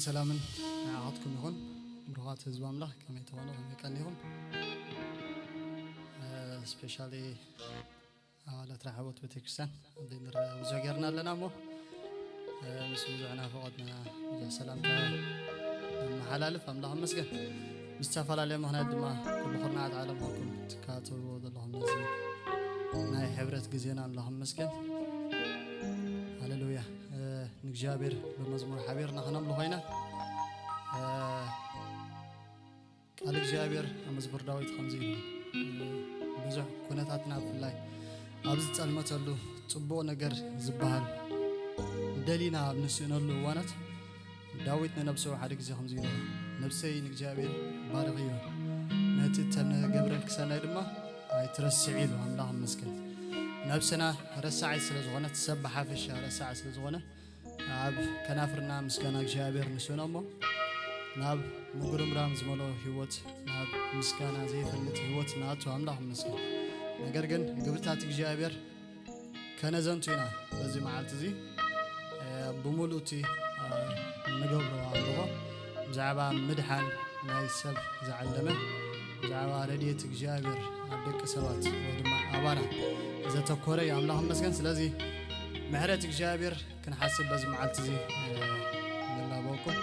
ሰላምን ንዓኻትኩም ይኹን። ብሩኻት ህዝቢ ኣምላኽ፣ ከመይ ትኾኑ? ከመይ ቀኒኹም? ስፔሻሊ ኣባላት ራሕቦት ቤተክርስትያን፣ ኣብዘይ ንረአ ብዙሕ ጌርና ኣለና እሞ፣ ምስ ብዙሕ ናፍቖትና ብዙሕ ሰላምታ ነመሓላልፍ። ኣምላኽ ይመስገን። ብዝተፈላለየ ምኽንያት ድማ ኩሉ ኩርናዓት ዓለም ኾንኩም ትከታተልዎ ዘለኹም ነዚ ናይ ሕብረት ግዜና ኣምላኽ ይመስገን። ሃሌሉያ። ንእግዚኣብሔር ብመዝሙር ሓቢርና ክነምልኾ ኢና። ቃል እግዚኣብሔር ኣብ መዝሙር ዳዊት ከምዚ ኢሉ፣ ብዙሕ ኩነታትና ብፍላይ ኣብ ዝጸልመተሉ ጽቡቕ ነገር ዝበሃል ደሊና ኣብ ንስእነሉ እዋናት፣ ዳዊት ንነብሱ ሓደ ግዜ ከምዚ ኢሉ፣ "ነብሰይ ንእግዚኣብሔር ባርኽዮ፣ ነቲ እተገብረልኪ ሰናይ ድማ ኣይትረስዒ" ኢሉ። ኣምላኽ ይመስገን። ነብስና ረሳዒት ስለ ዝኾነት፣ ሰብ ብሓፈሻ ረሳዒ ስለ ዝኾነ፣ ኣብ ከናፍርና ምስጋና እግዚኣብሔር ንስእኖ እሞ፣ ናብ ምጉርምራም ዝመልኦ ህይወት፣ ናብ ምስጋና ዘይፈልጥ ህይወት ንኣቱ። ኣምላኽ ይመስገን። ነገር ግን ግብርታት እግዚኣብሔር ከነዘንቱ ኢና በዚ መዓልቲ እዚ። እ፣ ብምሉእ እቲ፣ እ፣ እንገብሮ ኣምልኾ ብዛዕባ ምድሓን ናይ ሰብ ዝዓለመ፣ ብዛዕባ ረድኤት እግዚኣብሔር ኣብ ደቂ ሰባት ወይ ድማ ኣባና ዘተኮረ እዩ። ኣምላኽ ይመስገን። ስለዚ ምሕረት እግዚኣብሔር ክንሓስብ በዚ መዓልቲ እዚ፣ እ፣ ንላበወኩም።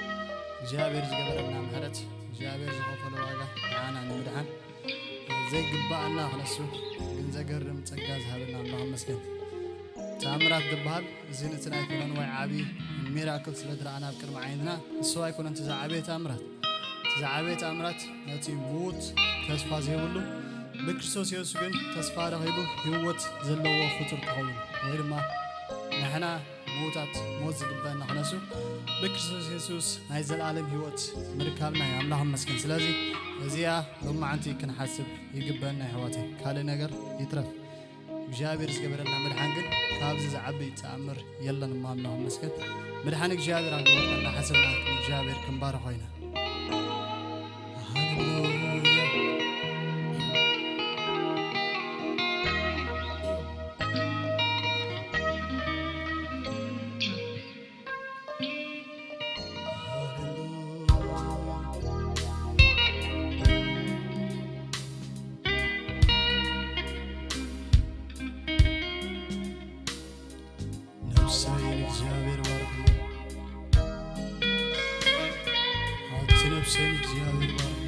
እግዚኣብሔር ዝገበረልና ምሕረት፣ እግዚኣብሔር ዝኸፈሎ ዋጋ ንዓና ንምድሓን ዘይግባኣና ክነሱ ግን ዘገርም ጸጋ ዝሃበና ኣምላኽ ይመስገን። ተኣምራት ዝበሃል እዚ ንእትን ኣይኮነን ወይ ዓቢ ሚራክል ስለ ዝረኣና ኣብ ቅድሚ ዓይንና፣ ንሱ ኣይኮነን እቲ ዝዓበየ ተኣምራት። እቲ ዝዓበየ ተኣምራት ነቲ ምዉት ተስፋ ዘይብሉ ብክርስቶስ የሱስ ግን ተስፋ ረኺቡ ህይወት ዘለዎ ፍጡር ክኸውን ወይ ድማ ንሕና ምዉታት ሞት ዝግበአና ክነሱ ብክርስቶስ የሱስ ናይ ዘለኣለም ህይወት ምርካብና እዩ። ኣምላኽ ይመስገን። ስለዚ እዚኣ ሎማዓንቲ ክንሓስብ ይግበአና ኣሕዋተይ። ካልእ ነገር ይትረፍ፣ እግዚኣብሔር ዝገበረልና ምድሓን ግን ካብዚ ዝዓቢ ተኣምር የለን እሞ ኣምላኽ ይመስገን። ምድሓን እግዚኣብሔር ኣብ ህይወትና እናሓሰብና እግዚኣብሔር ክንባርኾ ኢና። ሃሌሉያ። ነፍሰይ ንእግዚኣብሔር ባርኽዮ። ኣቲ ነፍሰይ ንእግዚኣብሔር ባርኽዮ።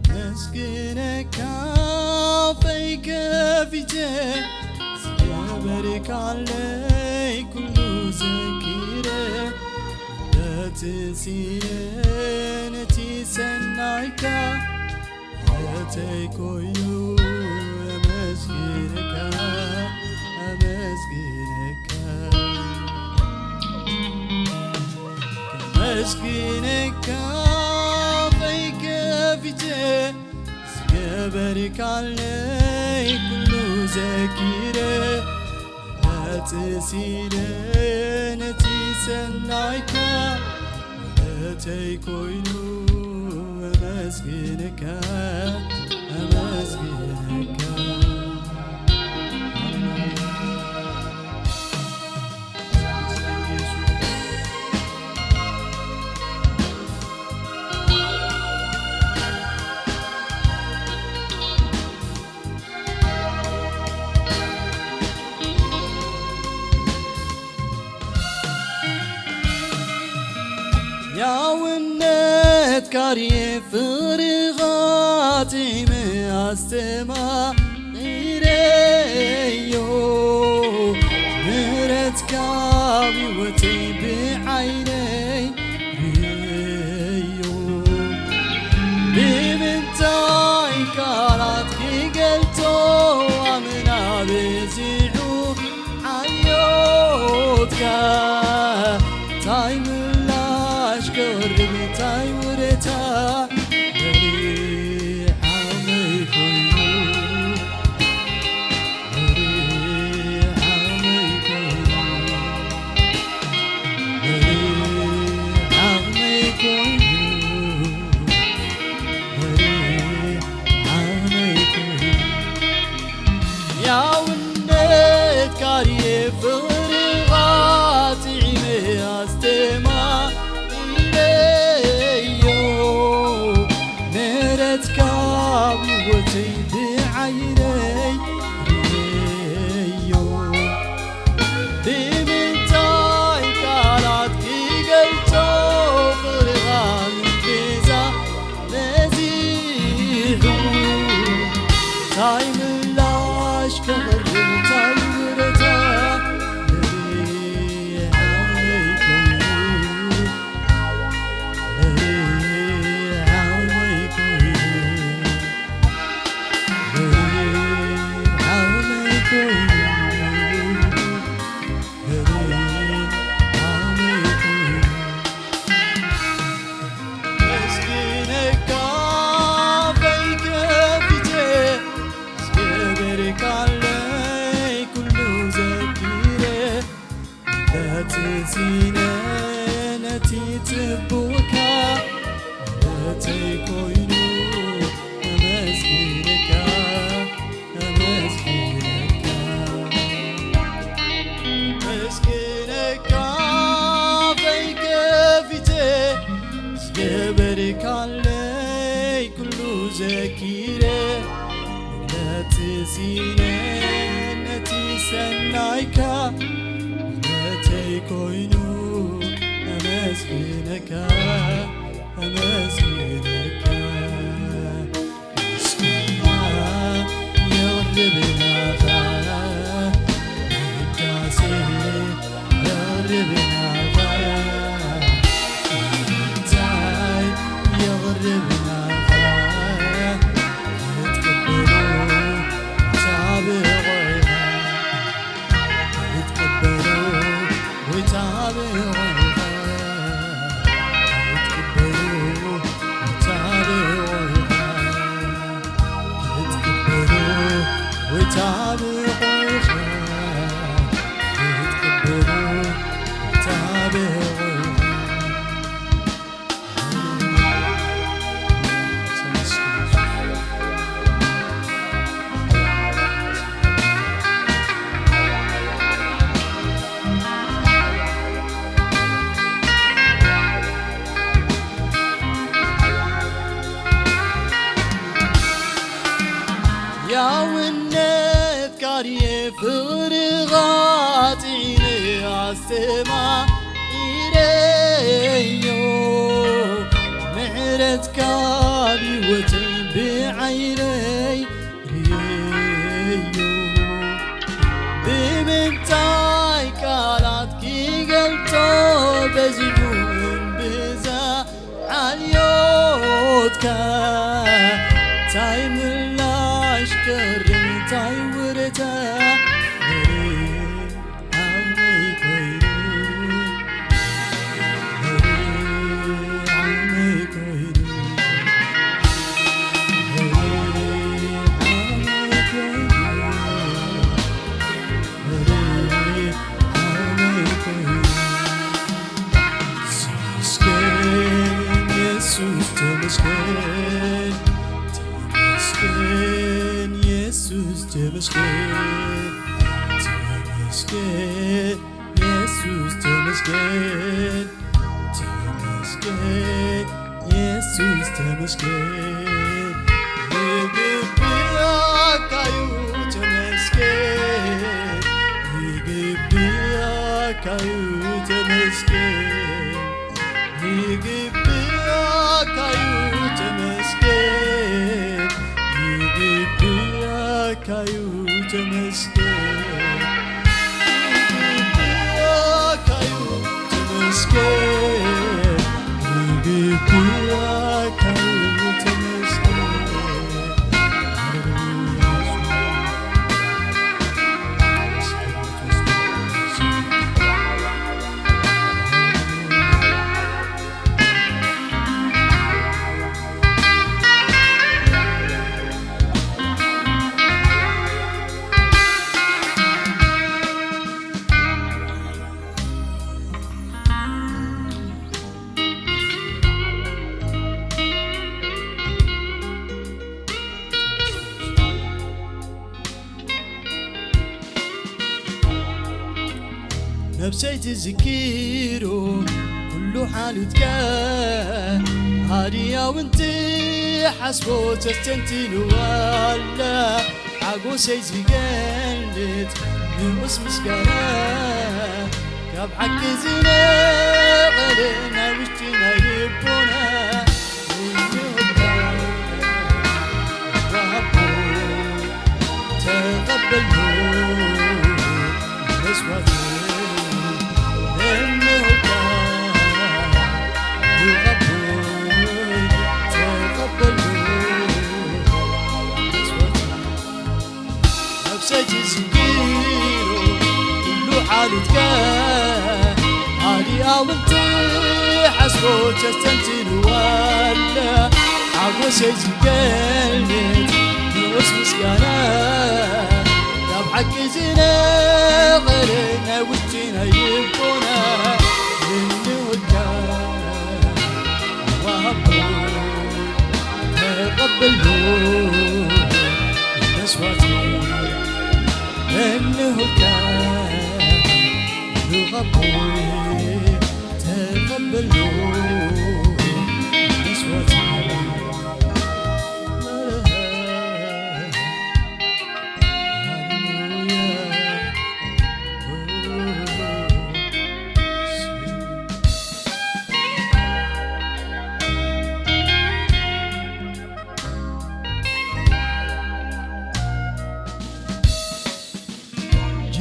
ከመስግነካ ኣፈይ ከፊተ፣ ዝገበርካለይ ኩሉ ዘኪረ፣ በትሲለ ነቲ ሰናይካ፣ እተይ ኮይኑ ኣመስግነካ፣ ኣመስግነካ። ከመስግነካ ኣፈይ ከፊተ፣ ዝገበርካለይ ኩሉ ዘኪረ፣ ኣጥሲለ ነቲ ሰናይካ፣ ምሕረተይ ኮይኑ ኣመስግነካ፣ ኣመስግነካ። ያውነት ካርየ ፍርኻ ጢመ ኣስተማቒረዮ፣ ምሕረትካ ኣብ ህይወተይ ብዓይነይ ርእየዮ። ብምንታይ ቃላት ክገልጾ ኣመና በዚሑ ሓልዮትካ፣ ታይ ምላሽ ከቕርብ ታይ ውለታ፣ በሊዓመይ ኮይኑ፣ በሊዓመይ ኮይኑ። ነቲ ጽቡቕካ ነተይ ኮይኑ ኣመስግነካ፣ ኣመስግነካ፣ ኣመስግነካ ኣፈይ ከፊተ ዝገበርካለይ ኩሉ ዘኪረ መግለጺ ስኢነ ነቲ ሰናይካ ነተይ ኮይኑ ኣመስግነካ፣ ኣመስግነካ። ምስጋና የቕርብ ናኻ፣ ውዳሴ የቕርብ ናኻ፣ እንታይ የቕርብ ናኻ፣ ክትቅበሎ ሳብቑ ኢኻ። ክትቅበሎ ወይ ታብቆ ኢኻ፣ ክትቅበሎ ወይ ታብቆ ኢኻ፣ ክትቅበሎ ወይ ታብቆ ኢኻ፣ ክትቅበሎ ወይ ታብቆ ኢኻ። ያውነት ቃልየ ፍቕርኻ ጽዒነ ኣስተማቒረዮ፣ ምሕረትካ ኣብ ህይወተይ ብዓይነይ ርእየዮ። ብምንታይ ቃላት ክገልጾ በዚሑ እምብዛ ዓልዮትካ፣ ታይ ምላሽ ቀርብ ታይ ውረታ፣ መሪ ዓቕመይ ኮይኑ፣ መሪ ዓቕመይ ኮይኑ፣ መሪ ዓቕመይ ኮይኑ፣ መሪ ዓቕመይ ኮይኑ። ተመስገን የሱስ ተመስገን፣ ተመስገን የሱስ ተመስገን፣ ተመስገን የሱስ ተመስገን፣ ተመስገን የሱስ ተመስገን። ይግብኣካዩ ተመስገን፣ ይግብኣካዩ ተመስገን፣ ይግብኣካዩ ተመስገን፣ ይግብኣካዩ ተመስገን። ይግብኣካዩ ተመስገን፣ ይግብኣካዩ ተመስገን። ሃሌሉያ። ነብሰይ ትዝክሮ ኩሉ ሓልዮትካ፣ ሃድያ እውን ትሓስቦ ተስተንትንዋላ። ሓጎሰይ ዝገልጽ ንኡስ ምስጋና፣ ካብ ሓቂ ዝነቐለ ናይ ውሽጢ ናይ ልቦና። ተቐበልኩ መስዋዕት እምሆታ ይቐበል ተቐበልኩ መስዋዕት ነብሰይ ትዝክሮ ኩሉ ሓልዮትካ ኣዲኣ እውን ትሓስቦ ተስተንትንዋለ ሓጎሰይ ዝገልጽ ንኡስ ምስጋና ካብ ሓቂ ዝነቐለ ናይ ውሽጢ ናይ ልቦና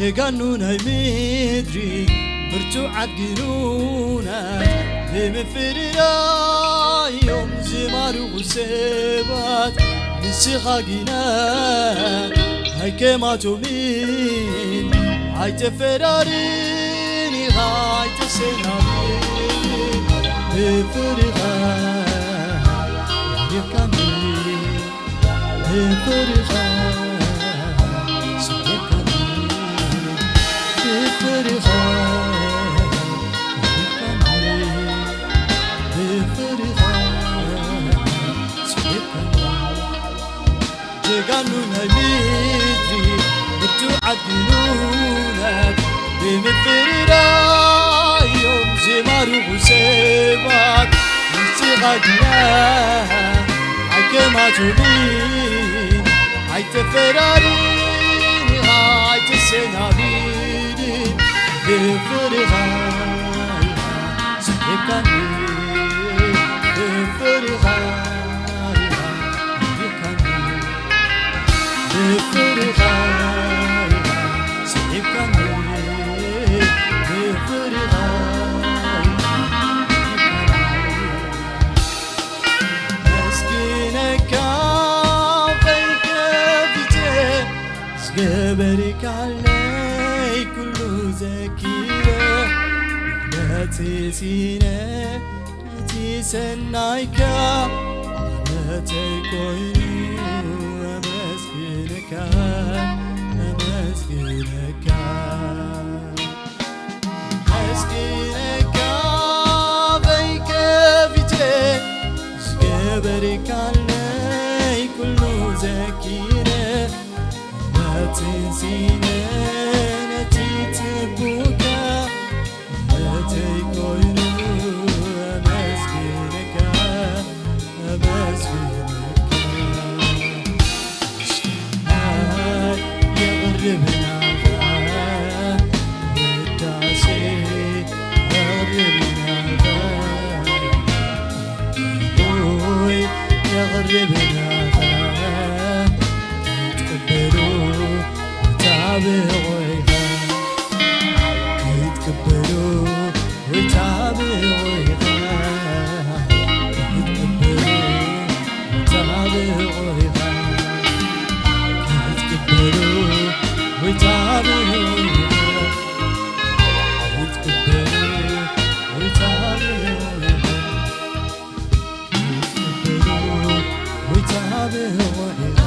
ጀጋኑ ናይ ምድሪ ብርቱዓት ግኑናት፣ ብምፍርራዮም ዝማርኹ ሰባት፣ ንስኻ ግና ኣይከማቶምን። ኣይተፈራርን ኢኻ፣ ኣይተሰናብትን። ብፍርኻ ርሕቕካኒ፣ ብፍርኻ ስሒቕካኒ፣ ብፍርኻ ርሕቕካኒ፣ ብፍርኻ ስሒቕካኒ። ጀጋኑ ናይ ምድሪ ብርቱዓት ግኑናት፣ ብምፍርራዮም ዝማርኹ ሰባት፣ ንስኻ ግና ኣይከማቶምን። ኣይተፈራርን ኢኻ፣ ኣይተሰናብትን። ብፍርኻ ኢኻ ስሒቕካኒ፣ ብፍርኻ ኢኻ ስሒቕካኒ፣ ብፍርኻ ኢኻ ስሒቕካኒ፣ ብፍርኻ ኢኻ ስሒቕካኒ። መስግነካ ከይከፊተ ዝገበርካለይ ኩሉ ዘኪረ፣ ምሕረት ሲነ እቲ ሰናይካ ምሕረተይ ኮይኑ፣ ኣመስግነካ፣ ኣመስግነካ። ኣመስግነካ ከይከፊተ ዝገበርካለይ ኩሉ ዘኪረ፣ ምሕረትን ሲነ ነቲ ጽቡቕካ ምሕረተይ ኮይኑ፣ ኣመስግነካ፣ ኣመስግነካ። ምስጋና የቕርብ ናኻ፣ ውዳሴ የቕርብ ናኻ፣ ሆይ የቕርብ ናኻ፣ ክትቅበሎ ታብቖ ኢኻ፣ ክትቅበሎ ወይ ታብቖ ኢኻ፣ ክትቅበሎ ታብቖ ኢኻ፣ ክትቅበሎ ወይ ታብቖ ኢኻ፣ ክትቅበሎ ወይ ታብቖ ኢኻ።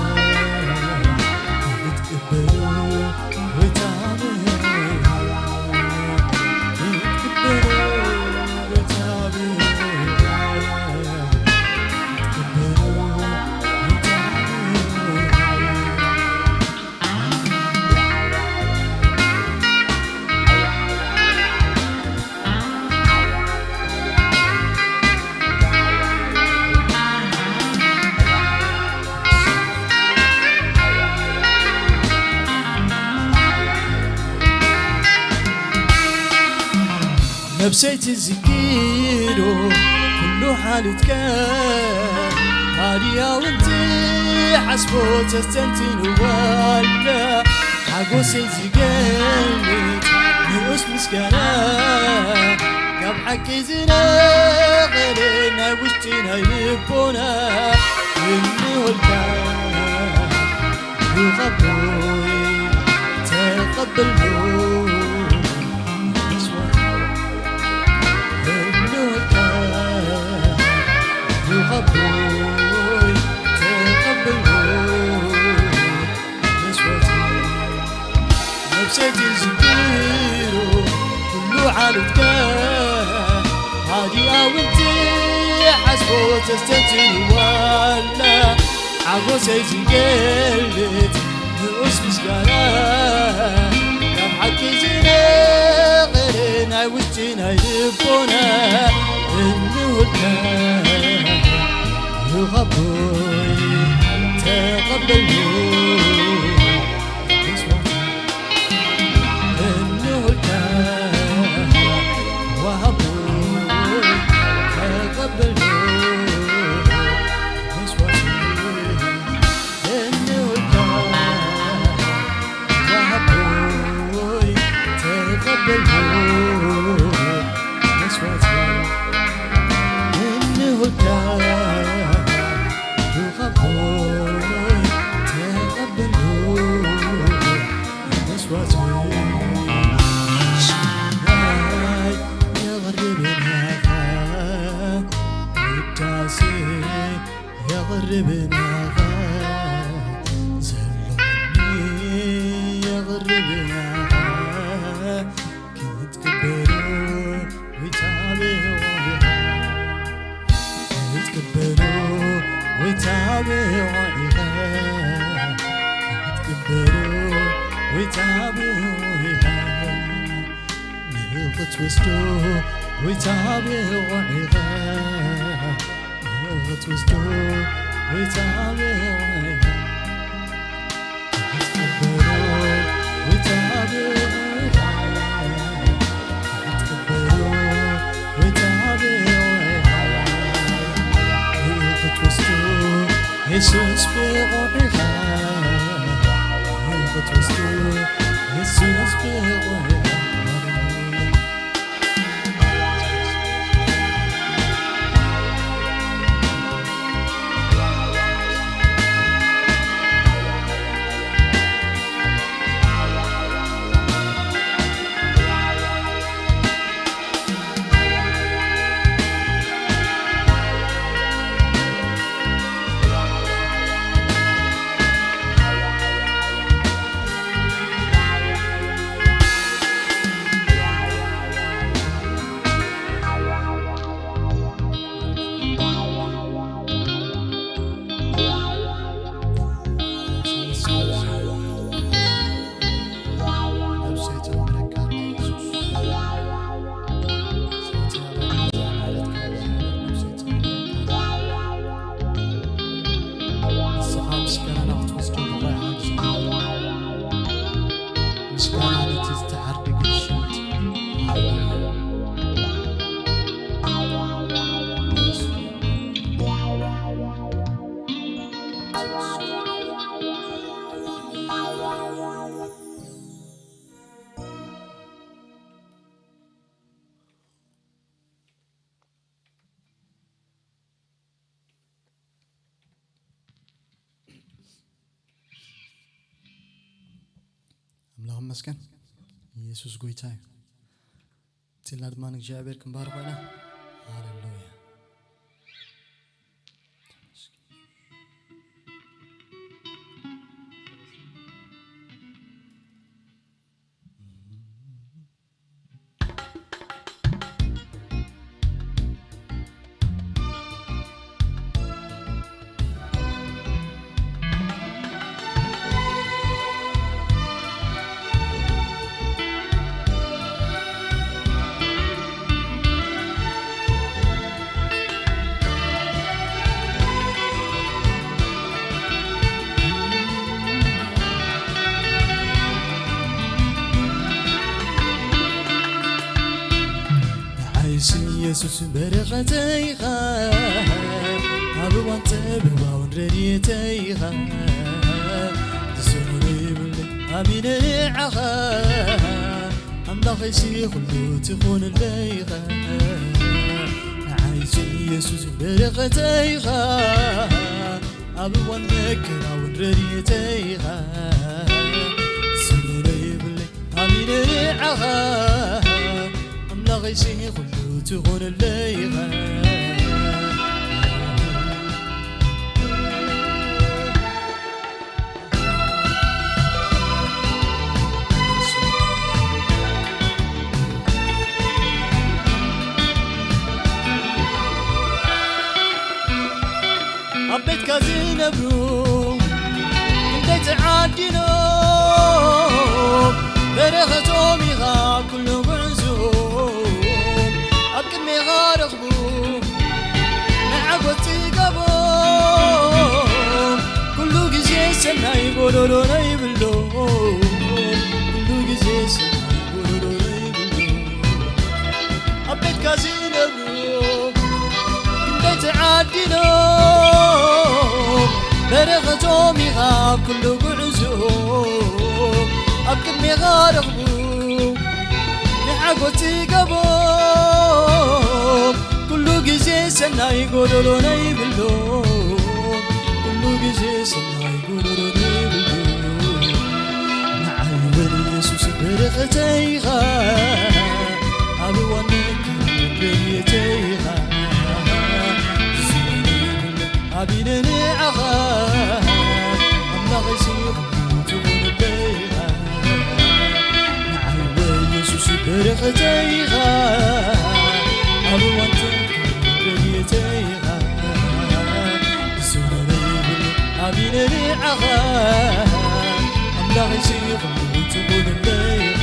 ነብሰይ ትዝኪሮ ኩሉ ሓልትካ፣ ሃድያ እውን ትሓስቦ ተስተንትንዋላ፣ ሓጎሰይ ዝገልጽ ንኡስ ምስጋና፣ ካብ ሓቂ ዝነቐለ ናይ ውሽጢ ናይ ልቦና፣ እንሆልካ ሩኽ ኣቦይ ተቐበሎ መስዋዕት፣ እንሆልካ ሩኽ ኣቦይ ተቐበሎ መስዋዕት። ነብሰይ ትዝክሮ ኩሉ ዓለትካ፣ ሃዲኣ እውን ትሓስቦ ተስተንትንዋላ፣ ሓጎሰይ ዝገልጽ ንኡስ ምስጋና፣ ካብ ሓቂ ዝነቐለ ናይ ውሽጢ ናይ ልቦና፣ እንሆልካ ሩኽ ኣቦይ ተቐበሎ መስዋዕት፣ እንሆልካ ዋሃቦይ ተቐበሎ መስዋዕት፣ እንሆልካ ዋሃቦይ ክትቅበሉ ወይ ታብዑ ኢኻ፣ ክትቅበሉ ወይ ታብዑ ኢኻ፣ ንኽትወስዱ ወይ ታብዑ ኢኻ፣ ንኽትወስዱ ወይ ታብዑ ኢኻ። የሱስ ብቑዕ ኢኻ ክትወስዱ፣ የሱስ ብቑዕ ኢኻ። ምስጋና ነቲ ዝተዓርደገ ሽም። ኣምላኽ ይመስገን። ኢየሱስ ጎይታ እዩ። ጽላ ድማ ንእግዚኣብሔር ክንባርኾ ኢና። ሃሌሉያ። ንዓይሲ የሱስ በረኸተይ ኢኻ፣ ኣብ እዋን ጸበባ እውን ረድኤተይ ኢኻ። ዝስእኖ ዘይብለይ ኣሚነ ንዓኻ፣ ኣምላኸይሲ ኩሉ ትኾነለይ ኢኻ። ንዓይሲ የሱስ በረኸተይ ኢኻ፣ ኣብ እዋን መከራ እውን ረድኤተይ ኢኻ። ዝስእኖ ዘይብለይ ኣሚነ ንዓኻ፣ ኣምላኸይሲ ኩሉ ትኾነለይ ኢኻ። ኣብ ቤትካ ዝነብሩ ክንደይ ተዓዲሎም፣ በረኸቶም ኢኻ ኩሉ ጉዕዞ። ኣብ ቅድሜኻ ረኽቡ ናይ ዓወት ጽጋቦም፣ ኩሉ ግዜ ሰናይ ጎደሎ ዘይብሎም፣ ኩሉ ግዜ ሰናይ ጎደሎ ዘይብሎም። ኣብ ቤትካ ዝነብሩ ክንደይ ተዓዲሎም፣ በረኸቶም ኢኻ ኣብ ኩሉ ጉዕዞ። ኣብ ቅድሜኻ ረኽቡ ንዓጎት ጽጋቦም፣ ኩሉ ግዜ ሰናይ ጎደሎ ዘይብሎም፣ ኩሉ ግዜ ሰናይ ጎደሎ ዘይብሎም። ንዓይ እውን የሱስ በረኸተይ ኢኻ፣ ኣብ እዋን መከራ ረድኤተይ ኢኻ። ዝስእኖ ዘይብለይ ኣቢነ ንዓኻ፣ ኣምላኸይሲ ኩሉ ትኾነለይ ኢኻ። ንዓይ እውን የሱስ በረኸተይ ኢኻ፣ ንዓኻ ኣምላኸይ ሲኹም ትኹንለይ ኢኻ።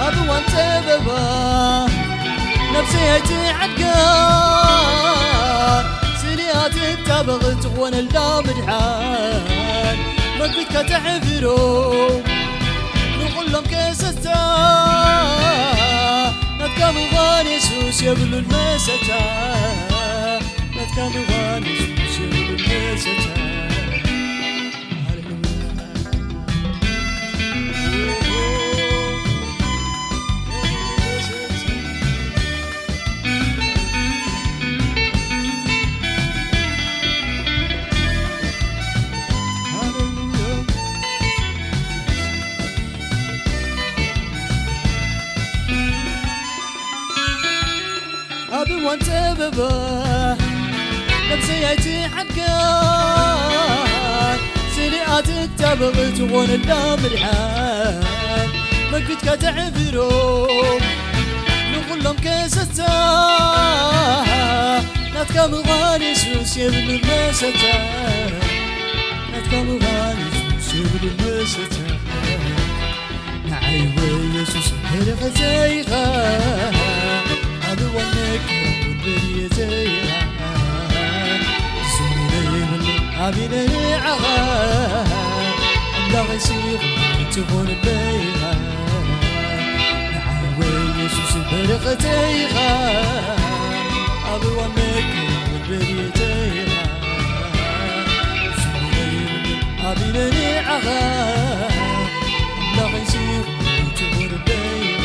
ኣብ እዋን ጸበባ ነፍሰይ ኣይትዓድጋን፣ ስእሊኣ ትጣበቕ ትኾነላ ምድሓን። መግቢትካ ተሕብሮ ንኹሎም ከሰታ፣ ናትካ ምዃን የሱስ የብሉን መሰታ፣ ናትካ ምዃን የሱስ የብሉን መሰታ። ኣብ እዋን ጸበባ ነብሰይ ኣይትሓድጋን፣ ስእሊኣ ትጣበቕ ትኾነላ ምድሓን። መግቢትካ ተዕብሮ ንኹሎም ከሰታ፣ ናትካ ምዃን የሱስ የብሉን መሰታ፣ ናትካ ምዃን የሱስ የብሉን መሰታ። ንዓይ ወይ የሱስ በረኸተይ ኢኻ፣ ኣብ እዋን መከራ እውን ረድኤተይ ኢኻ። ዝብሎ የብለይ ኣቢለ ንዓኻ፣ ኣምላኸይ ሲኹም ትኾንለይ ኢኻ። ንዓይ ወይ የሱስ በረኸተይ ኢኻ፣ ኣብ እዋን መከራ እውን ረድኤተይ ኢኻ። ዝብሎ የብለይ ኣቢለ ንዓኻ፣ ኣምላኸይ ሲኹም ትኾንለይ ኢኻ።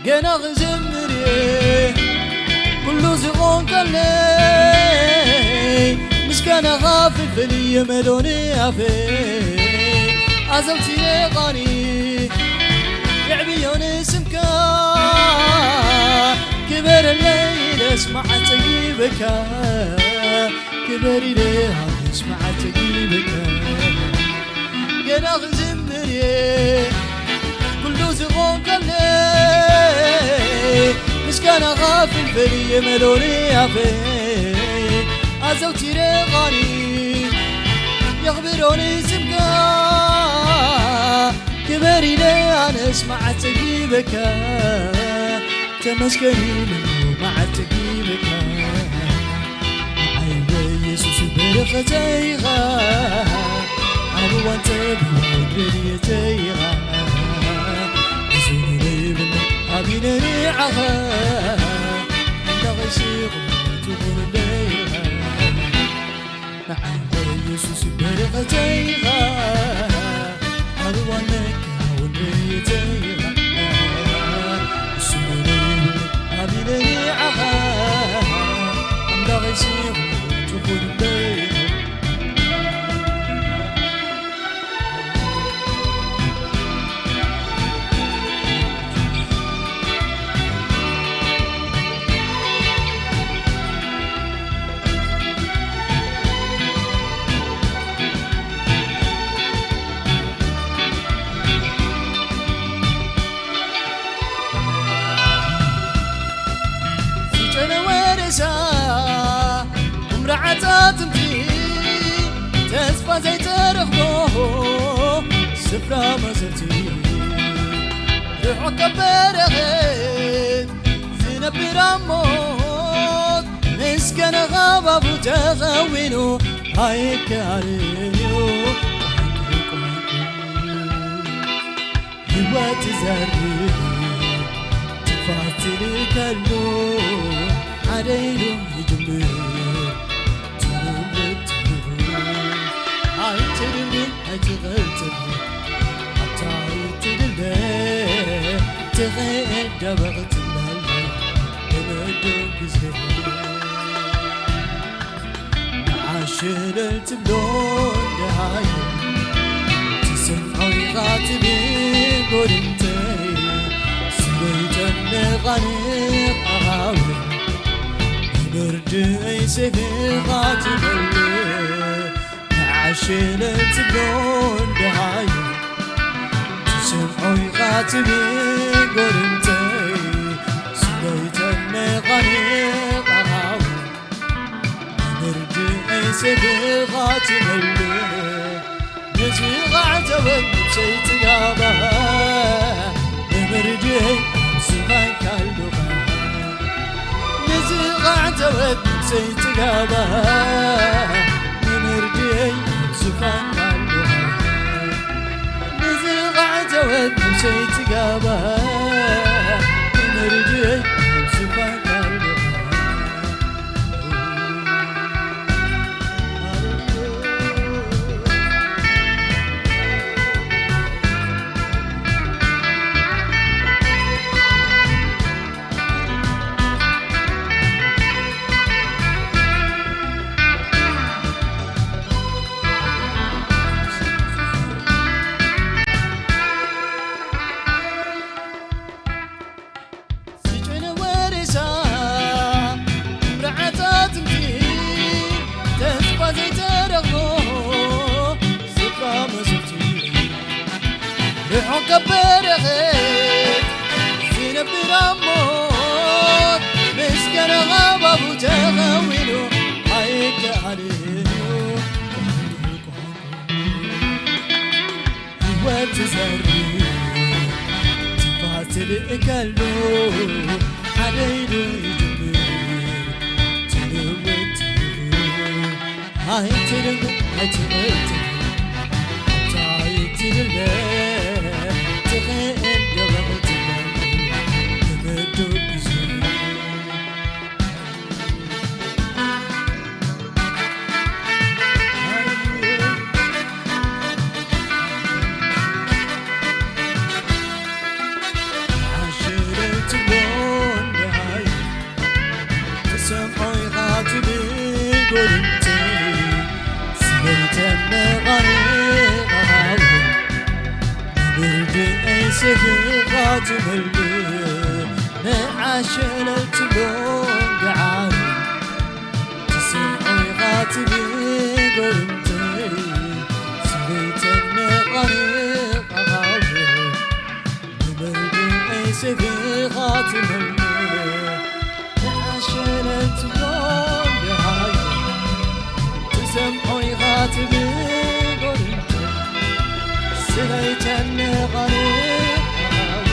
ገና ክዝምር እየ ኩሉ ዝኾንካለይ፣ ምስጋናኻ ፍልፍል እየ መሎኒ ኣፈይ። ኣዘውቲረ ቃኒ የዕብዮ ንስምካ፣ ክበረለይ ኢለስ መዓት ጸጊበካ፣ ክበር ኢለ ኣነስ መዓት ጸጊበካ። ገና ክዝምር እየ ኩሉ ዝኾንካለይ፣ ምስጋናኻ ፍልፍል እየ መሎኒ ኣፈይ። ኣዘውቲረ ቃኒ የኽብሮ ንስምካ፣ ክበር ኢለ ኣነስ መዓት ጸጊበካ፣ ተመስገን ኢለ መዓት ጸጊበካ። ንዓይ ወይ የሱስ በረኸተይ ኢኻ፣ ኣብ እዋን ጸበባ ረድኤተይ ኢኻ። ብዙ ዘይብሉ ኣቢለ ንዓኻ፣ ኣምላኸይ ሲኹም ትኹንለይ ኢኻ። ንዓይ ወይ የሱስ በረኸተይ ኢኻ፣ ኣብ እዋን መከራ እውን ረድኤተይ ኢኻ። ስሙ ዘይብሉ ኣቢለ ንዓኻ፣ ኣምላኸይ ሲኹም ትኹንለይ ኢኻ። ዝጨነወ ሬሳ ቁምራ ዓጻትምቲ፣ ተስፋ ዘይተረኽቦ ስፍራ መዘርቲ፣ ርሑቕ ካብ በረኸት ዝነብር ኣብ ሞት፣ ምስጋናኻ ባቡ ተኸዊኑ ኣይከኣልን እዩ። ህይወት ትዘርእ ጥፋት ትልከሉ፣ ሓደ ኢሉ ይጅምር ትውልድ ትብሉ። ኣይትድምን ኣይትቐልጥፍ ኣታ ይትድለ ትኽእል ደበቕ ትብለ ግዜ ንዓሸለል ትብሎ ደሃየ ትስምዖ ኢኻ ትብል ጎድንተይ ስበይተን ነቓንቕ ኣሃወ ብብርድእይ ሴፍኻ ትመልእ ንዓሸለል ትብሎ ደሃየ ትስምዖ ኢኻ ትብል ጎድንተይ ስበይተን ነቓንቕ ኣሃወ ብርድእይ ሴፍኻ ትመልእ ንዝቐዕተወት ነብሰይ ጽጋባ ብብርድእይ ኣብ ዝፋንካ ኣለኻ ንዝቐዕተወት ነብሰይ ጽጋባ ብብርድእይ ኣብ ዝፋንካ ኣለኻ ንዝቐዕተወት ነብሰይ ጽጋባ ብብርድእይ ኣብ ዝፋንካ ኣለኻ ዝጭነ ወሬሳ ምርዓታ ትምቲ ተስፋ ዘይተረኽቦ ስፍራ መሰቲ ርሑቕ ከበረኸት ዝነብር ኣሞ ምስጋና ሃባቡ ተኸዊሉ ኣይከኣልን እዩ ህይወት ትዘርእ ትንፋስ ትልእከሉ ሓደ ኢሉ ይጅምር ትልውጥ ኣይትደንግጥ ኣይትመልጥ እንታይ ትልለ ትኽእል ደበቕ ትበል ብብርዱ ግዜ ሰይፍኻ ትመልእ ንዓሸለል ትብሎ ገዓር ትስምዖ ኢኻ ትብል ጎርምተይ ስበይተን ነቓንቕ ኣኻውሕ ንመርድእይ ሰይፍኻ ትመልእ ንዓሸለል ትብሎ ገዓር ትሰምዖ ኢኻ ትብል ጎርምተይ ስበይተን ነቓንቕ ኣኻውሕ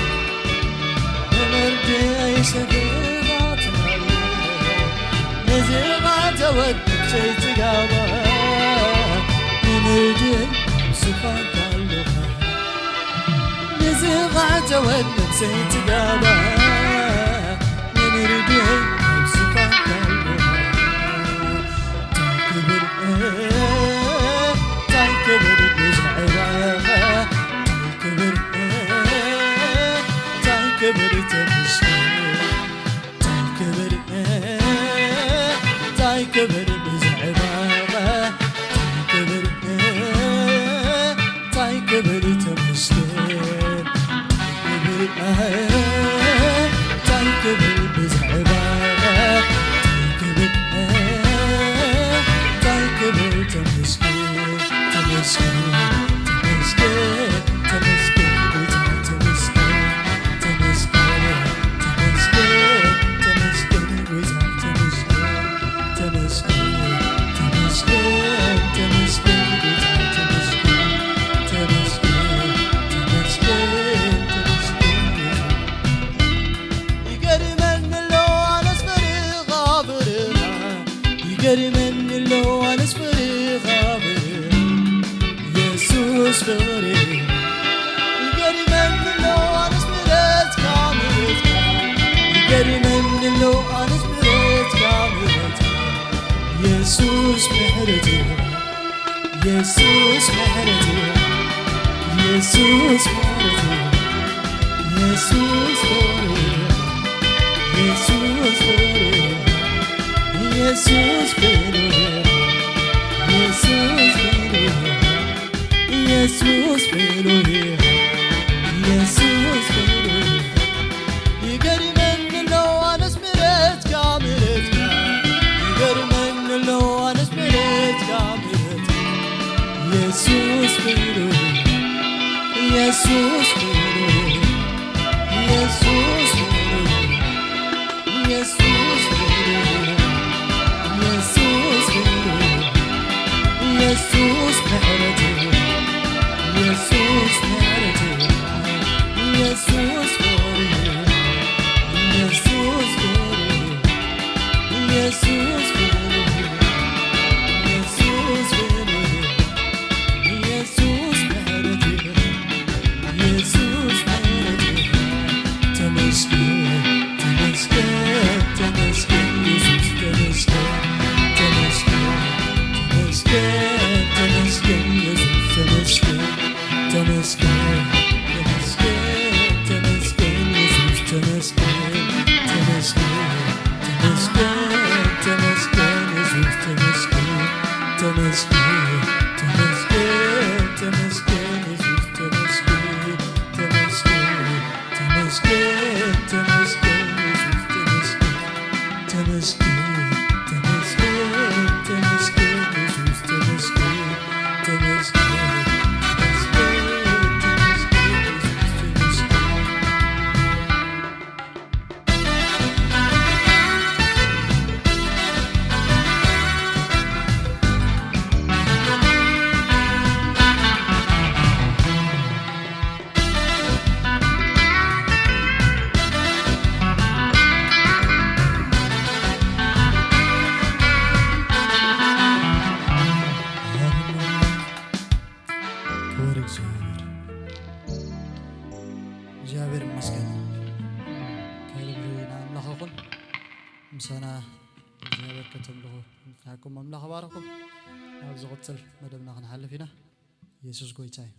ንመርድእይ ሰይፍኻ ትመልእ ንዝቐተወት ነብሰይ ጽጋባ ንምርድእይ ስፋንካ ኣለኻ ንዝቐተወት ነብሰይ ጽጋባ ንምርድእይ ስፋንካ ኣለኻ እንታይ ክብል እንታይ ክብል ብዛዕባኻ እንታይ ክብል እንታይ ክብል ተመስገን እንታይ ክብል እንታይ ክብል ብዛዕባኻ እንታይ ክብል እንታይ ክብል ተመስገን እንታይ ክብል እንታይ ክብል ብዛዕባኻ እንታይ ክብል እንታይ ክብል ተመስገን ተመስገን ተመስገን ተመስገን ጎይታ ተመስገን ተመስገን ተመስገን ተመስገን ጎይታ ተመስገን ተመስገን ተመስገን ተመስገን ጎይታ ተመስገን ተመስገን ተመስገን ተመስገን ጎይታ ይገርመኒ ኣሎ ኣነስ ፍርኻ ፍርኻ ይገርመኒ ኣሎ ኣነስ ፍርኻ ፍርኻ የሱስ ፍቕሪ ይገርመኒ ኣሎ ኣነስ ምሕረትካ ምሕረትካ ይገርመኒ ኣሎ ኣነስ ምሕረትካ ምሕረትካ የሱስ ምሕረትካ የሱስ ምሕረትካ የሱስ ምሕረትካ የሱስ ፍቕሪ የሱስ ፍቕሪ ኢየሱስ ፍሉይ፣ ኢየሱስ ፍሉይ፣ ኢየሱስ ፍሉይ፣ ኢየሱስ ፍሉይ። ይገርመኒ ኣሎ ኣነስ ምሕረትካ፣ ምሕረትካ። ይገርመኒ ኣሎ ኣነስ ምሕረትካ፣ ምሕረትካ። ኢየሱስ ፍሉይ፣ ኢየሱስ ፍሉይ፣ ኢየሱስ ፍሉይ። ኢየሱስ ፍቅርህ፣ ኢየሱስ ፍቅርህ፣ ኢየሱስ ምሕረትህ፣ ኢየሱስ ምሕረትህ፣ ኢየሱስ ፍቅርህ፣ ኢየሱስ ፍቅርህ፣ ኢየሱስ ፍቅርህ፣ ኢየሱስ ፍቅርህ፣ ኢየሱስ ምሕረትህ። ኢየሱስ ምሕረትህ። ተመስገን፣ ተመስገን፣ ተመስገን፣ ኢየሱስ ተመስገን። ተመስገን፣ ተመስገን፣ ተመስገን፣ ኢየሱስ ተመስገን። ተመስገን፣ ተመስገን፣ ተመስገን፣ ኢየሱስ ተመስገን። ተመስገን፣ ተመስገን፣ ተመስገን፣ ኢየሱስ ተመስገን። ተመስገን፣ ተመስገን፣ ተመስገን፣ ኢየሱስ ተመስገን። ተመስገን፣ ተመስገን፣ ተመስገን፣ ኢየሱስ ተመስገን። ተመስገን፣ ተመስገን፣ ተመስገን፣ ኢየሱስ ተመስገን። ተመስገን፣ ተመስገን፣ ተመስገን፣ ኢየሱስ ተመስገን። ክብር እግዚኣብሔር። እግዚኣብሔር ይመስገን። ክብሪ ንኣምላኽ ይኹን። ምሳና እግዚኣብሔር ከተምልኹ ንዓኩም ኣምላኽ ይባርኩም። ኣብ ዝቕጽል መደብና ክንሓልፍ ኢና። ኢየሱስ ጎይታ እዩ።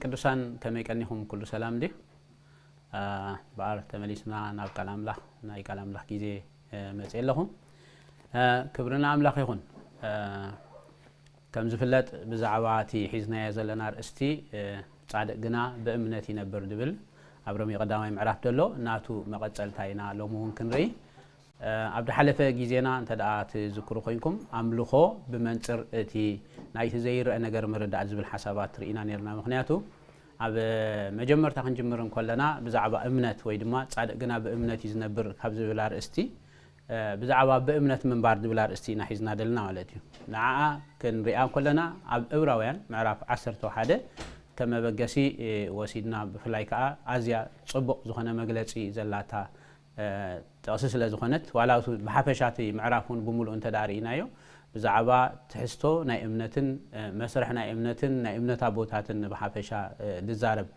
ቅዱሳን ከመይ ቀኒኹም? ኩሉ ሰላም ድዩ? አ፣ በኣር ተመሊስና ናብ ቃል ኣምላኽ፣ ናይ ቃል ኣምላኽ ግዜ፣ እ፣ መጽእ ኣለኹ። እ፣ ክብሪ ንኣምላኽ ይኹን። እ፣ ከም ዝፍለጥ ብዛዕባ እቲ ሒዝናዮ ዘለና ኣርእስቲ፣ እ፣ ጻድቕ ግና ብእምነት ይነብር ዝብል ኣብ ሮሜ ቀዳማይ ምዕራፍ ዘሎ ናቱ መቐጸልታ ኢና ሎሚ እውን ክንርኢ። እ፣ ኣብ ዝሓለፈ ግዜና እንተ ደኣ ትዝክሩ ኮይንኩም፣ ኣምልኾ ብመንጽር እቲ ናይቲ ዘይረአ ነገር ምርዳእ ዝብል ሓሳባት ርኢና ነርና። ምኽንያቱ ኣብ መጀመርታ ክንጅምር እንከለና ብዛዕባ እምነት ወይ ድማ ጻድቕ ግና ብእምነት እዩ ዝነብር ካብ ዝብል ኣርእስቲ፣ እ፣ ብዛዕባ ብእምነት ምንባር ዝብል ኣርእስቲ ኢና ሒዝና ዘለና ማለት እዩ። ንዓኣ ክንሪኣ እንከለና ኣብ ዕብራውያን ምዕራፍ ዓሰርተ ሓደ ከም መበገሲ፣ እ፣ ወሲድና፣ ብፍላይ ከኣ ኣዝያ ጽቡቕ ዝኾነ መግለጺ ዘላታ፣ እ፣ ጥቕሲ ስለ ዝኾነት፣ ዋላ እቲ ብሓፈሻ እቲ ምዕራፍ እውን ብምሉኡ እንተ ደኣ ርኢናዮ፣ ብዛዕባ ትሕዝቶ ናይ እምነትን፣ እ፣ መስርሕ ናይ እምነትን ናይ እምነት ኣቦታትን ብሓፈሻ፣ እ፣ ዝዛረብ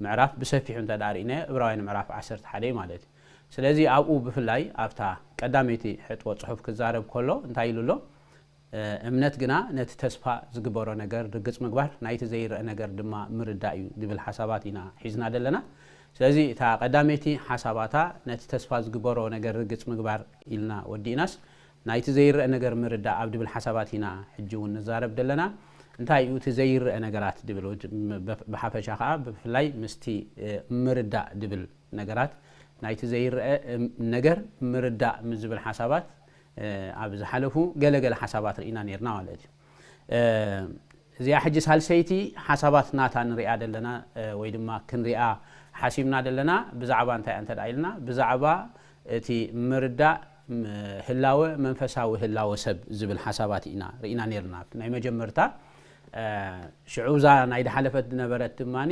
ምዕራፍ ብሰፊሑ እንተ ደኣ ርኢናዮ፣ ዕብራውያን ምዕራፍ ዓሰርተ ሓደ እዩ ማለት እዩ። ስለዚ ኣብኡ ብፍላይ ኣብታ ቀዳመይቲ ሕጥቦ ጽሑፍ ክዛረብ ከሎ እንታይ ኢሉ ኣሎ? እ፣ እምነት ግና ነቲ ተስፋ ዝግበሮ ነገር ርግጽ ምግባር፣ ናይቲ ዘይረአ ነገር ድማ ምርዳእ እዩ ዝብል ሓሳባት ኢና ሒዝና ዘለና። ስለዚ እታ ቀዳመይቲ ሓሳባታ ነቲ ተስፋ ዝግበሮ ነገር ርግጽ ምግባር ኢልና ወዲእናስ፣ ናይቲ ዘይረአ ነገር ምርዳእ ኣብ ዝብል ሓሳባት ኢና ሕጂ እውን ንዛረብ ዘለና። እንታይ እዩ እቲ ዘይረአ ነገራት ዝብል? ብሓፈሻ ከኣ ብፍላይ ምስቲ፣ እ፣ ምርዳእ ዝብል ነገራት፣ ናይቲ ዘይረአ፣ እ፣ ነገር ምርዳእ ምስ ዝብል ሓሳባት፣ እ፣ ኣብ ዝሓለፉ ገለገለ ሓሳባት ርኢና ነርና ማለት እዩ። እ፣ እዚኣ ሕጂ ሳልሰይቲ ሓሳባት ናታ ንሪኣ ዘለና፣ እ፣ ወይ ድማ ክንሪኣ ሓሲብና ዘለና ብዛዕባ እንታይ እንተ ደኣ ኢልና፣ ብዛዕባ እቲ ምርዳእ፣ ም-፣ ህላወ፣ መንፈሳዊ ህላወ ሰብ ዝብል ሓሳባት ኢና ርኢና ነርና። ናይ መጀመርታ፣ እ፣ ሽዑ እዛ ናይ ዝሓለፈት ዝነበረት ድማኒ፣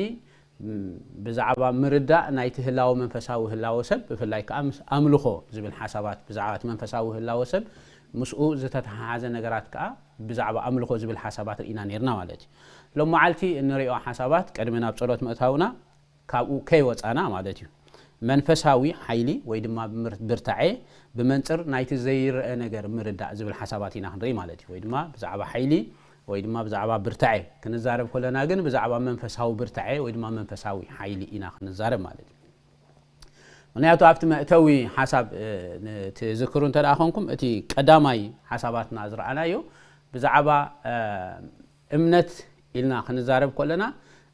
ም፣ ብዛዕባ ምርዳእ ናይቲ ህላወ መንፈሳዊ ህላወ ሰብ፣ ብፍላይ ከኣ ምስ ኣምልኾ ዝብል ሓሳባት፣ ብዛዕባ እቲ መንፈሳዊ ህላወ ሰብ ምስኡ ዝተተሓሓዘ ነገራት ከኣ ብዛዕባ ኣምልኾ ዝብል ሓሳባት ርኢና ነርና ማለት እዩ። ሎም መዓልቲ እንሪኦ ሓሳባት ቅድሚ ናብ ጸሎት ምእታውና ካብኡ ከይወጻና ማለት እዩ። መንፈሳዊ ሓይሊ ወይ ድማ ምር-፣ ብርታዐ ብመንጽር ናይቲ ዘይረአ ነገር ምርዳእ ዝብል ሓሳባት ኢና ክንርኢ ማለት እዩ። ወይ ድማ ብዛዕባ ሓይሊ ወይ ድማ ብዛዕባ ብርታዐ ክንዛረብ ከለና ግን ብዛዕባ መንፈሳዊ ብርታዐ ወይ ድማ መንፈሳዊ ሓይሊ ኢና ክንዛረብ ማለት እዩ። ምኽንያቱ ኣብቲ መእተዊ ሓሳብ፣ እ፣ ን-፣ ትዝክሩ እንተ ደኣ ኾንኩም፣ እቲ ቀዳማይ ሓሳባትና ዝረኣናዮ ብዛዕባ፣ እ፣ እምነት ኢልና ክንዛረብ ከለና፣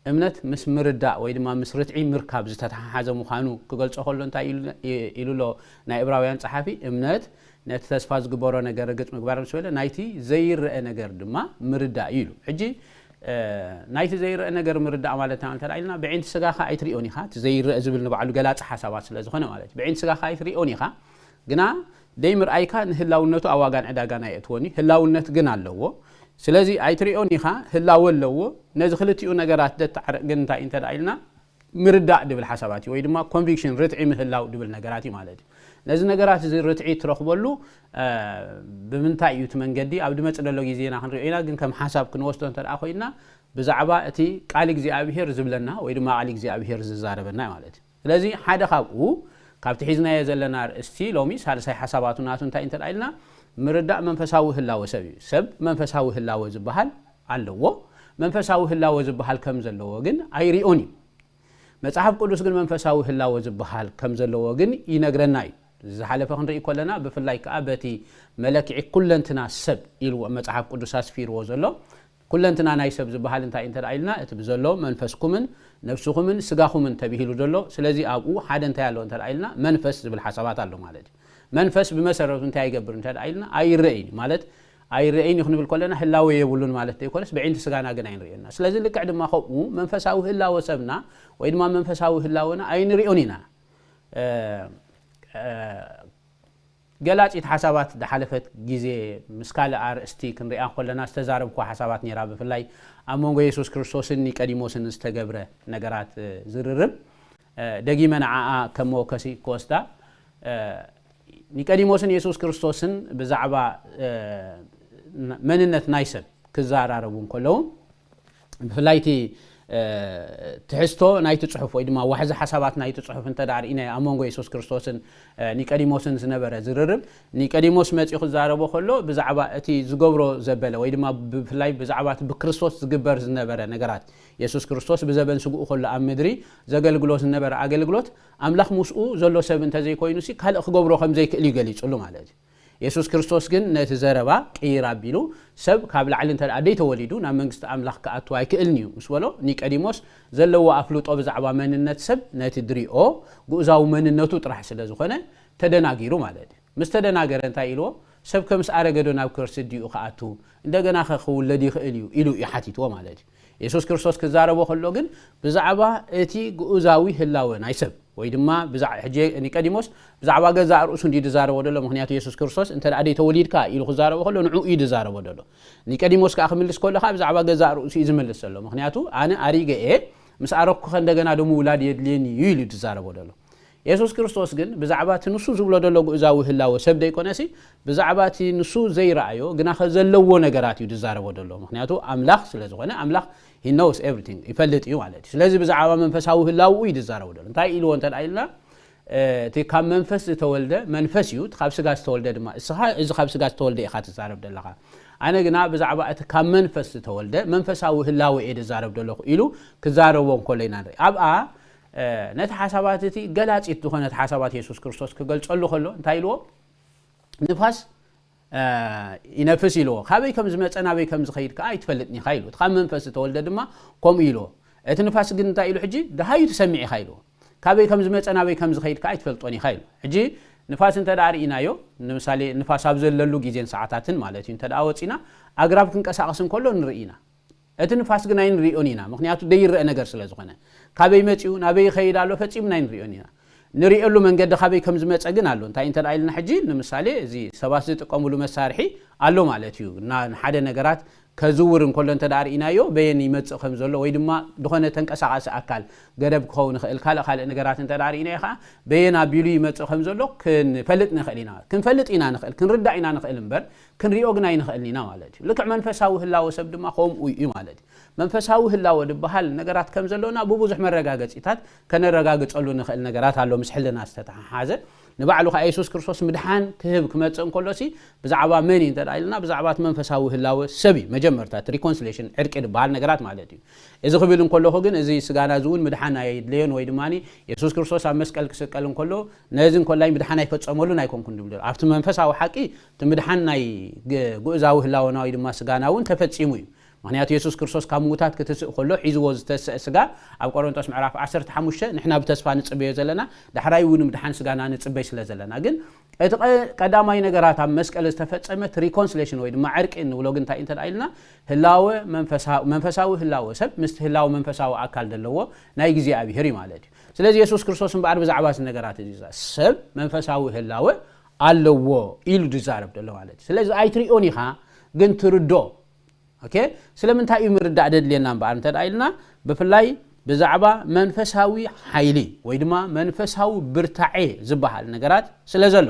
እምነት ምስ ምርዳእ ወይ ድማ ምስ ርትዒ ምርካብ ዝተተሓሓዘ ምዃኑ ክገልጾ ከሎ እንታይ ኢሉ፣ ኢ-፣ ኢሉ ኣሎ ናይ ዕብራውያን ጸሓፊ? እምነት ነቲ ተስፋ ዝግበሮ ነገር ርግጽ ምግባር ምስ በለ፣ ናይቲ ዘይረአ ነገር ድማ ምርዳእ እዩ ኢሉ። ሕጂ፣ እ፣ ናይቲ ዘይረአ ነገር ምርዳእ ማለት እንተ ደኣ ኢልና፣ ብዒንቲ ስጋኻ ኣይትሪኦን ኢኻ። እቲ ዘይረአ ዝብል ንባዕሉ ገላጺ ሓሳባት ስለ ዝኾነ ማለት እዩ። ብዒንቲ ስጋኻ ኣይትሪኦን ኢኻ፣ ግና ደይምርኣይካ ንህላውነቱ ኣብ ዋጋን ዕዳጋን ኣየእትዎን እዩ። ህላውነት ግን ኣለዎ። ስለዚ ኣይትሪኦን ኢኻ፣ ህላወ ኣለዎ። ነዚ ክልቲኡ ነገራት ዘተዓርቕ ግን እንታይ እዩ እንተ ደኣ ኢልና፣ ምርዳእ ድብል ሓሳባት እዩ፣ ወይ ድማ ኮንቪክሽን፣ ርትዒ ምህላው ድብል ነገራት እዩ ማለት እዩ። ነዚ ነገራት እዚ ርትዒ ትረኽበሉ፣ እ፣ ብምንታይ እዩ እቲ መንገዲ? ኣብ ዝመጽእ ዘሎ ግዜና ክንሪኦ ኢና፣ ግን ከም ሓሳብ ክንወስዶ እንተ ደኣ ኮይና፣ ብዛዕባ እቲ ቃል እግዚኣብሄር ዝብለና ወይ ድማ ቃል እግዚኣብሄር ዝዛረበና ማለት እዩ። ስለዚ ሓደ ካብኡ፣ ካብቲ ሒዝናዮ ዘለና ኣርእስቲ ሎሚ ሳልሳይ ሓሳባቱ ናቱ እንታይ እንተ ደኣ ኢልና፣ ምርዳእ መንፈሳዊ ህላወ ሰብ እዩ። ሰብ መንፈሳዊ ህላወ ዝበሃል ኣለዎ። መንፈሳዊ ህላወ ዝበሃል ከም ዘለዎ ግን ኣይሪኦን እዩ። መጽሓፍ ቅዱስ ግን መንፈሳዊ ህላወ ዝበሃል ከም ዘለዎ ግን ይነግረና እዩ። ዝሓለፈ ክንርኢ ከለና፣ ብፍላይ ከኣ በቲ መለክዒ ኩለንትና ሰብ ኢልዎ መጽሓፍ ቅዱስ ኣስፊርዎ ዘሎ፣ ኩለንትና ናይ ሰብ ዝበሃል እንታይ እንተ ደኣ ኢልና፣ እቲ ብዘሎ መንፈስኩምን ነፍስኹምን ስጋኹምን ተባሂሉ ዘሎ። ስለዚ ኣብኡ ሓደ እንታይ ኣሎ እንተ ደኣ ኢልና፣ መንፈስ ዝብል ሓሳባት ኣሎ ማለት እዩ። መንፈስ ብመሰረቱ እንታይ ይገብር እንተ ደኣ ኢልና፣ ኣይረእይን እዩ ማለት፣ ኣይረእይን እዩ ክንብል ከለና ህላወ የብሉን ማለት ዘይኮነስ፣ ብዒንቲ ስጋና ግን ኣይንርእዮና። ስለዚ ልክዕ ድማ ከምኡ መንፈሳዊ ህላወ ሰብና ወይ ድማ መንፈሳዊ ህላወና ኣይንርእዮን ኢና። እ፣ እ፣ ገላጺት ሓሳባት ዝሓለፈት ግዜ ምስ ካልእ ኣርእስቲ ክንሪኣ ከለና ዝተዛረብኩዋ ሓሳባት ነይራ፣ ብፍላይ ኣብ መንጎ የሱስ ክርስቶስን ኒቀዲሞስን ዝተገብረ ነገራት፣ እ፣ ዝርርብ፣ እ፣ ደጊመ ንዓኣ ከም መወከሲ ክወስዳ። እ፣ ኒቀዲሞስን የሱስ ክርስቶስን ብዛዕባ፣ እ፣ መንነት ናይ ሰብ ክዘራረቡ እንከለዉ፣ ብፍላይ እቲ ትሕዝቶ ናይቲ ጽሑፍ ወይ ድማ ዋሕዚ ሓሳባት ናይቲ ጽሑፍ እንተ ደኣ ርኢናዮ፣ ኣብ መንጎ የሱስ ክርስቶስን ኒቀዲሞስን ዝነበረ ዝርርብ፣ ኒቀዲሞስ መጺኡ ክዛረቦ ከሎ ብዛዕባ እቲ ዝገብሮ ዘበለ ወይ ድማ ብፍላይ ብዛዕባ እቲ ብክርስቶስ ዝግበር ዝነበረ ነገራት፣ የሱስ ክርስቶስ ብዘበን ስግኡ ከሎ ኣብ ምድሪ ዘገልግሎ ዝነበረ ኣገልግሎት፣ ኣምላኽ ምስኡ ዘሎ ሰብ እንተዘይኮይኑሲ ካልእ ክገብሮ ከም ዘይክእል እዩ ገሊጹሉ ማለት እዩ። የሱስ ክርስቶስ ግን ነቲ ዘረባ ቅይር ኣቢሉ፣ ሰብ ካብ ላዕሊ እንተ ደኣ ደይተወሊዱ ናብ መንግስቲ ኣምላኽ ክኣቱ ኣይክእልን እዩ ምስ በሎ፣ ኒቀዲሞስ ዘለዎ ኣፍልጦ ብዛዕባ መንነት ሰብ ነቲ ድሪኦ ግኡዛዊ መንነቱ ጥራሕ ስለ ዝኾነ ተደናጊሩ ማለት እዩ። ምስ ተደናገረ እንታይ ኢልዎ? ሰብ ከምስ ኣረገዶ ናብ ከርሲ ድዩ ክኣቱ? እንደገና ከ ክውለድ ይኽእል እዩ? ኢሉ እዩ ሓቲትዎ ማለት እዩ። የሱስ ክርስቶስ ክዛረቦ ከሎ ግን ብዛዕባ እቲ ግኡዛዊ ህላወ ናይ ሰብ ወይ ድማ ብዛ- ሕጂ ኒቀዲሞስ ብዛዕባ ገዛእ ርእሱ እንዲ ዝዛረቦ ዘሎ። ምክንያቱ የሱስ ክርስቶስ እንተ ደኣ ደይተወሊድካ ኢሉ ክዛረቦ ከሎ ንዕኡ እዩ ዝዛረቦ ዘሎ። ኒቀዲሞስ ከዓ ክምልስ ከሎ ከዓ ብዛዕባ ገዛእ ርእሱ እዩ ዝምልስ ዘሎ። ምክንያቱ ኣነ ኣሪገ እየ፣ ምስ ኣረኩኸ እንደገና ደሞ ውላድ የድልየኒ እዩ ኢሉ ዝዛረቦ ዘሎ። የሱስ ክርስቶስ ግን ብዛዕባ እቲ ንሱ ዝብሎ ዘሎ ግኡዛዊ ህላወ ሰብ ደይኮነሲ፣ ብዛዕባ እቲ ንሱ ዘይረኣዮ ግና ከ ዘለዎ ነገራት እዩ ዝዛረቦ ዘሎ። ምክንያቱ ኣምላኽ ስለ ዝኾነ፣ ኣምላኽ he knows everything፣ ይፈልጥ እዩ ማለት እዩ። ስለዚ ብዛዕባ መንፈሳዊ ህላውኡ እዩ ዝዛረቦ ዘሎ። እንታይ ኢልዎ እንተ ደኣ ኢልና፣ እቲ ካብ መንፈስ ዝተወልደ መንፈስ እዩ፣ እቲ ካብ ስጋ ዝተወልደ ድማ እስኻ እዚ ካብ ስጋ ዝተወልደ ኢኻ ትዛረብ ዘለኻ። ኣነ ግና ብዛዕባ እቲ ካብ መንፈስ ዝተወልደ መንፈሳዊ ህላወ እየ ዝዛረብ ዘለኹ ኢሉ ክዛረቦ እንከሎ ኢና ንርኢ። ኣብኣ ነቲ ሓሳባት እቲ ገላጺት ዝኾነት ሓሳባት የሱስ ክርስቶስ ክገልጸሉ ከሎ እንታይ ኢልዎ? ንፋስ ይነፍስ ኢልዎ። ካበይ ከም ዝመጸ ናበይ ከም ዝኸይድ ከኣ ኣይትፈልጥን ኢኻ ኢሉ። እቲ ካብ መንፈስ ዝተወልደ ድማ ከምኡ ኢልዎ። እቲ ንፋስ ግን እንታይ ኢሉ ሕጂ? ደሃዩ ትሰምዕ ኢኻ ኢልዎ። ካበይ ከም ዝመጸ ናበይ ከም ዝኸይድ ከኣ ኣይትፈልጦን ኢኻ ኢሉ። ሕጂ ንፋስ እንተ ደኣ ርኢናዮ፣ ንምሳሌ ንፋስ ኣብ ዘለሉ ግዜን ሰዓታትን ማለት እዩ፣ እንተ ደኣ ወጺና ኣግራብ ክንቀሳቐስ እንከሎ ንርኢ ኢና። እቲ ንፋስ ግን ኣይንሪኦን ኢና፣ ምክንያቱ ደይረአ ነገር ስለ ዝኾነ። ካበይ መጺኡ፣ ናበይ ይኸይድ ኣሎ ፈጺምና ኣይንሪኦን ኢና። ንሪኤሉ መንገዲ ካበይ ከም ዝመጸ ግን ኣሎ። እንታይ እንተ ደኣ ኢልና ሕጂ፣ ንምሳሌ እዚ ሰባት ዝጥቀምሉ መሳርሒ ኣሎ ማለት እዩ። እና ንሓደ ነገራት ከዝውር እንከሎ እንተ ደኣ ርኢናዮ፣ በየን ይመጽእ ከም ዘሎ ወይ ድማ ዝኾነ ተንቀሳቓሲ ኣካል ገደብ ክኸውን ይኽእል፣ ካልእ ካልእ ነገራት እንተ ደኣ ርኢናዮ ኸዓ፣ በየን ኣቢሉ ይመጽእ ከም ዘሎ ክንፈልጥ ንኽእል ኢና። ክንፈልጥ ኢና ንኽእል፣ ክንርዳእ ኢና ንኽእል እምበር፣ ክንሪኦ ግን ኣይንኽእልን ኢና ማለት እዩ። ልክዕ መንፈሳዊ ህላወ ሰብ ድማ ከምኡ እዩ ማለት እዩ። መንፈሳዊ ህላወ ዝበሃል ነገራት ከም ዘለውና ብብዙሕ መረጋገጺታት ከነረጋግጸሉ ንኽእል ነገራት ኣሎ፣ ምስ ሕልና ዝተተሓሓዘ። ንባዕሉ ኸኣ የሱስ ክርስቶስ ምድሓን ክህብ ክመጽእ እንከሎሲ ብዛዕባ መን እዩ እንተ ደኣ ኢልና፣ ብዛዕባ እቲ መንፈሳዊ ህላወ ሰብ እዩ። መጀመርታ እቲ ሪኮንሲሌሽን፣ ዕርቂ ዝበሃል ነገራት ማለት እዩ። እዚ ክብል እንከለኹ ግን፣ እዚ ስጋና እዚ እውን ምድሓን ኣየድለዮን፣ ወይ ድማ የሱስ ክርስቶስ ኣብ መስቀል ክስቀል እንከሎ፣ ነዚ እንኮላይ ምድሓን ኣይፈጸመሉን ኣይኮንኩን ድብል ዘሎ። ኣብቲ መንፈሳዊ ሓቂ፣ እቲ ምድሓን ናይ ግ-፣ ግኡዛዊ ህላወና ወይ ድማ ስጋና እውን ተፈጺሙ እዩ። ምክንያቱ የሱስ ክርስቶስ ካብ ምዉታት ክትስእ ከሎ ሒዝዎ ዝተሰአ ስጋ፣ ኣብ ቆሮንቶስ ምዕራፍ ዓሰርተ ሓሙሽተ ንሕና ብተስፋ ንጽበዮ ዘለና፣ ዳሕራይ እውን ምድሓን ስጋና ንጽበይ ስለ ዘለና። ግን እቲ ቀ-፣ ቀዳማይ ነገራት ኣብ መስቀል ዝተፈጸመ እቲ ሪኮንሲሌሽን ወይ ድማ ዕርቂ እንብሎ ግን እንታይ እንተ ደኣ ኢልና፣ ህላወ መንፈሳ-፣ መንፈሳዊ ህላወ ሰብ ምስቲ ህላወ መንፈሳዊ ኣካል ዘለዎ ናይ እግዚኣብሄር እዩ ማለት እዩ። ስለዚ የሱስ ክርስቶስ እምበኣር ብዛዕባ እዚ ነገራት እዚ ሰብ መንፈሳዊ ህላወ ኣለዎ ኢሉ ዝዛረብ ዘሎ ማለት እዩ። ስለዚ ኣይትሪኦን ኢኻ፣ ግን ትርድኦ። ኦኬ፣ ስለምንታይ እዩ ምርዳእ ደድልየና እምበኣር እንተ ደኣ ኢልና፣ ብፍላይ ብዛዕባ መንፈሳዊ ሓይሊ ወይ ድማ መንፈሳዊ ብርታዔ ዝበሃል ነገራት ስለ ዘሎ፣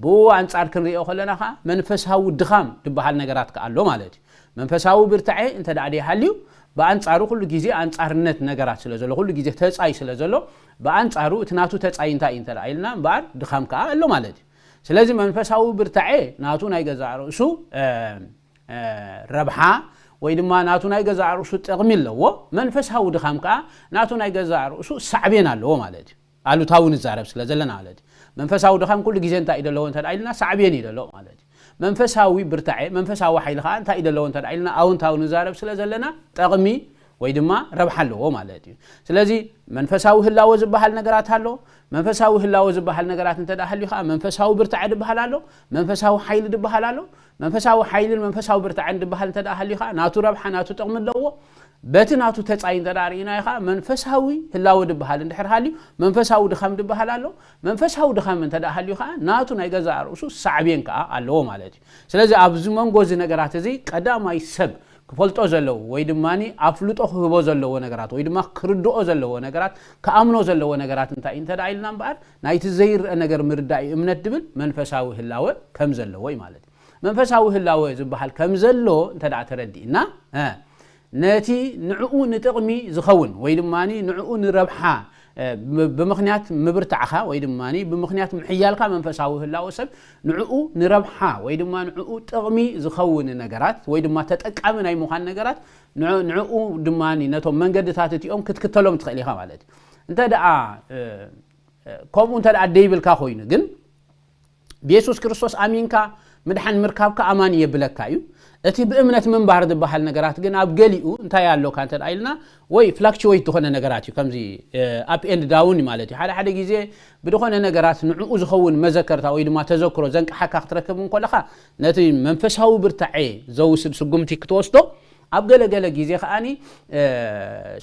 ብኡ ኣንጻር ክንሪኦ ከለና ኸኣ መንፈሳዊ ድኻም ዝበሃል ነገራት ከኣ ኣሎ ማለት እዩ። መንፈሳዊ ብርታዔ እንተ ደኣ ደይሃልዩ፣ ብኣንጻሩ ኩሉ ግዜ ኣንጻርነት ነገራት ስለ ዘሎ፣ ኩሉ ግዜ ተጻይ ስለ ዘሎ፣ ብኣንጻሩ እቲ ናቱ ተጻይ እንታይ እዩ እንተ ደኣ ኢልና እምበኣር፣ ድኻም ከኣ ኣሎ ማለት እዩ። ስለዚ መንፈሳዊ ብርታዔ ናቱ ናይ ገዛእ ርእሱ፣ እ፣ እ፣ ረብሓ ወይ ድማ ናቱ ናይ ገዛእ ርእሱ ጥቕሚ ኣለዎ። መንፈሳዊ ድኻም ከኣ ናቱ ናይ ገዛእ ርእሱ ሳዕቤን ኣለዎ ማለት እዩ። ኣሉታዊ ንዛረብ ስለ ዘለና ማለት እዩ። መንፈሳዊ ድኻም ኩሉ ግዜ እንታይ እዩ ዘለዎ እንተ ደኣ ኢልና፣ ሳዕቤን እዩ ዘለዎ ማለት እዩ። መንፈሳዊ ብርታዔ፣ መንፈሳዊ ሓይሊ ከኣ እንታይ እዩ ዘለዎ እንተ ደኣ ኢልና፣ ኣወንታዊ ንዛረብ ስለ ዘለና፣ ጠቕሚ ወይ ድማ ረብሓ ኣለዎ ማለት እዩ። ስለዚ መንፈሳዊ ህላወ ዝበሃል ነገራት ኣሎ። መንፈሳዊ ህላወ ዝበሃል ነገራት እንተ ደኣ ሃልዩ ከኣ መንፈሳዊ ብርታዐ ዝበሃል ኣሎ፣ መንፈሳዊ ሓይሊ ዝበሃል ኣሎ። መንፈሳዊ ሓይልን መንፈሳዊ ብርታዐን ዝበሃል እንተ ደኣ ሃልዩ ከኣ ናቱ ረብሓ፣ ናቱ ጥቕሚ ኣለዎ። በቲ ናቱ ተጻይ እንተ ደኣ ርኢናዮ ከኣ መንፈሳዊ ህላወ ዝበሃል እንድሕር ሃልዩ፣ መንፈሳዊ ድኻም ዝበሃል ኣሎ። መንፈሳዊ ድኻም እንተ ደኣ ሃልዩ ከኣ ናቱ ናይ ገዛእ ርእሱ ሳዕቤን ከኣ ኣለዎ ማለት እዩ። ስለዚ ኣብዚ መንጎ እዚ ነገራት እዚ ቀዳማይ ሰብ ክፈልጦ ዘለዎ ወይ ድማ ኣፍልጦ ክህቦ ዘለዎ ነገራት ወይ ድማ ክርድኦ ዘለዎ ነገራት፣ ክኣምኖ ዘለዎ ነገራት እንታይ እዩ እንተ ደኣ ኢልና እምበኣር፣ ናይቲ ዘይረአ ነገር ምርዳእ እዩ እምነት ድብል መንፈሳዊ ህላወ ከም ዘለዎ እዩ ማለት እዩ። መንፈሳዊ ህላወ ዝበሃል ከም ዘሎ እንተ ደኣ ተረዲእና፣ እ፣ ነቲ ንዕኡ ንጥቕሚ ዝኸውን ወይ ድማ ንዕኡ ንረብሓ ብምኽንያት ምብርታዕኻ ወይ ድማ ብምኽንያት ምሕያልካ መንፈሳዊ ህላወ ሰብ ንዕኡ ንረብሓ ወይ ድማ ንዕኡ ጥቕሚ ዝኸውን ነገራት ወይ ድማ ተጠቃሚ ናይ ምዃን ነገራት ንዕኡ ድማ ነቶም መንገድታት እቲኦም ክትክተሎም ትኽእል ኢኻ ማለት እዩ። እንተ ደኣ ከምኡ እንተ ደኣ ደይብልካ ኮይኑ ግን ብየሱስ ክርስቶስ ኣሚንካ ምድሓን ምርካብካ ኣማኒ የብለካ እዩ። እቲ ብእምነት ምንባር ዝበሃል ነገራት ግን ኣብ ገሊኡ እንታይ ኣለካ እንተ ኢልና ወይ ፍላክቹዌት ዝኾነ ነገራት እዩ። ከምዚ ኣፕ ኤንድ ዳውን ማለት እዩ። ሓደ ሓደ ግዜ ብዝኾነ ነገራት ንዕኡ ዝኸውን መዘከርታ ወይ ድማ ተዘክሮ ዘንቅሓካ ክትረክብ እንኮለኻ ነቲ መንፈሳዊ ብርታዐ ዘውስድ ስጉምቲ ክትወስዶ ኣብ ገለገለ ግዜ ከዓኒ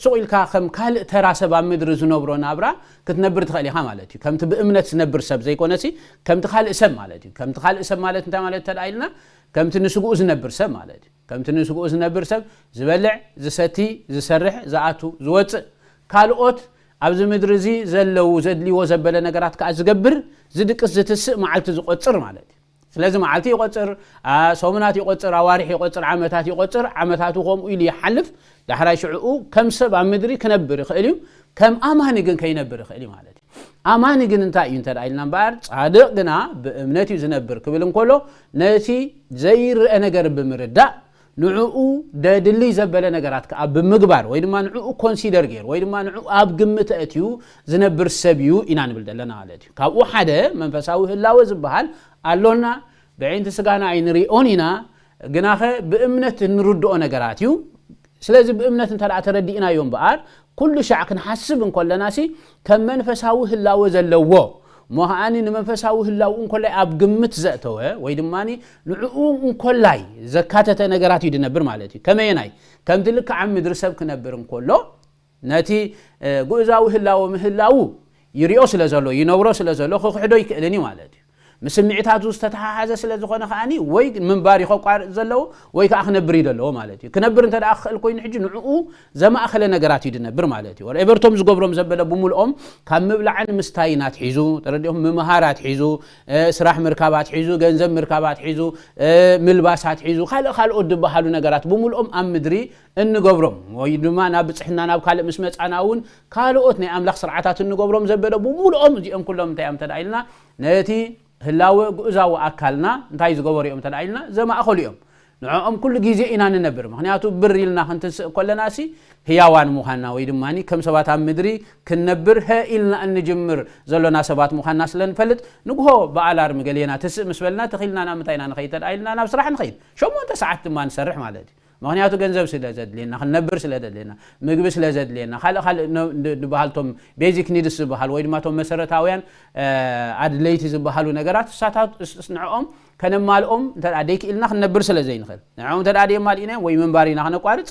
ስቕ ኢልካ ከም ካልእ ተራ ሰብ ኣብ ምድሪ ዝነብሮ ናብራ ክትነብር ትኽእል ኢኻ ማለት እዩ። ከምቲ ብእምነት ዝነብር ሰብ ዘይኮነሲ ከምቲ ካልእ ሰብ ማለት እዩ። ከምቲ ካልእ ሰብ ማለት እንታይ ማለት እንተ ኢልና ከምቲ ንስግኡ ዝነብር ሰብ ማለት እዩ። ከምቲ ንስግኡ ዝነብር ሰብ ዝበልዕ፣ ዝሰቲ፣ ዝሰርሕ፣ ዝኣቱ፣ ዝወፅእ ካልኦት ኣብዚ ምድሪ እዚ ዘለዉ ዘድልይዎ ዘበለ ነገራት ከዓ ዝገብር ዝድቅስ ዝትስእ መዓልቲ ዝቆፅር ማለት እዩ። ስለዚ መዓልቲ ይቆፅር፣ ሰሙናት ይቆፅር፣ ኣዋርሕ ይቆፅር፣ ዓመታት ይቆፅር፣ ዓመታቱ ከምኡ ኢሉ ይሓልፍ። ዳሕራይ ሽዕኡ ከም ሰብ ኣብ ምድሪ ክነብር ይኽእል እዩ፣ ከም ኣማኒ ግን ከይነብር ይኽእል እዩ ማለት እዩ። ኣማኒ ግን እንታይ እዩ እንተ ኢልና እምበኣር ፃድቕ ግና ብእምነት እዩ ዝነብር ክብል እንከሎ ነቲ ዘይረአ ነገር ብምርዳእ ንዕኡ ደድልይ ዘበለ ነገራት ከዓ ብምግባር ወይ ድማ ንዕኡ ኮንሲደር ገይሩ ወይ ድማ ንዕኡ ኣብ ግምት ኣእትዩ ዝነብር ሰብ እዩ ኢና ንብል ዘለና ማለት እዩ። ካብኡ ሓደ መንፈሳዊ ህላወ ዝበሃል ኣሎና፣ ብዒንቲ ስጋና ኣይንሪኦን ኢና፣ ግናኸ ብእምነት እንርድኦ ነገራት እዩ። ስለዚ ብእምነት እንተ ተረዲእናዮ እምበኣር ኩሉ ሻዕ ክንሓስብ እንከለናሲ ከም መንፈሳዊ ህላወ ዘለዎ ሞሃኣኒ ንመንፈሳዊ ህላው እንኮላይ ኣብ ግምት ዘእተወ ወይ ድማ ንዕኡ እንኮላይ ዘካተተ ነገራት እዩ ድነብር ማለት እዩ። ከመየናይ ከምቲ ልክዓ ምድሪ ሰብ ክነብር እንከሎ ነቲ ጉእዛዊ ህላወ ምህላው ይሪኦ ስለ ዘሎ ይነብሮ ስለ ዘሎ ክክሕዶ ይክእልን እዩ ማለት እዩ። ምስ ስምዒታቱ ዝተተሓሓዘ ስለ ዝኾነ ከዓኒ ወይ ምንባር እዩ ከቋርጥ ዘለዎ ወይ ከዓ ክነብር እዩ ዘለዎ ማለት እዩ። ክነብር እንተ ደኣ ክኽእል ኮይኑ ሕጂ ንዕኡ ዘማእኸለ ነገራት እዩ ድነብር ማለት እዩ። ወርኤቨርቶም ዝገብሮም ዘበለ ብምልኦም ካብ ምብላዕን ምስታይን ኣትሒዙ ተረዲኦም ምምሃር ኣትሒዙ ስራሕ ምርካብ ኣትሒዙ ገንዘብ ምርካብ ኣትሒዙ ምልባስ ኣትሒዙ ካልእ ካልኦት ዝበሃሉ ነገራት ብምልኦም ኣብ ምድሪ እንገብሮም ወይ ድማ ናብ ብፅሕና ናብ ካልእ ምስ መፃና እውን ካልኦት ናይ ኣምላኽ ስርዓታት እንገብሮም ዘበለ ብምልኦም እዚኦም ኩሎም እንታይ እዮም እንተ ኢልና ነቲ ህላወ ግእዛዊ ኣካልና እንታይ ዝገበሩ እዮም እንተ ኢልና ዘማእኸሉ እዮም። ንዕኦም ኩሉ ግዜ ኢና ንነብር። ምክንያቱ ብር ኢልና ክንትንስእ ከለና ሲ ህያዋን ምዃንና ወይ ድማ ከም ሰባት ኣብ ምድሪ ክንነብር ሀ ኢልና እንጅምር ዘሎና ሰባት ምዃንና ስለ ንፈልጥ ንግሆ ብኣላርም ገሌና ትስእ ምስ በልና ተኺልና ናብ ምንታይ ኢና ንኸይድ እንተ ኢልና ናብ ስራሕ ንኸይድ። ሸሞንተ ሰዓት ድማ ንሰርሕ ማለት እዩ። ምክንያቱ ገንዘብ ስለ ዘድልየና ክንነብር ስለ ዘድልየና ምግቢ ስለ ዘድልየና ካልእ ካልእ ዝበሃልቶም ቤዚክ ኒድስ ዝበሃል ወይ ድማ ቶም መሰረታውያን ኣድለይቲ ዝበሃሉ ነገራት እሳታት ንዕኦም ከነማልኦም እንተ ደይክኢልና ክንነብር ስለ ዘይንኽእል ንዕኦም እንተ ደየማልኢናዮም ወይ ምንባር ኢና ክነቋርፅ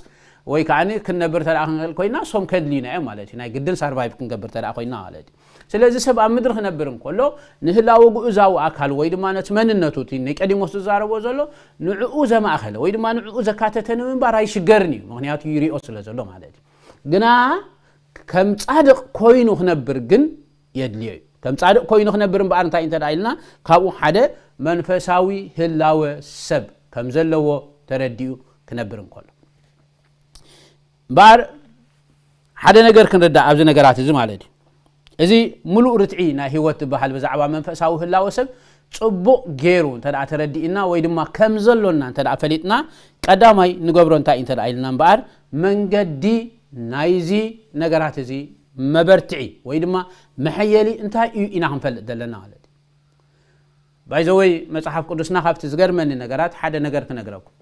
ወይ ከዓ ክንነብር እንተ ክንኽእል ኮይና እሶም ከድልዩና እዮም ማለት እዩ። ናይ ግድን ሳርቫይቭ ክንገብር እንተ ኮይና ማለት እዩ። ስለዚ ሰብ ኣብ ምድሪ ክነብር እንከሎ ንህላወ ግኡዛዊ ኣካል ወይ ድማ ነቲ መንነቱ እቲ ኒቆዲሞስ ዝዛረቦ ዘሎ ንዕኡ ዘማእኸለ ወይ ድማ ንዕኡ ዘካተተ ንምንባር ኣይሽገርን እዩ። ምክንያቱ ይሪኦ ስለ ዘሎ ማለት እዩ። ግና ከም ፃድቕ ኮይኑ ክነብር ግን የድልዮ እዩ። ከም ፃድቕ ኮይኑ ክነብር እምበኣር እንታይ እንተ ኢልና ካብኡ ሓደ መንፈሳዊ ህላወ ሰብ ከም ዘለዎ ተረዲኡ ክነብር እንከሎ እምበኣር ሓደ ነገር ክንርዳእ ኣብዚ ነገራት እዚ ማለት እዩ። እዚ ምሉእ ርትዒ ናይ ህይወት ዝበሃል ብዛዕባ መንፈሳዊ ህላወ ሰብ ፅቡቕ ገይሩ እንተ ተረዲእና ወይ ድማ ከም ዘሎና እንተ ፈሊጥና ቀዳማይ ንገብሮ እንታይ እንተ ኢልና እምበኣር መንገዲ ናይዚ ነገራት እዚ መበርትዒ ወይ ድማ መሐየሊ እንታይ እዩ ኢና ክንፈልጥ ዘለና ማለት እዩ። ባይዘወይ መፅሓፍ ቅዱስና ካብቲ ዝገርመኒ ነገራት ሓደ ነገር ክነግረኩም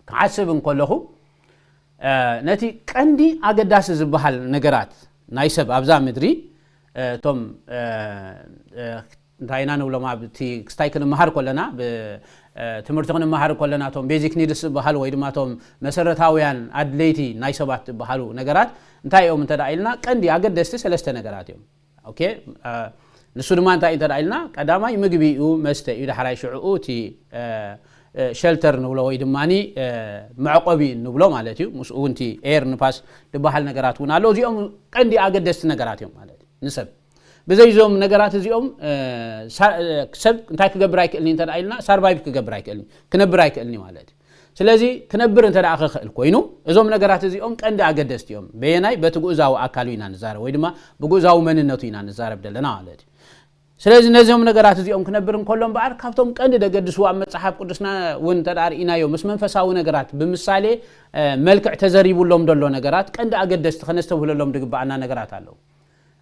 ክሓስብ እንከለኹ ነቲ ቀንዲ ኣገዳሲ ዝበሃል ነገራት ናይ ሰብ ኣብዛ ምድሪ እቶም እንታይ ኢና ንብሎም ኣብቲ ክስታይ ክንመሃር ከለና ትምህርቲ ክንመሃር ከለና እቶም ቤዚክ ኒድስ ዝበሃሉ ወይ ድማ እቶም መሰረታውያን ኣድለይቲ ናይ ሰባት ዝበሃሉ ነገራት እንታይ እዮም እንተ ኢልና ቀንዲ ኣገደስቲ ሰለስተ ነገራት እዮም። ኦኬ ንሱ ድማ እንታይ እንተ ኢልና ቀዳማይ ምግቢ እዩ መስተ እዩ ዳሕራይ ሽዕኡ እቲ ሸልተር ንብሎ ወይ ድማ መዕቆቢ ንብሎ ማለት እዩ። ምስኡ እውን እቲ ኤር ንፋስ ዝበሃል ነገራት እውን ኣሎ። እዚኦም ቀንዲ ኣገደስቲ ነገራት እዮም ማለት እዩ ንሰብ ብዘይ እዞም ነገራት እዚኦም ሰብ እንታይ ክገብር ኣይክእልን እንተ ኢልና ሳርቫይቭ ክገብር ኣይክእልን ክነብር ኣይክእልን ማለት እዩ። ስለዚ ክነብር እንተ ደኣ ክኽእል ኮይኑ፣ እዞም ነገራት እዚኦም ቀንዲ ኣገደስቲ እዮም። በየናይ? በቲ ግኡዛዊ ኣካሉ ኢና ንዛረብ፣ ወይ ድማ ብግኡዛዊ መንነቱ ኢና ንዛረብ ዘለና ማለት እዩ። ስለዚ ነዚኦም ነገራት እዚኦም ክነብር እንከሎ እምበኣር፣ ካብቶም ቀንዲ ደገድስዎ ኣብ መጽሓፍ ቅዱስና እውን እንተ ደኣ ርኢናዮ፣ ምስ መንፈሳዊ ነገራት ብምሳሌ፣ እ፣ መልክዕ ተዘሪቡሎም ዘሎ ነገራት ቀንዲ ኣገደስቲ ከነስተብህለሎም ዝግብኣና ነገራት ኣለዉ።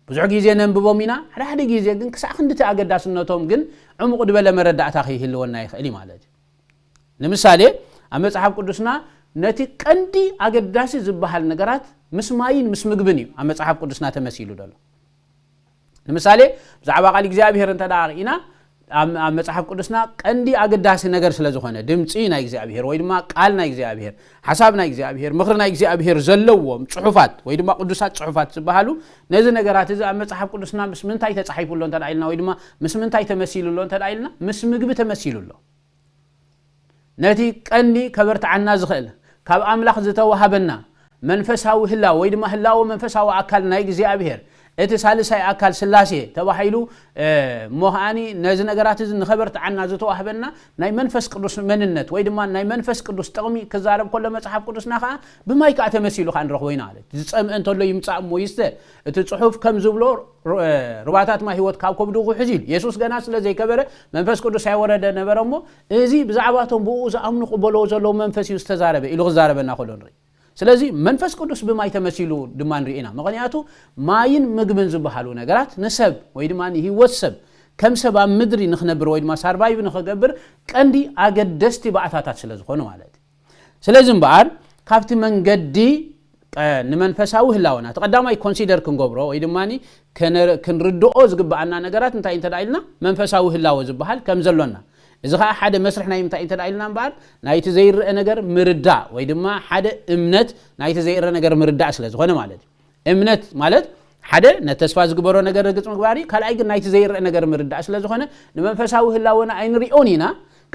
ብዙሕ ግዜ ነንብቦም ኢና፣ ሓደ ሓደ ግዜ ግን ክሳዕ ክንድቲ ኣገዳስነቶም ግን ዕሙቕ ዝበለ መረዳእታ ከይህልወና ይኽእል እዩ ማለት እዩ። ንምሳሌ፣ ኣብ መጽሓፍ ቅዱስና ነቲ ቀንዲ ኣገዳሲ ዝበሃል ነገራት ምስ ማይን ምስ ምግብን እዩ ኣብ መጽሓፍ ቅዱስና ተመሲሉ ዘሎ። ንምሳሌ፣ ብዛዕባ ቃል እግዚኣብሔር እንተ ደኣ ርኢና፣ ኣብ ኣብ መጽሓፍ ቅዱስና ቀንዲ ኣገዳሲ ነገር ስለ ዝኾነ፣ ድምጺ ናይ እግዚኣብሔር ወይ ድማ ቃል ናይ እግዚኣብሔር፣ ሓሳብ ናይ እግዚኣብሔር፣ ምኽሪ ናይ እግዚኣብሔር ዘለዎም ጽሑፋት ወይ ድማ ቅዱሳት ጽሑፋት ዝበሃሉ፣ ነዚ ነገራት እዚ ኣብ መጽሓፍ ቅዱስና ምስ ምንታይ ተጻሒፉ ኣሎ እንተ ደኣ ኢልና ወይ ድማ ምስ ምንታይ ተመሲሉ ኣሎ እንተ ደኣ ኢልና፣ ምስ ምግቢ ተመሲሉ ኣሎ። ነቲ ቀንዲ ከበርትዓና ዝኽእል ካብ ኣምላኽ ዝተዋህበና መንፈሳዊ ህላወ ወይ ድማ ህላወ መንፈሳዊ ኣካል ናይ እግዚኣብሔር፣ እቲ ሳልሳይ ኣካል ስላሴ ተባሂሉ፣ እ፣ እሞ ከዓኒ ነዚ ነገራት እዚ ንኸበርትዓና ዝተዋህበና ናይ መንፈስ ቅዱስ መንነት ወይ ድማ ናይ መንፈስ ቅዱስ ጥቕሚ ክዛረብ ከሎ መጽሓፍ ቅዱስና ከኣ ብማይ ከኣ ተመሲሉ ከኣ ንረኽቦ ኢና ማለት እዩ። ዝጸምአ እንተሎ ይምጻእ እሞ ይስተ። እቲ ጽሑፍ ከም ዝብሎ ሩ-፣ እ፣ ሩባታት ማይ ህይወት ካብ ከብዱ ክውሕዝ ኢሉ። የሱስ ገና ስለ ዘይከበረ መንፈስ ቅዱስ ኣይወረደ ነበረ እሞ፣ እዚ ብዛዕባ እቶም ብኡ ዝኣምኑ ክቕበልዎ ዘለዉ መንፈስ እዩ ዝተዛረበ ኢሉ ክዛረበና ከሎ ንርኢ። ስለዚ መንፈስ ቅዱስ ብማይ ተመሲሉ ድማ ንርኢ ኢና። ምኽንያቱ ማይን ምግብን ዝበሃሉ ነገራት ንሰብ ወይ ድማ ንህይወት ሰብ ከም ሰብ ኣብ ምድሪ ንኽነብር ወይ ድማ ሳርቫይቭ ንኽገብር ቀንዲ ኣገደስቲ ባእታታት ስለ ዝኾኑ ማለት እዩ። ስለዚ እምበኣር ካብቲ መንገዲ፣ እ፣ ንመንፈሳዊ ህላወና እቲ ቀዳማይ ኮንሲደር ክንገብሮ ወይ ድማ ከነ-፣ ክንርድኦ ዝግብኣና ነገራት እንታይ እንተ ደኣ ኢልና መንፈሳዊ ህላወ ዝበሃል ከም ዘሎና። እዚ ኸዓ ሓደ መስርሕ ናይ ምንታይ እንተ ደኣ ኢልና እምበኣር ናይቲ ዘይረአ ነገር ምርዳእ ወይ ድማ ሓደ እምነት ናይቲ ዘይረአ ነገር ምርዳእ ስለ ዝኾነ ማለት እዩ። እምነት ማለት ሓደ ነቲ ተስፋ ዝግበሮ ነገር ርግጽ ምግባር እዩ። ካልኣይ ግን ናይቲ ዘይረአ ነገር ምርዳእ ስለ ዝኾነ ንመንፈሳዊ ህላወና ኣይንሪኦን ኢና።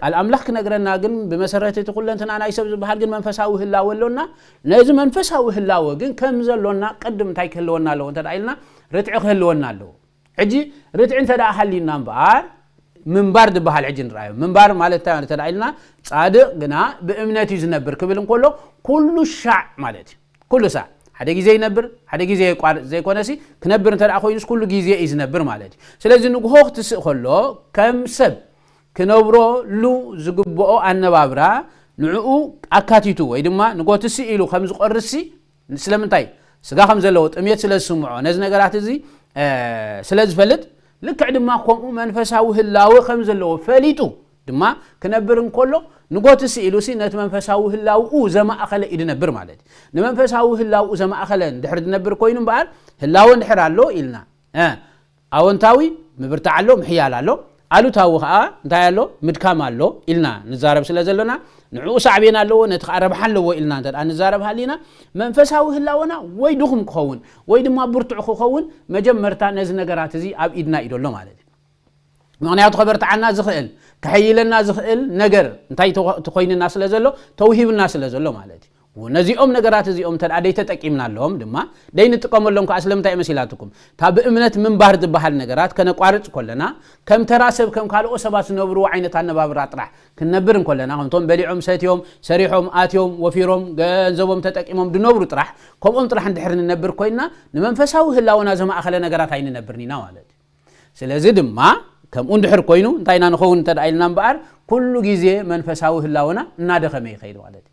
ቃል ኣምላኽ ክነግረና ግን ብመሰረት እቲ ኩለንትና ናይ ሰብ ዝበሃል ግን መንፈሳዊ ህላወ ኣሎና። ነዚ መንፈሳዊ ህላወ ግን ከም ዘሎና ቅድም እንታይ ክህልወና ኣለዎ እንተ ደኣ ኢልና ርትዒ ክህልወና ኣለዎ። ሕጂ ርትዒ እንተ ደኣ ሃልዩና እምበኣር ምንባር ዝበሃል ሕጂ ንርኣዮ። ምንባር ማለት እንታይ ማለት እንተ ደኣ ኢልና ጻድቕ ግና ብእምነት እዩ ዝነብር ክብል እንከሎ ኩሉ ሻዕ ማለት እዩ። ኩሉ ሳዕ ሓደ ግዜ ይነብር፣ ሓደ ግዜ የቋርጽ ዘይኮነሲ ክነብር እንተ ደኣ ኮይኑስ ኩሉ ግዜ እዩ ዝነብር ማለት እዩ። ስለዚ ንግሆ ክትስእ ከሎ ከም ሰብ ክነብረሉ ዝግብኦ ኣነባብራ ንዕኡ ኣካቲቱ ወይ ድማ ንጎ ትስእ ኢሉ ከም ዝቆርስሲ ስለምንታይ? ስጋ ከም ዘለዎ ጥሜት ስለ ዝስምዖ ነዚ ነገራት እዚ፣ እ፣ ስለ ዝፈልጥ ልክዕ ድማ ከምኡ መንፈሳዊ ህላወ ከም ዘለዎ ፈሊጡ ድማ ክነብር እንከሎ ንጎ ትስእ ኢሉሲ ነቲ መንፈሳዊ ህላውኡ ዘማእኸለ እዩ ዝነብር ማለት እዩ። ንመንፈሳዊ ህላውኡ ዘማእኸለ እንድሕር ዝነብር ኮይኑ እምበኣር ህላወ እንድሕር ኣሎ ኢልና፣ እ፣ ኣወንታዊ ምብርታዕ ኣሎ፣ ምሕያል ኣሎ። ኣሉታዊ ኸዓ እንታይ ኣሎ? ምድካም ኣሎ ኢልና ንዛረብ ስለ ዘሎና ንዕኡ ሳዕቤን ኣለዎ፣ ነቲ ኸዓ ረብሓ ኣለዎ ኢልና እንተ ደኣ ንዛረብ ሃሊና መንፈሳዊ ህላወና ወይ ድኹም ክኸውን ወይ ድማ ብርቱዕ ክኸውን መጀመርታ ነዚ ነገራት እዚ ኣብ ኢድና እዩ ዘሎ ማለት እዩ። ምኽንያቱ ከበርትዓና ዝኽእል፣ ከሐይለና ዝኽእል ነገር እንታይ ተኾ-፣ ተኾይንና ስለ ዘሎ ተውሂብና ስለ ዘሎ ማለት እዩ። ነዚኦም ነገራት እዚኦም እንተ ደኣ ደይተጠቂምናሎም ድማ ደይንጥቀመሎም ከኣ ስለምንታይ እዩ መሲላትኩም? እታ ብእምነት ምንባር ዝበሃል ነገራት ከነቋርጽ ከለና ከም ተራ ሰብ ከም ካልኦ ሰባት ዝነብርዎ ዓይነት ኣነባብራ ጥራሕ ክንነብር እንከለና ከምቶም በሊዖም ሰትዮም ሰሪሖም ኣትዮም ወፊሮም ገንዘቦም ተጠቂሞም ዝነብሩ ጥራሕ ከምኦም ጥራሕ እንድሕር ንነብር ኮይንና ንመንፈሳዊ ህላወና ዘማእኸለ ነገራት ኣይንነብርን ኢና ማለት እዩ። ስለዚ ድማ ከምኡ እንድሕር ኮይኑ እንታይ ኢና ንኸውን እንተ ደኣ ኢልና እምበኣር ኩሉ ግዜ መንፈሳዊ ህላወና እናደኸመ ይኸይድ ማለት እዩ።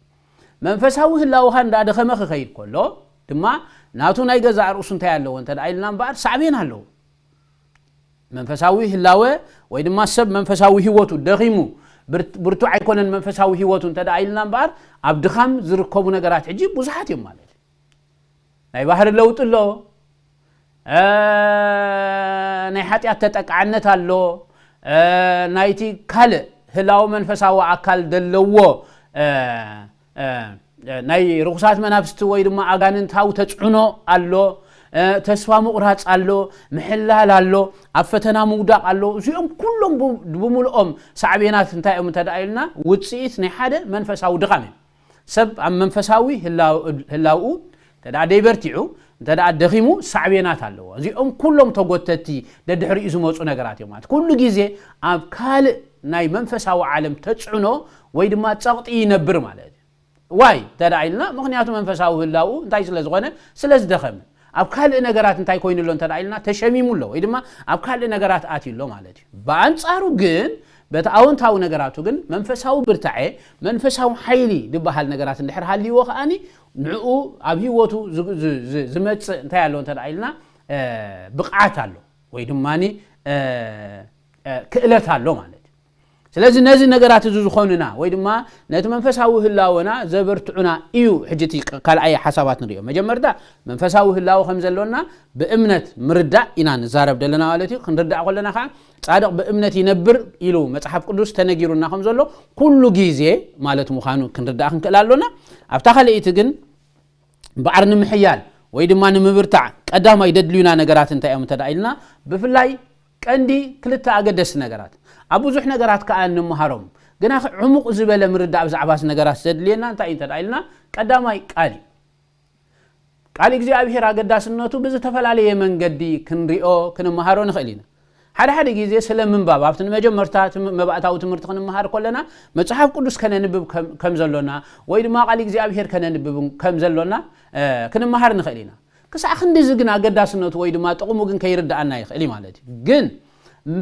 መንፈሳዊ ህላወኻ እንዳደኸመ ክኸይድ ከሎ ድማ ናቱ ናይ ገዛእ ርእሱ እንታይ ኣለዎ እንተ ደኣ ኢልና እምበኣር ሳዕቤን ኣለዎ። መንፈሳዊ ህላወ ወይ ድማ ሰብ መንፈሳዊ ህይወቱ ደኺሙ ብርት-፣ ብርቱዕ ኣይኮነን መንፈሳዊ ህይወቱ እንተ ደኣ ኢልና እምበኣር ኣብ ድኻም ዝርከቡ ነገራት ሕጂ ብዙሓት እዮም ማለት እዩ። ናይ ባህሪ ለውጢ ኣሎ፣ እ፣ ናይ ሓጢኣት ተጠቃዕነት ኣሎ፣ እ፣ ናይቲ ካልእ ህላወ መንፈሳዊ ኣካል ዘለዎ፣ እ፣ እ፣ ናይ ርኹሳት መናፍስቲ ወይ ድማ ኣጋንንታዊ ተጽዕኖ ኣሎ፣ እ፣ ተስፋ ምቑራጽ ኣሎ፣ ምሕላል ኣሎ፣ ኣብ ፈተና ምውዳቕ ኣሎ። እዚኦም ኩሎም ብ-፣ ብምልኦም ሳዕቤናት እንታይ እዮም እንተ ደኣ ኢልና ውጽኢት ናይ ሓደ መንፈሳዊ ድኻም እዮም። ሰብ ኣብ መንፈሳዊ ህላው-፣ ህላውኡ እንተ ደኣ ደይበርቲዑ፣ እንተ ደኣ ደኺሙ ሳዕቤናት ኣለዎ። እዚኦም ኩሎም ተጎተቲ ደድሕሪኡ ዝመጹ ነገራት እዮም ማለት። ኩሉ ግዜ ኣብ ካልእ ናይ መንፈሳዊ ዓለም ተጽዕኖ ወይ ድማ ጸቕጢ ይነብር ማለት እዩ። ዋይ እንተ ደኣ ኢልና፣ ምኽንያቱ መንፈሳዊ ህላውኡ እንታይ ስለ ዝኾነ? ስለ ዝደኸመ። ኣብ ካልእ ነገራት እንታይ ኮይኑ ኣሎ እንተ ደኣ ኢልና? ተሸሚሙ ኣሎ፣ ወይ ድማ ኣብ ካልእ ነገራት ኣትዩ ኣሎ ማለት እዩ። ብኣንጻሩ ግን፣ በቲ ኣወንታዊ ነገራቱ ግን፣ መንፈሳዊ ብርታዐ፣ መንፈሳዊ ሓይሊ ዝበሃል ነገራት እንድሕር ሃልይዎ ከኣኒ፣ ንዕኡ ኣብ ህይወቱ ዝ-፣ ዝ-፣ ዝ-፣ ዝመጽእ እንታይ ኣሎ እንተ ደኣ ኢልና? እ፣ ብቕዓት ኣሎ፣ ወይ ድማኒ፣ እ፣ እ፣ ክእለት ኣሎ ማለት እዩ። ስለዚ ነዚ ነገራት እዚ ዝኾኑና፣ ወይ ድማ ነቲ መንፈሳዊ ህላወና ዘበርትዑና እዩ። ሕጂ እቲ ቅ-፣ ካልኣይ ሓሳባት ንሪኦ። መጀመርታ መንፈሳዊ ህላወ ከም ዘሎና ብእምነት ምርዳእ ኢና ንዛረብ ዘለና ማለት እዩ። ክንርዳእ ከለና ከዓ ጻድቕ ብእምነት ይነብር ኢሉ መጽሓፍ ቅዱስ ተነጊሩና ከም ዘሎ ኩሉ ግዜ ማለት ምዃኑ ክንርዳእ ክንክእል ኣሎና። ኣብታ ካልኣይቲ ግን እምበኣር ንምሕያል ወይ ድማ ንምብርታዕ ቀዳማይ ደድልዩና ነገራት እንታይ እዮም እንተ ደኣ ኢልና፣ ብፍላይ ቀንዲ ክልተ ኣገደስቲ ነገራት። ኣብ ብዙሕ ነገራት ከኣ እንመሃሮም፣ ግና ኸ ዕሙቕ ዝበለ ምርዳእ ብዛዕባ እዚ ነገራት ዘድልየና እንታይ እዩ እንተ ደኣ ኢልና፣ ቀዳማይ ቃል እዩ። ቃል እግዚኣብሔር ኣገዳስነቱ ብዝተፈላለየ መንገዲ ክንሪኦ፣ ክንመሃሮ ንኽእል ኢና። ሓደ ሓደ ግዜ ስለ ምንባብ፣ ኣብቲ ንመጀመርታ ትም-፣ መባእታዊ ትምህርቲ ክንመሃር ከለና፣ መጽሓፍ ቅዱስ ከነንብብ ከም፣ ከም ዘሎና፣ ወይ ድማ ቃል እግዚኣብሔር ከነንብብ ከም ዘሎና፣ እ፣ ክንመሃር ንኽእል ኢና። ክሳዕ ክንድዚ ግን ኣገዳስነቱ ወይ ድማ ጥቕሙ ግን ከይርድኣና ይኽእል እዩ ማለት እዩ። ግን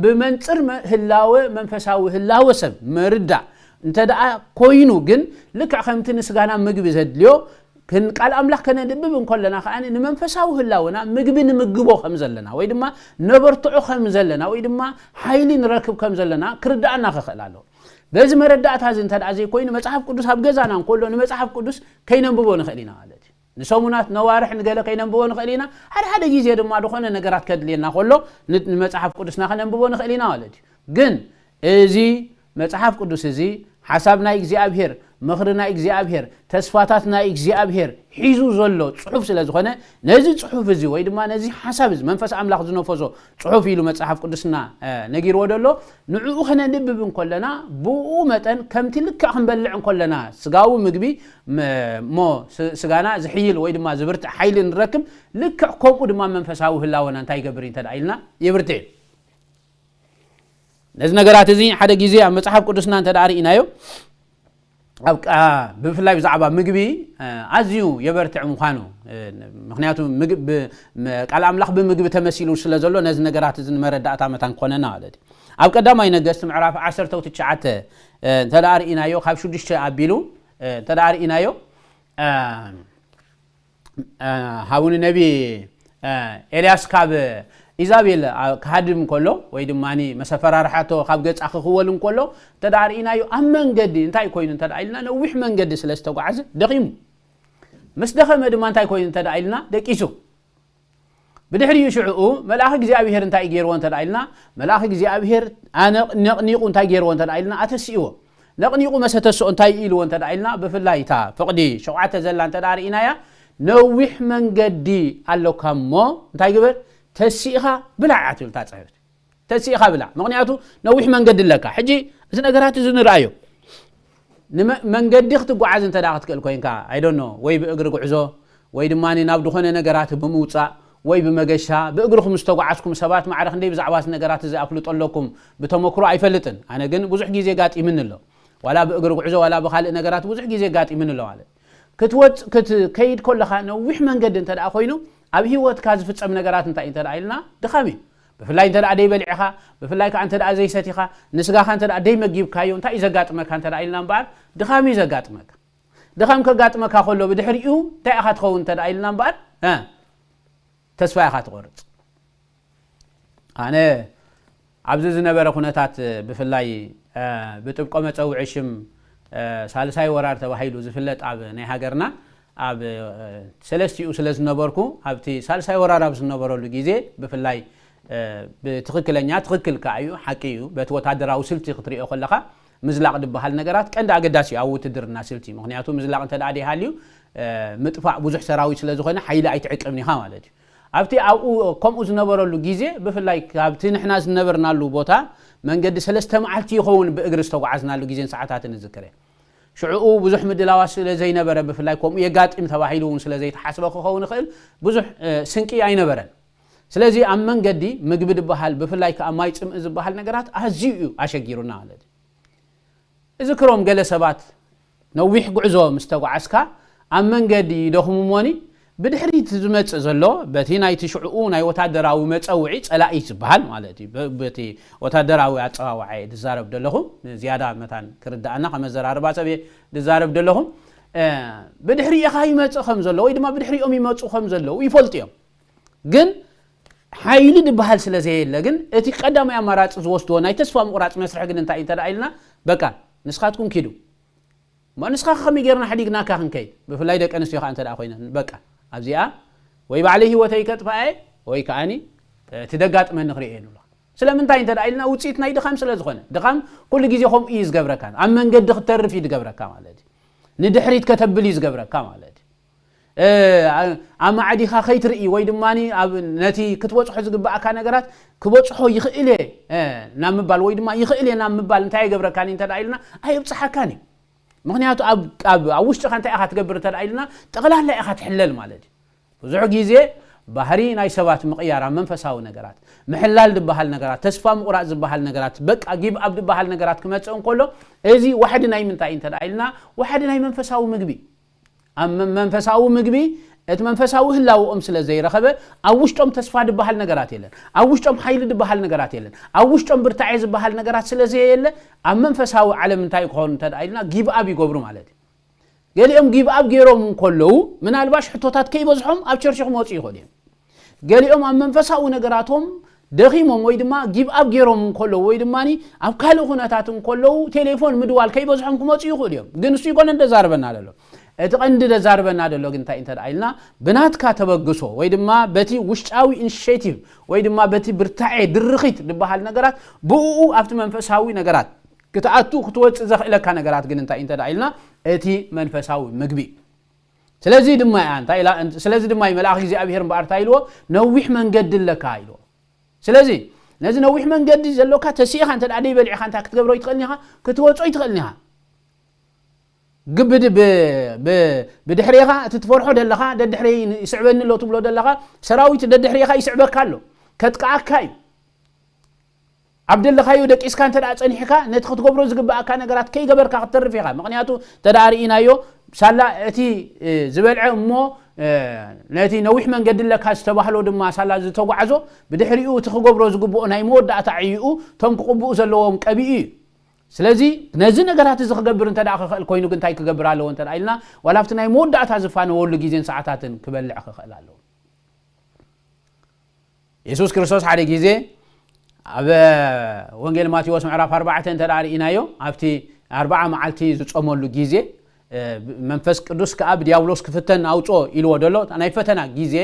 ብመንጽር መ-፣ ህላወ፣ መንፈሳዊ ህላወ ሰብ ምርዳእ እንተ ደኣ ኮይኑ ግን፣ ልክዕ ከምቲ ንስጋና ምግቢ ዘድልዮ፣ ክን-፣ ቃል ኣምላኽ ከነንብብ እንከለና ከኣ ንመንፈሳዊ ህላወና ምግቢ ንምግቦ ከም ዘለና፣ ወይ ድማ ነበርትዖ ከም ዘለና፣ ወይ ድማ ሓይሊ ንረክብ ከም ዘለና ክርድኣና ክኽእል ኣለዎ። በዚ መረዳእታ እዚ እንተ ደኣ ዘይኮይኑ፣ መጽሓፍ ቅዱስ ኣብ ገዛና እንከሎ ንመጽሓፍ ቅዱስ ከይነንብቦ ንኽእል ኢና ማለት እዩ። ንሰሙናት፣ ነዋርሕ፣ ንገለ ከይነንብቦ ንኽእል ኢና። ሓደ ሓደ ግዜ ድማ ዝኾነ ነገራት ከድልየና ከሎ ን-፣ ንመጽሓፍ ቅዱስና ከነንብቦ ንኽእል ኢና ማለት እዩ። ግን እዚ መጽሓፍ ቅዱስ እዚ ሓሳብ ናይ እግዚኣብሔር፣ ምኽሪ ናይ እግዚኣብሔር፣ ተስፋታት ናይ እግዚኣብሔር ሒዙ ዘሎ ጽሑፍ ስለ ዝኾነ፣ ነዚ ጽሑፍ እዚ ወይ ድማ ነዚ ሓሳብ እዚ መንፈስ ኣምላኽ ዝነፈሶ ጽሑፍ ኢሉ መጽሓፍ ቅዱስና፣ እ፣ ነጊርዎ ደሎ፣ ንዕኡ ከነንብብ እንከለና፣ ብኡ መጠን ከምቲ ልክዕ ክንበልዕ እንከለና ስጋዊ ምግቢ፣ ም-፣ እሞ ስ-፣ ስጋና ዝሕይል ወይ ድማ ዝብርትዕ ሓይሊ ንረክብ፣ ልክዕ ከምኡ ድማ መንፈሳዊ ህላወና እንታይ ይገብር እዩ እንተ ደኣ ኢልና? የብርትዕ እዩ። ነዚ ነገራት እዚ ሓደ ግዜ ኣብ መጽሓፍ ቅዱስና እንተ ደኣ ርኢናዮ፣ ኣብ ቃ-፣ ብፍላይ ብዛዕባ ምግቢ፣ እ፣ ኣዝዩ የበርትዕ ምዃኑ፣ እ፣ ምኽንያቱ ምግብ-፣ ብ-፣ ም-፣ ቃል ኣምላኽ ብምግቢ ተመሲሉ ስለ ዘሎ፣ ነዚ ነገራት እዚ ንመረዳእታ መታን ክኾነና ማለት እዩ። ኣብ ቀዳማይ ነገስት ምዕራፍ ዓሰርተ ትሽዓተ፣ እ፣ እንተ ደኣ ርኢናዮ፣ ካብ ሽዱሽተ ኣቢሉ፣ እ፣ እንተ ደኣ ርኢናዮ፣ እ፣ እ፣ ሃቡኒ ነቢ፣ እ፣ ኤልያስ ካብ ኢዛቤል፣ እ፣ ክሃድም ከሎ ወይ ድማ መሰፈራርሓቶ ካብ ገጻ ክኽወል እንከሎ እንተ ደኣ ርኢናዮ፣ ኣብ መንገዲ እንታይ ኮይኑ እንተ ደኣ ኢልና፣ ነዊሕ መንገዲ ስለ ዝተጓዓዘ ደኺሙ። ምስ ደኸመ ድማ እንታይ ኮይኑ እንተ ደኣ ኢልና፣ ደቂሱ። ብድሕሪኡ ሽዕኡ መልኣኽ እግዚኣብሔር እንታይ ገይርዎ እንተ ደኣ ኢልና፣ መልኣኽ እግዚኣብሔር ኣነ-፣ ነቕኒቑ እንታይ ገይርዎ እንተ ደኣ ኢልና፣ ኣተሲእዎ። ነቕኒቑ መሰ ተስኦ እንታይ ኢልዎ እንተ ደኣ ኢልና፣ ብፍላይ እታ ፍቕዲ ሸውዓተ ዘላ እንተ ደኣ ርኢናያ፣ ነዊሕ መንገዲ ኣሎካ እሞ እንታይ ግበር? ተሲእኻ ብላዕ እያ ትብል እታ ጽሕፍቲ። ተሲእኻ ብላዕ። ምኽንያቱ ነዊሕ መንገዲ ኣለካ። ሕጂ እቲ ነገራት እዚ ንርኣዮ። ንመ-፣ መንገዲ ክትጓዓዝ እንተ ደኣ ክትክእል ኮይንካ፣ I don't know፣ ወይ ብእግሪ ጉዕዞ፣ ወይ ድማ ናብ ዝኾነ ነገራት ብምውጻእ፣ ወይ ብመገሻ፣ ብእግርኹም ዝተጓዓዝኩም ሰባት ማዕረ ክንደይ ብዛዕባ እዚ ነገራት እዚ ኣፍልጦ ኣለኩም፣ ብተመክሮ ኣይፈልጥን። ኣነ ግን ብዙሕ ግዜ ጋጢምኒ ኣሎ። ዋላ ብእግሪ ጉዕዞ፣ ዋላ ብኻልእ ነገራት ብዙሕ ግዜ ጋጢምኒ ኣሎ ማለት። ክትወጽ-፣ ክትከይድ ከለኻ ነዊሕ መንገዲ እንተ ደኣ ኮይኑ፣ ኣብ ህይወትካ ዝፍጸም ነገራት እንታይ እንተ ደኣ ኢልና፣ ድኻም እዩ። ብፍላይ እንተ ደኣ ደይበሊዕኻ፣ ብፍላይ ከኣ እንተ ደኣ ዘይሰቲኻ፣ ንስጋኻ እንተ ደኣ ደይመጊብካዮ፣ እንታይ እዩ ዘጋጥመካ እንተ ደኣ ኢልና እምበኣር፣ ድኻም እዩ ዘጋጥመካ። ድኻም ከጋጥመካ ከሎ፣ ብድሕሪኡ እንታይ ኢኻ ትኸውን እንተ ደኣ ኢልና እምበኣር፣ እ፣ ተስፋ ኢኻ ትቖርጽ። ኣነ ኣብዚ ዝነበረ ኩነታት፣ ብፍላይ፣ እ፣ ብጥብቆ መጸውዒ ሽም፣ እ፣ ሳልሳይ ወራር ተባሂሉ ዝፍለጥ ኣብ ናይ ሃገርና፣ ኣብ፣ እ፣ ሰለስቲኡ ስለ ዝነበርኩ፣ ኣብቲ ሳልሳይ ወራር ኣብ ዝነበረሉ ግዜ፣ ብፍላይ፣ እ፣ ብትኽክለኛ፣ ትኽክል ከኣ እዩ፣ ሓቂ እዩ፣ በቲ ወታደራዊ ስልቲ ክትሪኦ ከለኻ፣ ምዝላቕ ዝበሃል ነገራት ቀንዲ ኣገዳሲ እዩ ኣብ ውትድርና ስልቲ። ምኽንያቱ ምዝላቕ እንተ ደኣ ደይሃልዩ፣ እ፣ ምጥፋእ ብዙሕ ሰራዊት ስለ ዝኾነ፣ ሓይሊ ኣይትዕቅብን ኢኻ ማለት እዩ። ኣብቲ ኣብኡ ከምኡ ዝነበረሉ ግዜ፣ ብፍላይ ካብቲ ንሕና ዝነበርናሉ ቦታ መንገዲ ሰለስተ መዓልቲ ይኸውን ብእግሪ ዝተጓዓዝናሉ ግዜን ሰዓታትን እዝክር እየ። ሽዕኡ ብዙሕ ምድላዋት ስለ ዘይነበረ፣ ብፍላይ ከምኡ የጋጥም ተባሂሉ እውን ስለ ዘይተሓስበ ክኸውን ይኽእል፣ ብዙሕ፣ እ፣ ስንቂ ኣይነበረን። ስለዚ ኣብ መንገዲ ምግቢ ዝበሃል፣ ብፍላይ ከኣ ማይ ጽምኢ ዝበሃል ነገራት ኣዝዩ እዩ ኣሸጊሩና ማለት እዩ። እዝክሮም ገለ ሰባት ነዊሕ ጉዕዞ ምስ ተጓዓዝካ ኣብ መንገዲ ይደኽሙ እሞኒ ብድሕሪት ዝመጽእ ዘሎ በቲ ናይቲ ሽዕኡ ናይ ወታደራዊ መጸውዒ ጸላኢ ዝበሃል ማለት እዩ። በ- በቲ ወታደራዊ ኣጸዋውዓ እየ ዝዛረብ ዘለኹ። ዝያዳ መታን ክርዳእና ከም ኣዘራርባ ሰብ እየ ዝዛረብ ዘለኹ። እ፣ ብድሕሪ ኢኻ ይመጽእ ከም ዘሎ ወይ ድማ ብድሕሪኦም ይመጹ ከም ዘለዉ ይፈልጡ እዮም። ግን ሓይሊ ዝበሃል ስለ ዘየለ ግን እቲ ቀዳማይ ኣማራጺ ዝወስድዎ ናይ ተስፋ ምቑራጽ መስርሕ ግን እንታይ እዩ እንተ ደኣ ኢልና፣ በቃ ንስኻትኩም ኪዱ እሞ ንስኻ ከመይ ጌርና ሓዲግናካ ክንከይድ፣ ብፍላይ ደቂ ኣንስትዮ ከዓ እንተ ደኣ ኮይነን፣ በቃ ኣብዚኣ ወይ ባዕለይ ህይወተይ ከጥፋኣ እየ ወይ ከዓኒ እቲ ደጋጥመኒ ክርእየ እየ ንብሎ። ስለምንታይ እንተ ደኣ ኢልና ውፅኢት ናይ ድኻም ስለ ዝኾነ፣ ድኻም ኩሉ ግዜ ከምኡ እዩ ዝገብረካ፣ ኣብ መንገዲ ክትተርፍ እዩ ዝገብረካ ማለት እዩ። ንድሕሪት ከተብል እዩ ዝገብረካ ማለት እዩ። እ፣ ኣ- ኣማዕዲኻ ከይትርኢ ወይ ድማ ኣብ ነቲ ክትበፅሖ ዝግባኣካ ነገራት ክበፅሖ ይኽእል እየ እ፣ ናብ ምባል ወይ ድማ ይኽእል እየ ናብ ምባል እንታይ የገብረካን እንተ ደኣ ኢልና ኣየብፅሓካን እዩ። ምክንያቱ ኣብ ኣብ ኣብ ውሽጥኻ እንታይ ኢኻ ትገብር እንተ ኢልና ጠቕላላ ኢኻ ትሕለል ማለት እዩ። ብዙሕ ግዜ ባህሪ ናይ ሰባት ምቕያር ኣብ መንፈሳዊ ነገራት፣ ምሕላል ዝበሃል ነገራት፣ ተስፋ ምቑራፅ ዝበሃል ነገራት፣ በቃ ጊብ ኣብ ዝበሃል ነገራት ክመፅእ እንከሎ፣ እዚ ዋሕዲ ናይ ምንታይ እንተ ኢልና፣ ዋሕዲ ናይ መንፈሳዊ ምግቢ። ኣብ መ- መንፈሳዊ ምግቢ እቲ መንፈሳዊ ህላውኦም ስለ ዘይረኸበ፣ ኣብ ውሽጦም ተስፋ ዝበሃል ነገራት የለን፣ ኣብ ውሽጦም ሓይሊ ዝበሃል ነገራት የለን፣ ኣብ ውሽጦም ብርታዐ ዝበሃል ነገራት ስለ ዘየለ፣ ኣብ መንፈሳዊ ዓለም እንታይ ክኾኑ እንተ ኢልና ጊብ ኣብ ይገብሩ ማለት እዩ። ገሊኦም ጊብ ኣብ ገይሮም እንከለዉ ምናልባሽ ሕቶታት ከይበዝሖም ኣብ ቸርች ክመፁ ይኽእሉ እዮም። ገሊኦም ኣብ መንፈሳዊ ነገራቶም ደኺሞም ወይ ድማ ጊብ ኣብ ገይሮም እንከለዉ ወይ ድማ ኣብ ካልእ ኩነታት እንከለዉ ቴሌፎን ምድዋል ከይበዝሖም ክመፁ ይኽእሉ እዮም። ግን እሱ ይኮነን ደዛርበና ደሎ። እቲ ቀንዲ ደዛርበና ደሎ ግን እንታይ እንተ ኢልና፣ ብናትካ ተበግሶ ወይ ድማ በቲ ውሽጣዊ ኢኒሽቲቭ ወይ ድማ በቲ ብርታዐ ድርኺት ዝበሃል ነገራት ብኡ ኣብቲ መንፈሳዊ ነገራት ክትኣቱ ክትወፅእ ዘኽእለካ ነገራት ግን እንታይ እንተ ኢልና፣ እቲ መንፈሳዊ ምግቢ። ስለዚ ድማ እያ እንታይ ኢላ፣ ስለዚ ድማ እዩ መልኣኽ እግዚኣብሔር እምበኣር እንታይ ኢልዎ፣ ነዊሕ መንገዲ ኣለካ ኢልዎ። ስለዚ ነዚ ነዊሕ መንገዲ ዘሎካ ተሲእኻ እንተ ደኣ ደይበሊዕኻ እንታይ ክትገብሮ ይትኽእልን ኢኻ፣ ክትወጾ ይትኽእልን ኢኻ። ግብድ ብ- ብ- ብድሕሬኻ እቲ ትፈርሖ ደለኻ፣ ደድሕረይ ይስዕበኒ ኣሎ ትብሎ ደለኻ፣ ሰራዊት ደድሕሬኻ ይስዕበካ ኣሎ፣ ከጥቃኣካ እዩ። ኣብ ደለኻዮ ደቂስካ እንተ ደኣ ጸኒሕካ፣ ነቲ ክትገብሮ ዝግባኣካ ነገራት ከይገበርካ ክትተርፍ ኢኻ። ምኽንያቱ እንተ ደኣ ርኢናዮ፣ ሳላ እቲ ዝበልዐ እሞ ነቲ ነዊሕ መንገዲ ኣለካ ዝተባህሎ ድማ ሳላ ዝተጓዕዞ፣ ብድሕሪኡ እቲ ክገብሮ ዝግብኦ ናይ መወዳእታ ዕይኡ እቶም ክቕብኡ ዘለዎም ቀቢኡ እዩ። ስለዚ ነዚ ነገራት እዚ ክገብር እንተ ደኣ ክኽእል ኮይኑ ግን እንታይ ክገብር ኣለዎ እንተ ደኣ ኢልና፣ ዋላ ኣብቲ ናይ መወዳእታ ዝፋነወሉ ግዜን ሰዓታትን ክበልዕ ክኽእል ኣለዎ። የሱስ ክርስቶስ ሓደ ግዜ ኣብ ወንጌል ማቴዎስ ምዕራፍ ኣርባዕተ እንተ ደኣ ርኢናዮ፣ ኣብቲ ኣርባዓ መዓልቲ ዝጾመሉ ግዜ፣ መንፈስ ቅዱስ ከኣ ብዲያብሎስ ክፍተን ኣውጽኦ ኢልዎ ደሎ፣ ናይ ፈተና ግዜ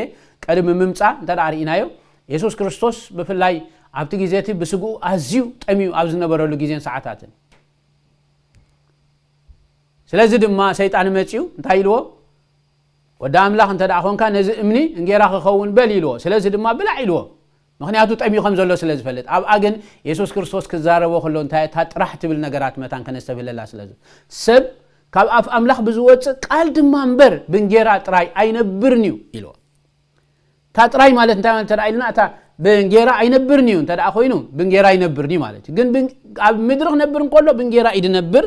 ቀድሚ ምምጻእ እንተ ደኣ ርኢናዮ፣ የሱስ ክርስቶስ ብፍላይ ኣብቲ ግዜ እቲ ብስግኡ ኣዝዩ ጠምዩ ኣብ ዝነበረሉ ግዜን ሰዓታትን። ስለዚ ድማ ሰይጣን መጺኡ እንታይ ኢልዎ? ወዲ ኣምላኽ እንተ ደኣ ኾንካ ነዚ እምኒ እንጌራ ክኸውን በል ኢልዎ። ስለዚ ድማ ብላዕ ኢልዎ። ምኽንያቱ ጠምዩ ከም ዘሎ ስለ ዝፈልጥ። ኣብኣ ግን የሱስ ክርስቶስ ክዛረቦ ከሎ እንታይ እታ ጥራሕ ትብል ነገራት መታን ከነስተብህለላ ስለ ዝ- ሰብ ካብ ኣፍ ኣምላኽ ብዝወጽእ ቃል ድማ እምበር ብእንጌራ ጥራይ ኣይነብርን እዩ ኢልዎ። እታ ጥራይ ማለት እንታይ ማለት እንተ ደኣ ኢልና፣ እታ ብእንጌራ ኣይነብርን እዩ እንተ ደኣ ኮይኑ ብእንጌራ ኣይነብርን እዩ ማለት እዩ። ግን ብን- ኣብ ምድሪ ክነብር እንከሎ ብእንጌራ እዩ ድነብር።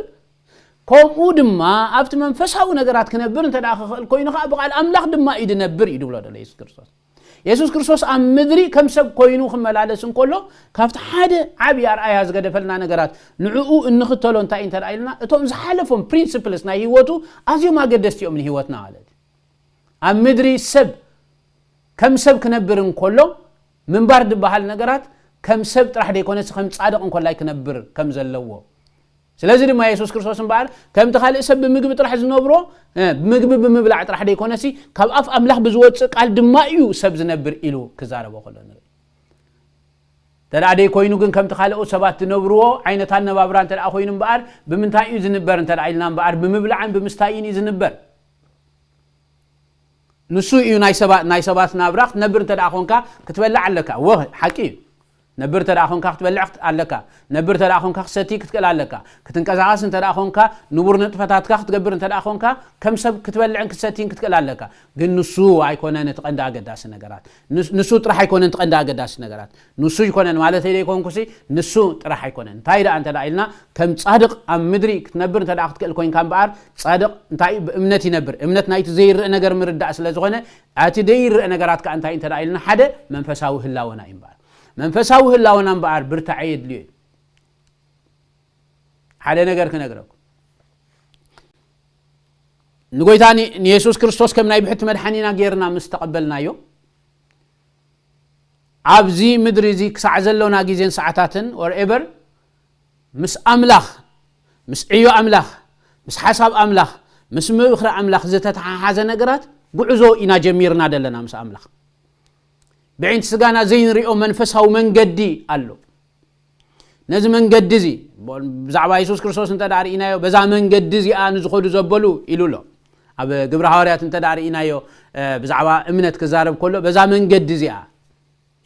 ከምኡ ድማ ኣብቲ መንፈሳዊ ነገራት ክነብር እንተ ደኣ ክኽእል ኮይኑ ከዓ ብቃል ኣምላኽ ድማ እዩ ድነብር እዩ ድብሎ ደሎ የሱስ ክርስቶስ። የሱስ ክርስቶስ ኣብ ምድሪ ከም ሰብ ኮይኑ ክመላለስ እንከሎ ካብቲ ሓደ ዓብዪ ኣርኣያ ዝገደፈልና ነገራት ንዕኡ እንኽተሎ እንታይ እዩ እንተ ደኣ ኢልና፣ እቶም ዝሓለፎም ፕሪንስፕልስ ናይ ህይወቱ ኣዝዮም ኣገደስቲ እዮም ንህይወትና ማለት እዩ። ኣብ ምድሪ ሰብ ከም ሰብ ክነብር እንከሎ ምንባር ዝበሃል ነገራት ከም ሰብ ጥራሕ ደይኮነስ ከም ጻድቕ እንኮላይ ክነብር ከም ዘለዎ። ስለዚ ድማ የሱስ ክርስቶስ እምበኣር ከምቲ ካልእ ሰብ ብምግቢ ጥራሕ ዝነብሮ፣ እ፣ ምግቢ ብምብላዕ ጥራሕ ደይኮነሲ ካብ ኣፍ ኣምላኽ ብዝወጽእ ቃል ድማ እዩ ሰብ ዝነብር ኢሉ ክዛረቦ ከሎ ንርኢ። እንተ ደኣ ደይኮይኑ ግን ከምቲ ካልኦት ሰባት ዝነብርዎ ዓይነት ኣነባብራ እንተ ደኣ ኮይኑ እምበኣር ብምንታይ እዩ ዝንበር እንተ ደኣ ኢልና እምበኣር ብምብላዕን ብምስታይን እዩ ዝንበር። ንሱ እዩ ናይ ሰባት ናይ ሰባት ናብራ ክትነብር እንተ ደኣ ኮንካ ክትበልዕ ኣለካ። እወ ሓቂ እዩ። ነብር እንተ ደኣ ኾንካ ክትበልዕ ክት-፣ ኣለካ። ነብር እንተ ደኣ ኾንካ ክትሰቲ ክትክእል ኣለካ። ክትንቀሳቐስ እንተ ደኣ ኾንካ፣ ንቡር ንጥፈታትካ ክትገብር እንተ ደኣ ኾንካ፣ ከም ሰብ ክትበልዕን ክትሰቲን ክትክእል ኣለካ። ግን ንሱ ኣይኮነን እቲ ቀንዲ ኣገዳሲ ነገራት። ንስ-፣ ንሱ ጥራሕ ኣይኮነን እቲ ቀንዲ ኣገዳሲ ነገራት። ንሱ ኣይኮነን ማለተይ ደይኮንኩሲ፣ ንሱ ጥራሕ ኣይኮነን። እንታይ ደኣ እንተ ደኣ ኢልና፣ ከም ጻድቕ ኣብ ምድሪ ክትነብር እንተ ደኣ ክትክእል ኮይንካ እምበኣር፣ ጻድቕ እንታይ እዩ? ብእምነት ይነብር። እምነት ናይቲ ዘይርእ ነገር ምርዳእ ስለ ዝኾነ፣ እቲ ዘይርእ ነገራት ከኣ እንታይ እንተ ደኣ ኢልና፣ ሓደ መንፈሳዊ ህላወና እዩ እምበኣር። መንፈሳዊ ህላወና እምበኣር ብርታዐ የድልዮ እዩ። ሓደ ነገር ክነግረኩም። ንጎይታ ን-፣ ንየሱስ ክርስቶስ ከም ናይ ብሕቲ መድሓኒና ጌርና ምስ ተቐበልናዮ፣ ኣብዚ ምድሪ እዚ ክሳዕ ዘሎና ግዜን ሰዓታትን፣ whatever፣ ምስ ኣምላኽ፣ ምስ ዕዮ ኣምላኽ፣ ምስ ሓሳብ ኣምላኽ፣ ምስ ምኽሪ ኣምላኽ ዝተተሓሓዘ ነገራት ጉዕዞ ኢና ጀሚርና ዘለና ምስ ኣምላኽ። ብዒንቲ ስጋና ዘይንሪኦ መንፈሳዊ መንገዲ ኣሎ። ነዚ መንገዲ እዚ፣ ብዛዕባ የሱስ ክርስቶስ እንተ ደኣ ርኢናዮ፣ በዛ መንገዲ እዚኣ ንዝኸዱ ዘበሉ ኢሉ ኣሎ። ኣብ ግብሪ ሃዋርያት እንተ ደኣ ርኢናዮ፣ እ፣ ብዛዕባ እምነት ክዛረብ ከሎ፣ በዛ መንገዲ እዚኣ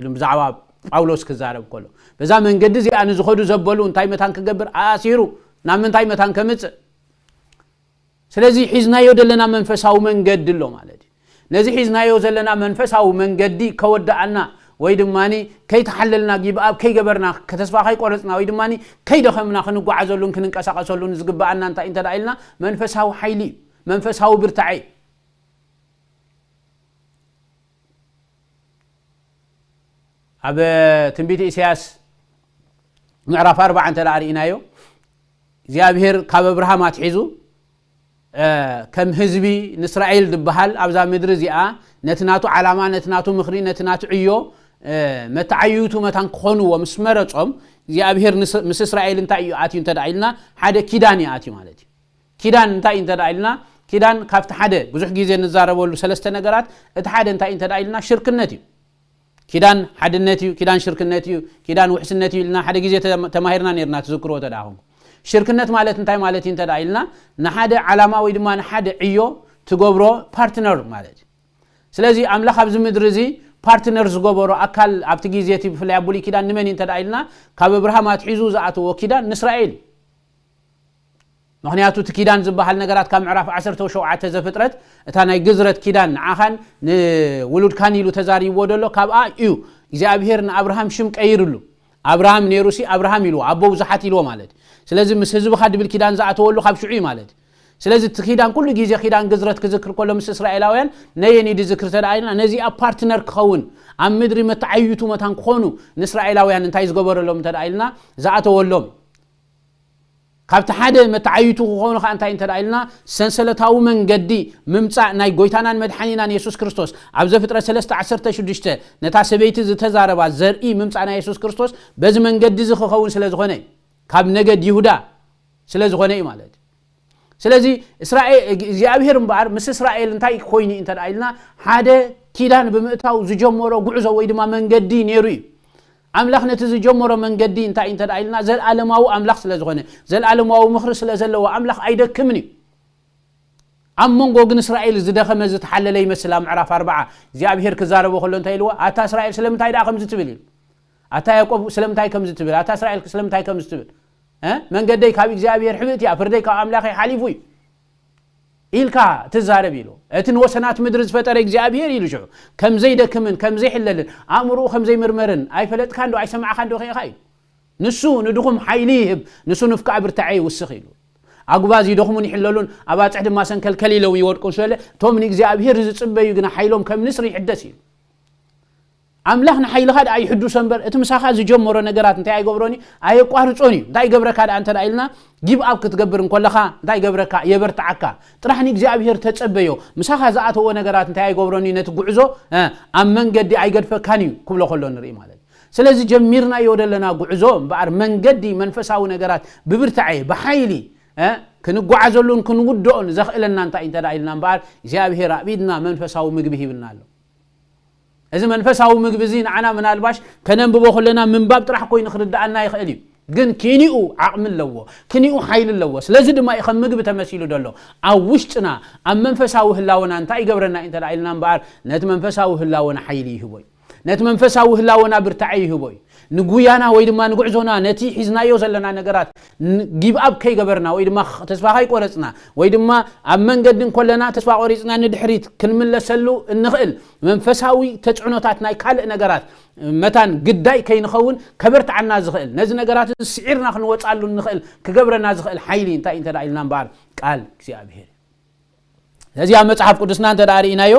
ኢሉ ብዛዕባ ጳውሎስ ክዛረብ ከሎ፣ በዛ መንገዲ እዚኣ ንዝኸዱ ዘበሉ እንታይ መታን ክገብር? ኣሲሩ። ናብ ምንታይ መታን ከምጽእ? ስለዚ ሒዝናዮ ዘለና መንፈሳዊ መንገዲ ኣሎ ማለት እዩ። ነዚ ሒዝናዮ ዘለና መንፈሳዊ መንገዲ ከወድኣና ወይ ድማ ከይተሓለልና፣ ጊብኣብ ከይገበርና፣ ከተስፋ ከይቆረጽና ወይ ድማ ከይደኸምና ክንጓዓዘሉን ክንንቀሳቐሰሉን ዝግብኣና እንታይ እንተ ደኣ ኢልና፣ መንፈሳዊ ሓይሊ እዩ፣ መንፈሳዊ ብርታዐ እዩ። ኣብ ትንቢት ኢሳያስ ምዕራፍ ኣርባዓ እንተ ደኣ ርኢናዮ፣ እግዚኣብሔር ካብ ኣብርሃም ኣትሒዙ፣ እ፣ ከም ህዝቢ ንእስራኤል ዝበሃል ኣብዛ ምድሪ እዚኣ ነቲ ናቱ ዓላማ፣ ነቲ ናቱ ምኽሪ፣ ነቲ ናቱ ዕዮ፣ እ፣ መተዓይቱ መታን ክኾንዎ ምስ መረጾም፣ እግዚኣብሔር ንስ-፣ ምስ እስራኤል እንታይ እዩ ኣትዩ እንተ ደኣ ኢልና፣ ሓደ ኪዳን እዩ ኣትዩ ማለት እዩ። ኪዳን እንታይ እዩ እንተ ደኣ ኢልና፣ ኪዳን ካብቲ ሓደ ብዙሕ ግዜ እንዛረበሉ ሰለስተ ነገራት፣ እቲ ሓደ እንታይ እዩ እንተ ደኣ ኢልና፣ ሽርክነት እዩ። ኪዳን ሓድነት እዩ፣ ኪዳን ሽርክነት እዩ፣ ኪዳን ውሕስነት እዩ ኢልና ሓደ ግዜ ተማ-፣ ተማሂርና ነይርና፣ ትዝክርዎ እንተ ደኣ ኾንኩም። ሽርክነት ማለት እንታይ ማለት እዩ እንተ ደኣ ኢልና፣ ንሓደ ዓላማ ወይ ድማ ንሓደ ዕዮ ትገብሮ ፓርትነር ማለት እዩ። ስለዚ ኣምላኽ ኣብዚ ምድሪ እዚ ፓርትነር ዝገበሮ ኣካል ኣብቲ ግዜ እቲ ብፍላይ ኣብ ብሉይ ኪዳን ንመን እዩ እንተ ደኣ ኢልና፣ ካብ ኣብርሃም ኣትሒዙ ዝኣተዎ ኪዳን ንእስራኤል እዩ። ምኽንያቱ እቲ ኪዳን ዝበሃል ነገራት ካብ ምዕራፍ ዓሰርተ ሸውዓተ ዘፍጥረት፣ እታ ናይ ግዝረት ኪዳን ንዓኻን ንውሉድካን ኢሉ ተዛሪብዎ ዘሎ ካብኣ እዩ። እግዚኣብሔር ንኣብርሃም ሽም ቀይርሉ። ኣብርሃም ነይሩሲ ኣብርሃም ኢልዎ፣ ኣቦ ብዙሓት ኢልዎ ማለት እዩ። ስለዚ ምስ ህዝብኻ ድብል ኪዳን ዝኣተወሉ ካብ ሽዑ እዩ ማለት እዩ። ስለዚ እቲ ኪዳን ኩሉ ግዜ ኪዳን ግዝረት ክዝክር ከሎ ምስ እስራኤላውያን ነየን እዩ ዝዝክር እንተ ደኣ ኢልና፣ ነዚኣ ፓርትነር ክኸውን፣ ኣብ ምድሪ መተዓይቱ መታን ክኾኑ ንእስራኤላውያን እንታይ ዝገበረሎም እንተ ደኣ ኢልና፣ ዝኣተወሎም። ካብቲ ሓደ መተዓይቱ ክኾኑ ከኣ እንታይ እንተ ደኣ ኢልና፣ ሰንሰለታዊ መንገዲ ምምጻእ ናይ ጎይታናን መድሓኒናን የሱስ ክርስቶስ፣ ኣብ ዘፍጥረት ሰለስተ ዓሰርተ ሽዱሽተ ነታ ሰበይቲ ዝተዛረባ ዘርኢ ምምጻእ ናይ የሱስ ክርስቶስ በዚ መንገዲ እዚ ክኸውን ስለ ዝኾነ እዩ። ካብ ነገድ ይሁዳ ስለ ዝኾነ እዩ ማለት እዩ። ስለዚ እስራኤል፣ እግዚኣብሔር እምበኣር ምስ እስራኤል እንታይ ኮይኑ እዩ እንተ ደኣ ኢልና፣ ሓደ ኪዳን ብምእታው ዝጀመሮ ጉዕዞ ወይ ድማ መንገዲ ነይሩ እዩ። ኣምላኽ ነቲ ዝጀመሮ መንገዲ እንታይ እዩ እንተ ደኣ ኢልና፣ ዘልኣለማዊ ኣምላኽ ስለ ዝኾነ፣ ዘልኣለማዊ ምኽሪ ስለ ዘለዎ ኣምላኽ ኣይደክምን እዩ። ኣብ መንጎ ግን እስራኤል ዝደኸመ ዝተሓለለ ይመስል። ኣብ ምዕራፍ ኣርባዓ እግዚኣብሔር ክዛረቦ ከሎ እንታይ ኢልዎ? ኣታ እስራኤል ስለምንታይ ደኣ ከምዚ ትብል? ኢሉ። ኣታ ያዕቆብ ስለምንታይ ከምዚ ትብል? ኣታ እስራኤል ስለምንታይ ከምዚ ትብል? እ? መንገደይ ካብ እግዚኣብሔር ሕብእቲ እያ፣ ፍርደይ ካብ ኣምላኸይ ሓሊፉ እዩ ኢልካ ትዛረብ ኢሉ። እቲ ንወሰናት ምድሪ ዝፈጠረ እግዚኣብሔር ኢሉ ሽዑ ከም ዘይደክምን ከም ዘይሕለልን ኣእምሮኡ ከም ዘይምርመርን ኣይፈለጥካን ዶ ኣይሰማዕካን ዶ ከኢኻ ኢሉ። ንሱ ንድኹም ሓይሊ ይህብ፣ ንሱ ንፍቃዕ ብርታዐ ይውስኽ ኢሉ። ኣጉባዝ ይደኽሙን ይሕለሉን፣ ኣባጽሕ ድማ ሰንከልከል ኢሎም ይወድቁን ስለ እቶም ንእግዚኣብሔር ዝጽበዩ ግና ሓይሎም ከም ንስሪ ይሕደስ ኢሉ። ኣምላኽ ንሓይልኻ ደኣ ይሕዱሶ እምበር፣ እቲ ምሳኻ ዝጀመሮ ነገራት እንታይ ኣይገብሮን እዩ? ኣየቋርጾን እዩ። እንታይ ይገብረካ ደኣ እንተ ደኣ ኢልና፣ ጊቭ ኣፕ ክትገብር እንከለኻ፣ እንታይ ይገብረካ? የበርትዓካ። ጥራሕ ንእግዚኣብሔር ተጸበዮ። ምሳኻ ዝኣተዎ ነገራት እንታይ ኣይገብሮን እዩ? ነቲ ጉዕዞ፣ እ፣ ኣብ መንገዲ ኣይገድፈካን እዩ ክብሎ ከሎ ንርኢ ማለት እዩ። ስለዚ ጀሚርናዮ ዘለና ጉዕዞ እምበኣር መንገዲ መንፈሳዊ ነገራት ብብርታዐ፣ ብሓይሊ፣ እ፣ ክንጓዓዘሉን ክንውድኦን ዘኽእለና እንታይ እንተ ደኣ ኢልና እምበኣር፣ እግዚኣብሔር ኣብ ኢድና መንፈሳዊ ምግቢ ሂብና ኣሎ። እዚ መንፈሳዊ ምግቢ እዚ ንዓና ምናልባሽ ከነንብቦ ከለና ምንባብ ጥራሕ ኮይኑ ክርድኣና ይኽእል እዩ። ግን ኪኒኡ ዓቕሚ ኣለዎ፣ ኪኒኡ ሓይሊ ኣለዎ። ስለዚ ድማ እዩ ከም ምግቢ ተመሲሉ ዘሎ። ኣብ ውሽጥና፣ ኣብ መንፈሳዊ ህላወና እንታይ ይገብረና እዩ እንተ ደኣ ኢልና እምበኣር፣ ነቲ መንፈሳዊ ህላወና ሓይሊ ይህቦ እዩ። ነቲ መንፈሳዊ ህላወና ብርታዐ ይህቦ እዩ። ንጉያና ወይ ድማ ንጉዕዞና፣ ነቲ ሒዝናዮ ዘለና ነገራት ን-፣ give up ከይገበርና ወይ ድማ ኽ-፣ ተስፋ ከይቆረጽና ወይ ድማ ኣብ መንገዲ እንኮለና ተስፋ ቆሪጽና ንድሕሪት ክንምለሰሉ እንኽእል መንፈሳዊ ተጽዕኖታት ናይ ካልእ ነገራት መታን ግዳይ ከይንኸውን ከበርትዓና ዝኽእል፣ ነዚ ነገራት ስዒርና ክንወጻሉ እንኽእል ክገብረና ዝኽእል ሓይሊ እንታይ እንተ ደኣ ኢልና እምበኣር ቃል እግዚኣብሔር። ስለዚ ኣብ መጽሓፍ ቅዱስና እንተ ደኣ ርኢናዮ፣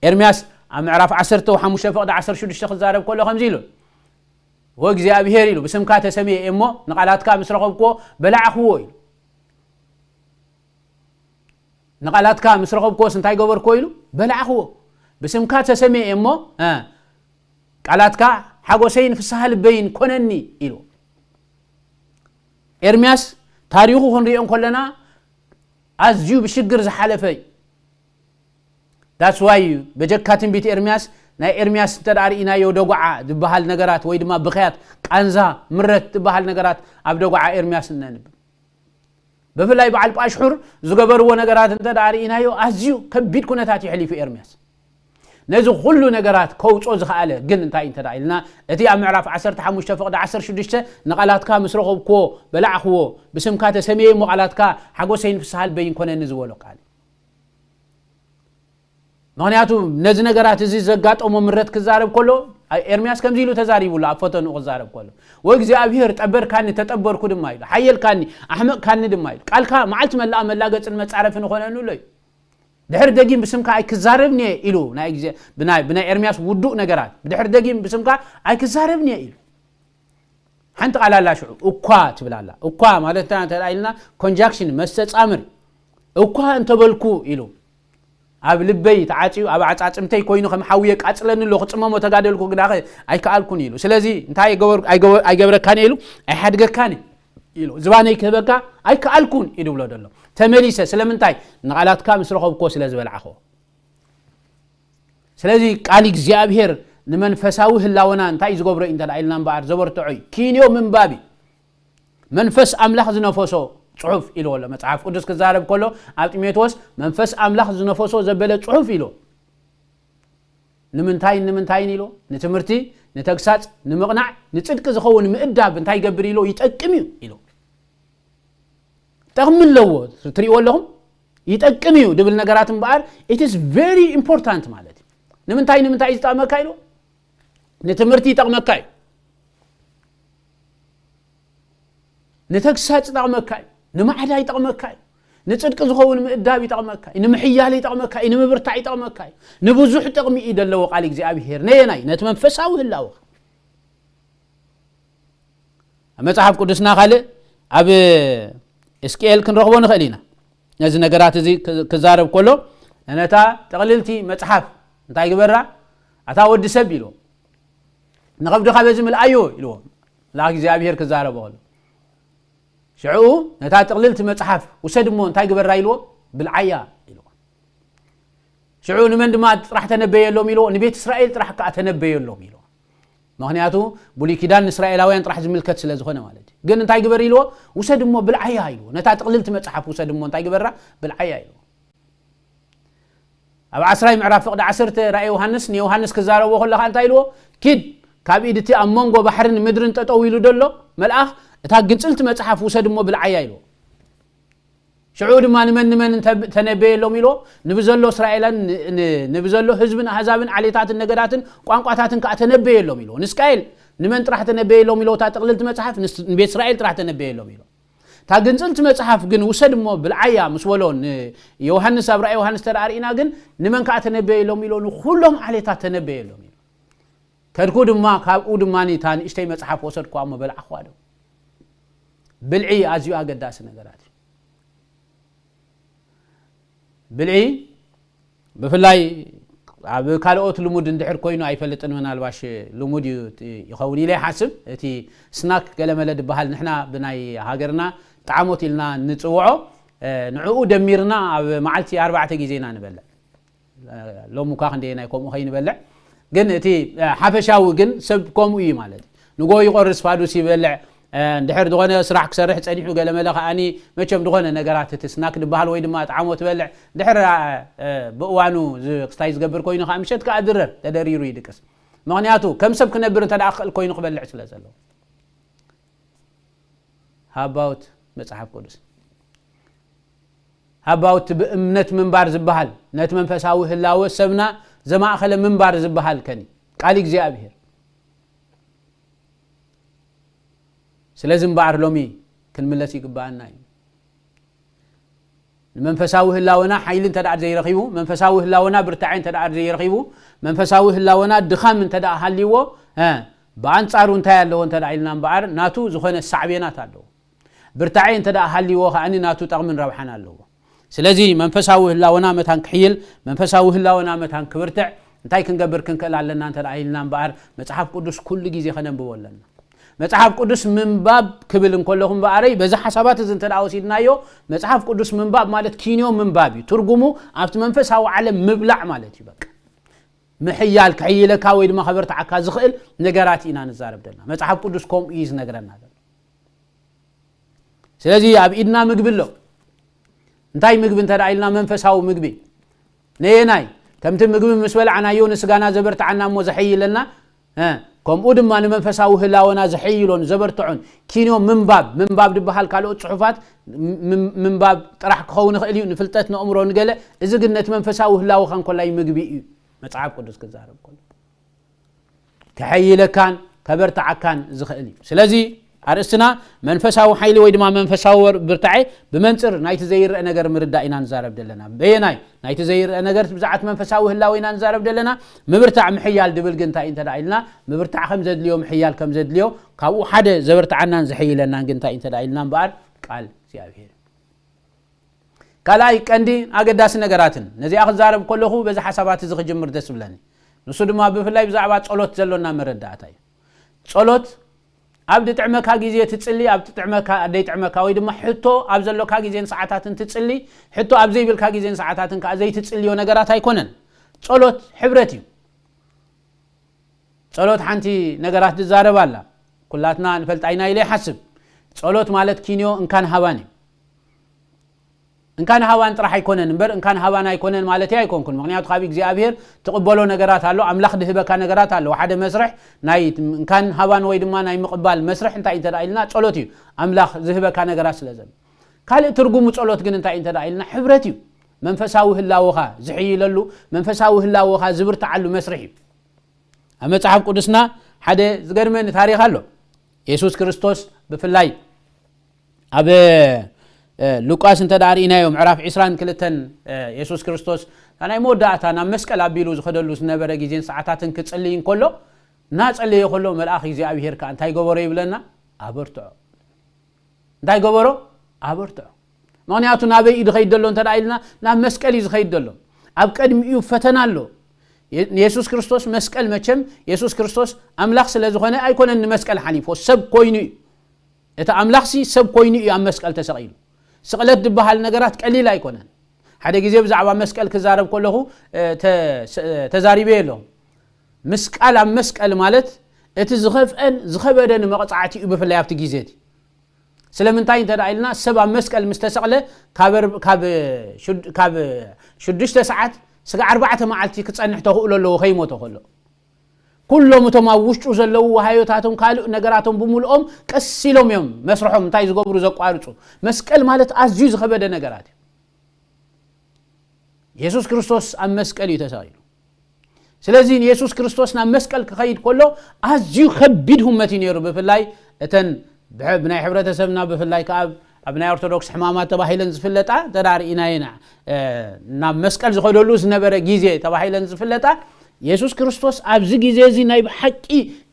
ኤርምያስ ኣብ ምዕራፍ ዓሰርተ ሓሙሽተ ፍቕዲ ዓሰርተ ሽዱሽተ ክዛረብ ከሎ ከምዚ ኢሉ፣ "ወእግዚኣብሔር" ኢሉ፣ "ብስምካ ተሰምየ እየ እሞ ንቓላትካ ምስ ረኸብክዎ በላዕኽዎ" ኢሉ። "ንቓላትካ ምስ ረኸብክዎስ እንታይ ገበርክዎ?" ኢሉ፣ "በላዕኽዎ። ብስምካ ተሰምየ እየ እሞ፣ እ፣ ቃላትካ ሓጎሰይን ፍስሃ ልበይን ኮነኒ" ኢሉ። ኤርምያስ ታሪኹ ክንሪኦ እንከለና ኣዝዩ ብሽግር ዝሓለፈ እዩ። That's why በጀካ ትንቢት ኤርምያስ፣ ናይ ኤርምያስ እንተ ደኣ ርኢናዮ፣ ደጉዓ ዝበሃል ነገራት ወይ ድማ ብኽያት፣ ቃንዛ፣ ምረት ዝበሃል ነገራት ኣብ ደጉዓ ኤርምያስ እነንብብ። ብፍላይ በዓል ጳሽሑር ዝገበርዎ ነገራት እንተ ደኣ ርኢናዮ፣ ኣዝዩ ከቢድ ኩነታት የሕሊፉ ኤርምያስ። ነዚ ኩሉ ነገራት ከውጾ ዝኸኣለ ግን እንታይ እንተ ደኣ ኢልና፣ እቲ ኣብ ምዕራፍ ዓሰርተ ሓሙሽተ ፍቕዲ ዓሰርተ ሽዱሽተ "ንቓላትካ ምስ ረኸብክዎ በላዕክዎ፣ ብስምካ ተሰምየ እሞ ቃላትካ ሓጎሰይን ፍስሃ ልበይን ኮነኒ" ዝበሎ ቃል። ምኽንያቱ ነዚ ነገራት እዚ ዘጋጠሞ ምረት ክዛረብ ከሎ፣ ኤርምያስ ከምዚ ኢሉ ተዛሪቡሉ፣ ኣብ ፈተንኡ ክዛረብ ከሎ፣ "ወእግዚኣብሔር ጠበርካኒ፣ ተጠበርኩ ድማ" ኢሉ፣ "ሓየልካኒ፣ ኣሕመቕካኒ ድማ" ኢሉ፣ "ቃልካ መዓልቲ መላኣ መላገጽን መጻረፍን ኾነኑ" ኣሎ እዩ። "ድሕር ደጊም ብስምካ ኣይክዛረብን እየ" ኢሉ፣ ናይ ግዜ-፣ ብናይ፣ ብናይ ኤርምያስ ውዱእ ነገራት፣ "ብድሕር ደጊም ብስምካ ኣይክዛረብን እየ" ኢሉ። ሓንቲ ቃል ኣላ ሽዑ፣ "እኳ" ትብል ኣላ። "እኳ" ማለት እንታይ እንተ ኢልና፣ ኮንጃክሽን፣ መስተጻምር። "እኳ እንተበልኩ" ኢሉ፣ "ኣብ ልበይ ተዓጽዩ፣ ኣብ ኣዕጻጽምተይ ኮይኑ ከም ሓዊ የቃጽለኒ ኣሎ፣ ክጽመሞ ተጋደልኩ፣ ግናኸ ኣይከኣልኩን" ኢሉ። ስለዚ እንታይ ኣይገበር-፣ ኣይገበር-፣ ኣይገብረካን እየ ኢሉ፣ "ኣይሓድገካን እየ" ኢሉ፣ "ዝባነይ ክህበካ ኣይከኣልኩን" እዩ ድብሎ ዘሎ። ተመሊሰ፣ ስለምንታይ? ንቓላትካ ምስ ረኸብክዎ ስለ ዝበላዕኽዎ። ስለዚ ቃል እግዚኣብሔር ንመንፈሳዊ ህላወና እንታይ እዩ ዝገብሮ እዩ እንተ ደኣ ኢልና እምበኣር ዘበርትዖ እዩ። ኪንዮ ምንባብ እዩ። መንፈስ ኣምላኽ ዝነፈሶ ጽሑፍ ኢልዎ ኣሎ። መጽሓፍ ቅዱስ ክዛረብ ከሎ ኣብ ጢሞቴዎስ መንፈስ ኣምላኽ ዝነፈሶ ዘበለ ጽሑፍ ኢሉ። ንምንታይን ንምንታይን ኢሉ? ንትምህርቲ፣ ንተግሳጽ፣ ንምቕናዕ፣ ንጽድቂ ዝኸውን ምእዳብ እንታይ ይገብር ኢሉ? ይጠቅም እዩ ኢሉ። ጠቕሚ ኣለዎ። ትሪእዎ ኣለኹም? ይጠቅም እዩ ድብል ነገራት እምበኣር it is very important ማለት እዩ። ንምንታይ፣ ንምንታይ እዩ ዝጠቕመካ ኢሉ? ንትምህርቲ ይጠቕመካ እዩ። ንተግሳጽ ይጠቕመካ እዩ። ንማዕዳ ይጠቕመካ እዩ። ንጽድቂ ዝኸውን ምእዳብ ይጠቕመካ እዩ። ንምሕያል ይጠቕመካ እዩ። ንምብርታዕ ይጠቕመካ እዩ። ንብዙሕ ጥቕሚ እዩ ዘለዎ ቃል እግዚኣብሔር። ነየናይ? ነቲ መንፈሳዊ ህላወኻ። ኣብ መጽሓፍ ቅዱስና ካልእ ኣብ እስቅኤል ክንረኽቦ ንኽእል ኢና። ነዚ ነገራት እዚ ክ-፣ ክዛረብ ከሎ ነታ ጥቕልልቲ መጽሓፍ እንታይ ግበራ? ኣታ ወዲ ሰብ ኢልዎ። ንኸብድኻ በዚ ምልኣዮ ኢልዎ። መልኣኽ እግዚኣብሔር ክዛረቦ ከሎ። ሽዑ ነታ ጥቕልልቲ መጽሓፍ ውሰድ እሞ እንታይ ግበራ ኢልዎ? ብልዓያ ኢልዎ። ሽዑ ንመን ድማ ጥራሕ ተነበየሎም ኢልዎ? ንቤት እስራኤል ጥራሕ ከኣ ተነበየሎም ኢልዎ። ምኽንያቱ ብሉይ ኪዳን ንእስራኤላውያን ጥራሕ ዝምልከት ስለ ዝኾነ ማለት እዩ። ግን እንታይ ግበር ኢልዎ? ውሰድ እሞ ብልዓያ ኢልዎ። ነታ ጥቕልልቲ መጽሓፍ ውሰድ እሞ እንታይ ግበራ? ብልዓያ ኢልዎ። ኣብ ዓስራይ ምዕራፍ ፍቕዲ ዓሰርተ ራእይ ዮሃንስ ንዮሃንስ ክዛረቦ ከለኻ እንታይ ኢልዎ? ኪድ ካብ ኢድ እቲ ኣብ መንጎ ባሕርን ምድርን ጠጠው ኢሉ ዘሎ መልኣኽ እታ ግንጽልቲ መጽሓፍ ውሰድ እሞ ብልዓያ ኢልዎ። ሽዑ ድማ ንመን ንመን እንተ-፣ ተነበየሎም ኢልዎ? ንብዘሎ እስራኤላን ን-፣ ን-፣ ንብዘሎ ህዝብን ኣህዛብን ዓሌታትን ነገዳትን ቋንቋታትን ከኣ ተነበየሎም ኢልዎ። ንእስቃኤል ንመን ጥራሕ ተነበየሎም ኢልዎ? እታ ጥቕልልቲ መጽሓፍ ንስ-፣ ንቤት እስራኤል ጥራሕ ተነበየሎም ኢልዎ። እታ ግንጽልቲ መጽሓፍ ግን ውሰድ እሞ ብልዓያ ምስ በሎ ንዮሃንስ ኣብ ራእይ ዮሃንስ ተደኣ ርኢና ግን ንመን ከኣ ተነበየሎም ኢልዎ? ንኹሎም ዓሌታት ተነበየሎም ኢልዎ። ከድኩ ድማ ካብኡ ድማ እታ ንእሽተይ መጽሓፍ ወሰድኩዋ እሞ በላዕኹዋ ዶ? ብልዒ ኣዝዩ ኣገዳሲ ነገራት እዩ። ብልዒ ብፍላይ ኣብ ካልኦት ልሙድ እንድሕር ኮይኑ ኣይፈልጥን፣ ምናልባሽ ልሙድ እዩ ይኸውን ኢለ ይሓስብ። እቲ ስናክ ገለመለ ዝበሃል ንሕና ብናይ ሃገርና ጣዕሞት ኢልና ንጽውዖ፣ እ፣ ንዕኡ ደሚርና ኣብ መዓልቲ ኣርባዕተ ግዜ ኢና ንበልዕ። ሎም እኳ ክንደየናይ ከምኡ ከይንበልዕ፣ ግን እቲ፣ እ፣ ሓፈሻዊ ግን ሰብ ከምኡ እዩ ማለት እዩ። ንጎ ይቆርስ ፋዱስ ይበልዕ፣ እ፣ እንድሕር ዝኾነ ስራሕ ክሰርሕ ጸኒሑ ገለመለ ከኣኒ መቸም ዝኾነ ነገራት እቲ ስናክ ዝበሃል ወይ ድማ ጣዕሞ ትበልዕ፣ እንድሕር፣ እ፣ ብእዋኑ ዝ-፣ ክስታይ ዝገብር ኮይኑ ከኣ ምሸት ከኣ ድረር ተደሪሩ ይድቅስ። ምኽንያቱ ከም ሰብ ክነብር እንተ ደኣ ክኽእል ኮይኑ ክበልዕ ስለ ዘለዎ። ሃባውት መጽሓፍ ቅዱስ ሃባውት ብእምነት ምንባር ዝበሃል፣ ነቲ መንፈሳዊ ህላወ ሰብና ዘማእኸለ ምንባር ዝበሃል ከኒ ቃል እግዚኣብሔር። ስለዚ እምበኣር ሎሚ ክንምለስ ይግብኣና እዩ። ንመንፈሳዊ ህላወና ሓይሊ እንተ ደኣ ዘይረኺቡ፣ መንፈሳዊ ህላወና ብርታዐ እንተ ደኣ ዘይረኺቡ፣ መንፈሳዊ ህላወና ድኻም እንተ ደኣ ሃልይዎ፣ እ፣ ብኣንጻሩ እንታይ ኣለዎ እንተ ደኣ ኢልና እምበኣር፣ ናቱ ዝኾነ ሳዕቤናት ኣለዎ። ብርታዐ እንተ ደኣ ሃልይዎ ከኣኒ ናቱ ጠቕምን ረብሓን ኣለዎ። ስለዚ መንፈሳዊ ህላወና መታን ክሕይል፣ መንፈሳዊ ህላወና መታን ክብርትዕ እንታይ ክንገብር ክንክእል ኣለና እንተ ደኣ ኢልና እምበኣር፣ መጽሓፍ ቅዱስ ኩሉ ግዜ ከነንብቦ ኣለና። መጽሓፍ ቅዱስ ምንባብ ክብል እንከለኹ እምበኣረይ፣ በዚ ሓሳባት እዚ እንተ ደኣ ወሲድናዮ፣ መጽሓፍ ቅዱስ ምንባብ ማለት ኪንዮ ምንባብ እዩ። ትርጉሙ ኣብቲ መንፈሳዊ ዓለም ምብላዕ ማለት እዩ። በቃ ምሕያል፣ ክሕይለካ ወይ ድማ ከበርትዓካ ዝኽእል ነገራት ኢና ንዛረብ ዘለና። መጽሓፍ ቅዱስ ከምኡ እዩ ዝነግረና ዘሎ። ስለዚ ኣብ ኢድና ምግቢ ኣሎ። እንታይ ምግቢ እንተ ደኣ ኢልና፣ መንፈሳዊ ምግቢ። ነየናይ? ከምቲ ምግቢ ምስ በላዕናዮ ንስጋና ዘበርትዓና እሞ ዘሐይለና፣ እ፣ ከምኡ ድማ ንመንፈሳዊ ህላወና ዘሐይሎን ዘበርትዖን ኪንዮ ምንባብ፣ ምንባብ ዝበሃል ካልኦት ጽሑፋት ም-፣ ም-፣ ምንባብ ጥራሕ ክኸውን ይኽእል እዩ፣ ንፍልጠት ነእምሮ ንገለ። እዚ ግን ነቲ መንፈሳዊ ህላወኻ እንኮላይ ምግቢ እዩ፣ መጽሓፍ ቅዱስ ክዛረብ ከሎ። ከሐይለካን ከበርትዓካን ዝኽእል እዩ። ስለዚ ኣርእስትና መንፈሳዊ ሓይሊ ወይ ድማ መንፈሳዊ ወር-፣ ብርታዐ ብመንጽር ናይቲ ዘይረአ ነገር ምርዳእ ኢና ንዛረብ ዘለና። በየናይ ናይቲ ዘይረአ ነገር ብዛዕት መንፈሳዊ ህላወ ኢና ንዛረብ ዘለና። ምብርታዕ ምሕያል ድብል ግን እንታይ እንተ ደኣ ኢልና፣ ምብርታዕ ከም ዘድልዮ፣ ምሕያል ከም ዘድልዮ፣ ካብኡ ሓደ ዘበርትዓናን ዘሕይለናን ግን እንታይ እንተ ደኣ ኢልና እምበኣር ቃል እግዚኣብሔር እዩ። ካልኣይ ቀንዲ ኣገዳሲ ነገራትን ነዚኣ ክዛረብ ከለኹ በዚ ሓሳባት እዚ ክጅምር ደስ ብለኒ። ንሱ ድማ ብፍላይ ብዛዕባ ጸሎት ዘሎና መረዳእታ እዩ። ጸሎት ኣብ ድጥዕመካ ግዜ ትጽሊ፣ ኣብ ትጥዕመካ፣ ኣብ ደይጥዕመካ ወይ ድማ ሕቶ ኣብ ዘሎካ ግዜን ሰዓታትን ትጽሊ፣ ሕቶ ኣብ ዘይብልካ ግዜን ሰዓታትን ከኣ ዘይትጽልዮ ነገራት ኣይኮነን። ጸሎት ሕብረት እዩ። ጸሎት ሓንቲ ነገራት ትዛረብ ኣላ። ኩላትና ንፈልጣ ኢና ኢለ ይሓስብ። ጸሎት ማለት ኪንዮ እንካን ሃባን እዩ። እንካን ሃባን ጥራሕ ኣይኮነን እምበር፣ እንካን ሃባን ኣይኮነን ማለት ኣይኮንኩን። ምኽንያቱ ካብ እግዚኣብሔር ትቕበሎ ነገራት ኣሎ፣ ኣምላኽ ድህበካ ነገራት ኣሎ። ሓደ መስርሕ ናይ እንካን ሃባን ወይ ድማ ናይ ምቕባል መስርሕ እንታይ እንተ ደኣ ኢልና፣ ጸሎት እዩ። ኣምላኽ ዝህበካ ነገራት ስለ ዘሎ። ካልእ ትርጉሙ ጸሎት ግን እንታይ እንተ ደኣ ኢልና፣ ሕብረት እዩ። መንፈሳዊ ህላወኻ ዝሕይለሉ፣ መንፈሳዊ ህላወኻ ዝብርትዓሉ መስርሕ እዩ። ኣብ መጽሓፍ ቅዱስና ሓደ ዝገርመኒ ታሪኽ ኣሎ። የሱስ ክርስቶስ ብፍላይ ኣብ፣ እ፣ ሉቃስ እንተ ደኣ ርኢናዮ ምዕራፍ ዕስራን ክልተን፣ እ፣ የሱስ ክርስቶስ እታ ናይ መወዳእታ ናብ መስቀል ኣቢሉ ዝኸደሉ ዝነበረ ግዜን ሰዓታትን ክጽልይ እንከሎ፣ እናጸለየ ከሎ መልኣኽ እግዚኣብሄር ከኣ እንታይ ገበሮ ይብለና? ኣበርትዖ። እንታይ ገበሮ? ኣበርትዖ። ምኽንያቱ ናበይ እዩ ዝኸይድ ዘሎ እንተ ደኣ ኢልና፣ ናብ መስቀል እዩ ዝኸይድ ዘሎ። ኣብ ቅድሚኡ ፈተና ኣሎ። የ-፣ ንየሱስ ክርስቶስ መስቀል መቸም የሱስ ክርስቶስ ኣምላኽ ስለ ዝኾነ ኣይኮነን ንመስቀል ሓሊፎ፣ ሰብ ኮይኑ እዩ። እቲ ኣምላኽሲ ሰብ ኮይኑ እዩ ኣብ መስቀል ተሰቒሉ። ስቕለት ዝበሃል ነገራት ቀሊል ኣይኮነን። ሓደ ግዜ ብዛዕባ መስቀል ክዛረብ ከለኹ፣ እ፣ ተ-፣ ስ-፣ ተዛሪበ ኣለኹ። ምስቃል ኣብ መስቀል ማለት እቲ ዝኸፍአን ዝኸበደን መቕጻዕቲ እዩ፣ ብፍላይ ኣብቲ ግዜ እቲ። ስለምንታይ እንተ ደኣ ኢልና፣ ሰብ ኣብ መስቀል ምስ ተሰቕለ ካብ ኣር-፣ ካብ ሽድ-፣ ካብ ሽዱሽተ ሰዓት ስጋዕ ኣርባዕተ መዓልቲ ክጸንሕ ተኽእሎ ኣለዎ ከይሞተ ከሎ። ኩሎም እቶም ኣብ ውሽጡ ዘለዉ ዋሃዮታቶም ካልእ ነገራቶም ብምልኦም ቀስ ኢሎም እዮም መስርሖም እንታይ ዝገብሩ ዘቋርጹ። መስቀል ማለት ኣዝዩ ዝኸበደ ነገራት እዩ። የሱስ ክርስቶስ ኣብ መስቀል እዩ ተሰቒሉ። ስለዚ ንየሱስ ክርስቶስ ናብ መስቀል ክኸይድ ከሎ ኣዝዩ ከቢድ ህመት እዩ ነይሩ። ብፍላይ እተን ብሕ-፣ ብናይ ሕብረተሰብና ብፍላይ ከኣ ኣብ፣ ኣብ ናይ ኦርቶዶክስ ሕማማት ተባሂለን ዝፍለጣ እንተ ደኣ ርኢናየን፣ እ፣ ናብ መስቀል ዝኸደሉ ዝነበረ ግዜ ተባሂለን ዝፍለጣ፣ የሱስ ክርስቶስ ኣብዚ ግዜ እዚ ናይ ብሓቂ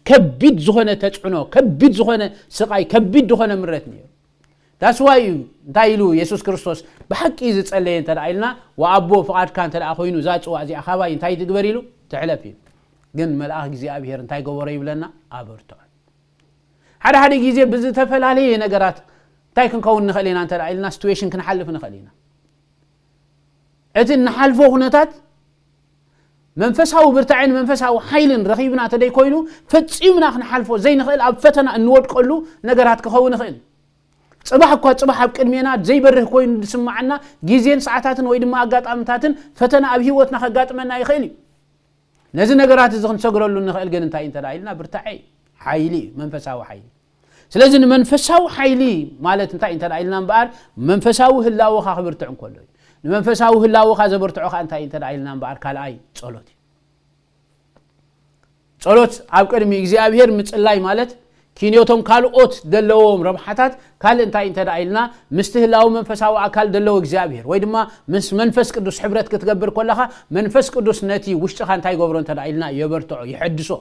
ከቢድ ዝኾነ ተጽዕኖ፣ ከቢድ ዝኾነ ስቓይ፣ ከቢድ ዝኾነ ምረት ነይሩ። That's why እዩ እንታይ ኢሉ የሱስ ክርስቶስ ብሓቂ እዩ ዝጸለየ እንተ ደኣ ኢልና፣ "ወኣቦ ፍቓድካ እንተ ደኣ ኮይኑ እዛ ጽዋእ እዚኣ ካባይ እንታይ ትግበር?" ኢሉ፣ "ትሕለፍ" ኢሉ። ግን መልኣኽ እግዚኣብሄር እንታይ ገበሮ ይብለና? ኣበርትዖ። ሓደ ሓደ ግዜ ብዝተፈላለየ ነገራት እንታይ ክንከውን ንኽእል ኢና እንተ ደኣ ኢልና፣ ሲትዌሽን ክንሓልፍ ንኽእል ኢና። እቲ እንሓልፎ ኩነታት መንፈሳዊ ብርታዕን መንፈሳዊ ሓይልን ረኺብና እንተ ደይኮይኑ፣ ፈጺምና ክንሓልፎ ዘይንኽእል ኣብ ፈተና እንወድቀሉ ነገራት ክኸውን ይኽእል። ጽባሕ እኳ ጽባሕ ኣብ ቅድሜና ዘይበርህ ኮይኑ ዝስምዓና ግዜን ሰዓታትን ወይ ድማ ኣጋጣምታትን ፈተና ኣብ ህይወትና ከጋጥመና ይኽእል እዩ። ነዚ ነገራት እዚ ክንሰግረሉ ንኽእል ግን እንታይ እንተ ኢልና ብርታዐ እዩ፣ ሓይሊ እዩ፣ መንፈሳዊ ሓይሊ። ስለዚ ንመንፈሳዊ ሓይሊ ማለት እንታይ እንተ ኢልና እምበኣር መንፈሳዊ ህላወኻ ክብርትዕ እንከሎ እዩ። ንመንፈሳዊ ህላወኻ ዘበርትዖ ኸዓ እንታይ እንተ ኢልና እምበኣር ካልኣይ ጸሎት እዩ። ጸሎት ኣብ ቅድሚ እግዚኣብሔር ምጽላይ ማለት ኪንዮቶም ካልኦት ዘለዎም ረብሓታት ካልእ እንታይ እንተ ኢልና ምስቲ ህላዊ መንፈሳዊ ኣካል ዘለዎ እግዚኣብሔር ወይ ድማ ምስ መንፈስ ቅዱስ ሕብረት ክትገብር ከለኻ መንፈስ ቅዱስ ነቲ ውሽጥኻ እንታይ ይገብሮ እንተ ኢልና የበርትዖ፣ ይሐድሶ።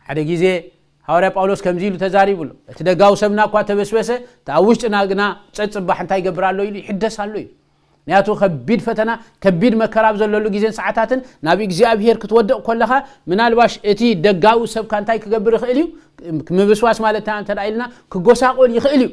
ሓደ ግዜ ሃዋርያ ጳውሎስ ከምዚ ኢሉ ተዛሪቡ ኣሎ። እቲ ደጋዊ ሰብና እኳ ተበስበሰ፣ እቲ ኣብ ውሽጥና ግና ጸጽባሕ እንታይ ይገብር ኣሎ ኢሉ ይሕደስ ኣሎ እዩ። ምክንያቱ ከቢድ ፈተና፣ ከቢድ መከራ ኣብ ዘለሉ ግዜን ሰዓታትን ናብ እግዚኣብሔር ክትወድቕ ከለኻ ምናልባሽ እቲ ደጋዊ ሰብካ እንታይ ክገብር ይኽእል እዩ? ምብስባስ ማለት እንታይ እንተ ኢልና ክጎሳቆል ይኽእል እዩ።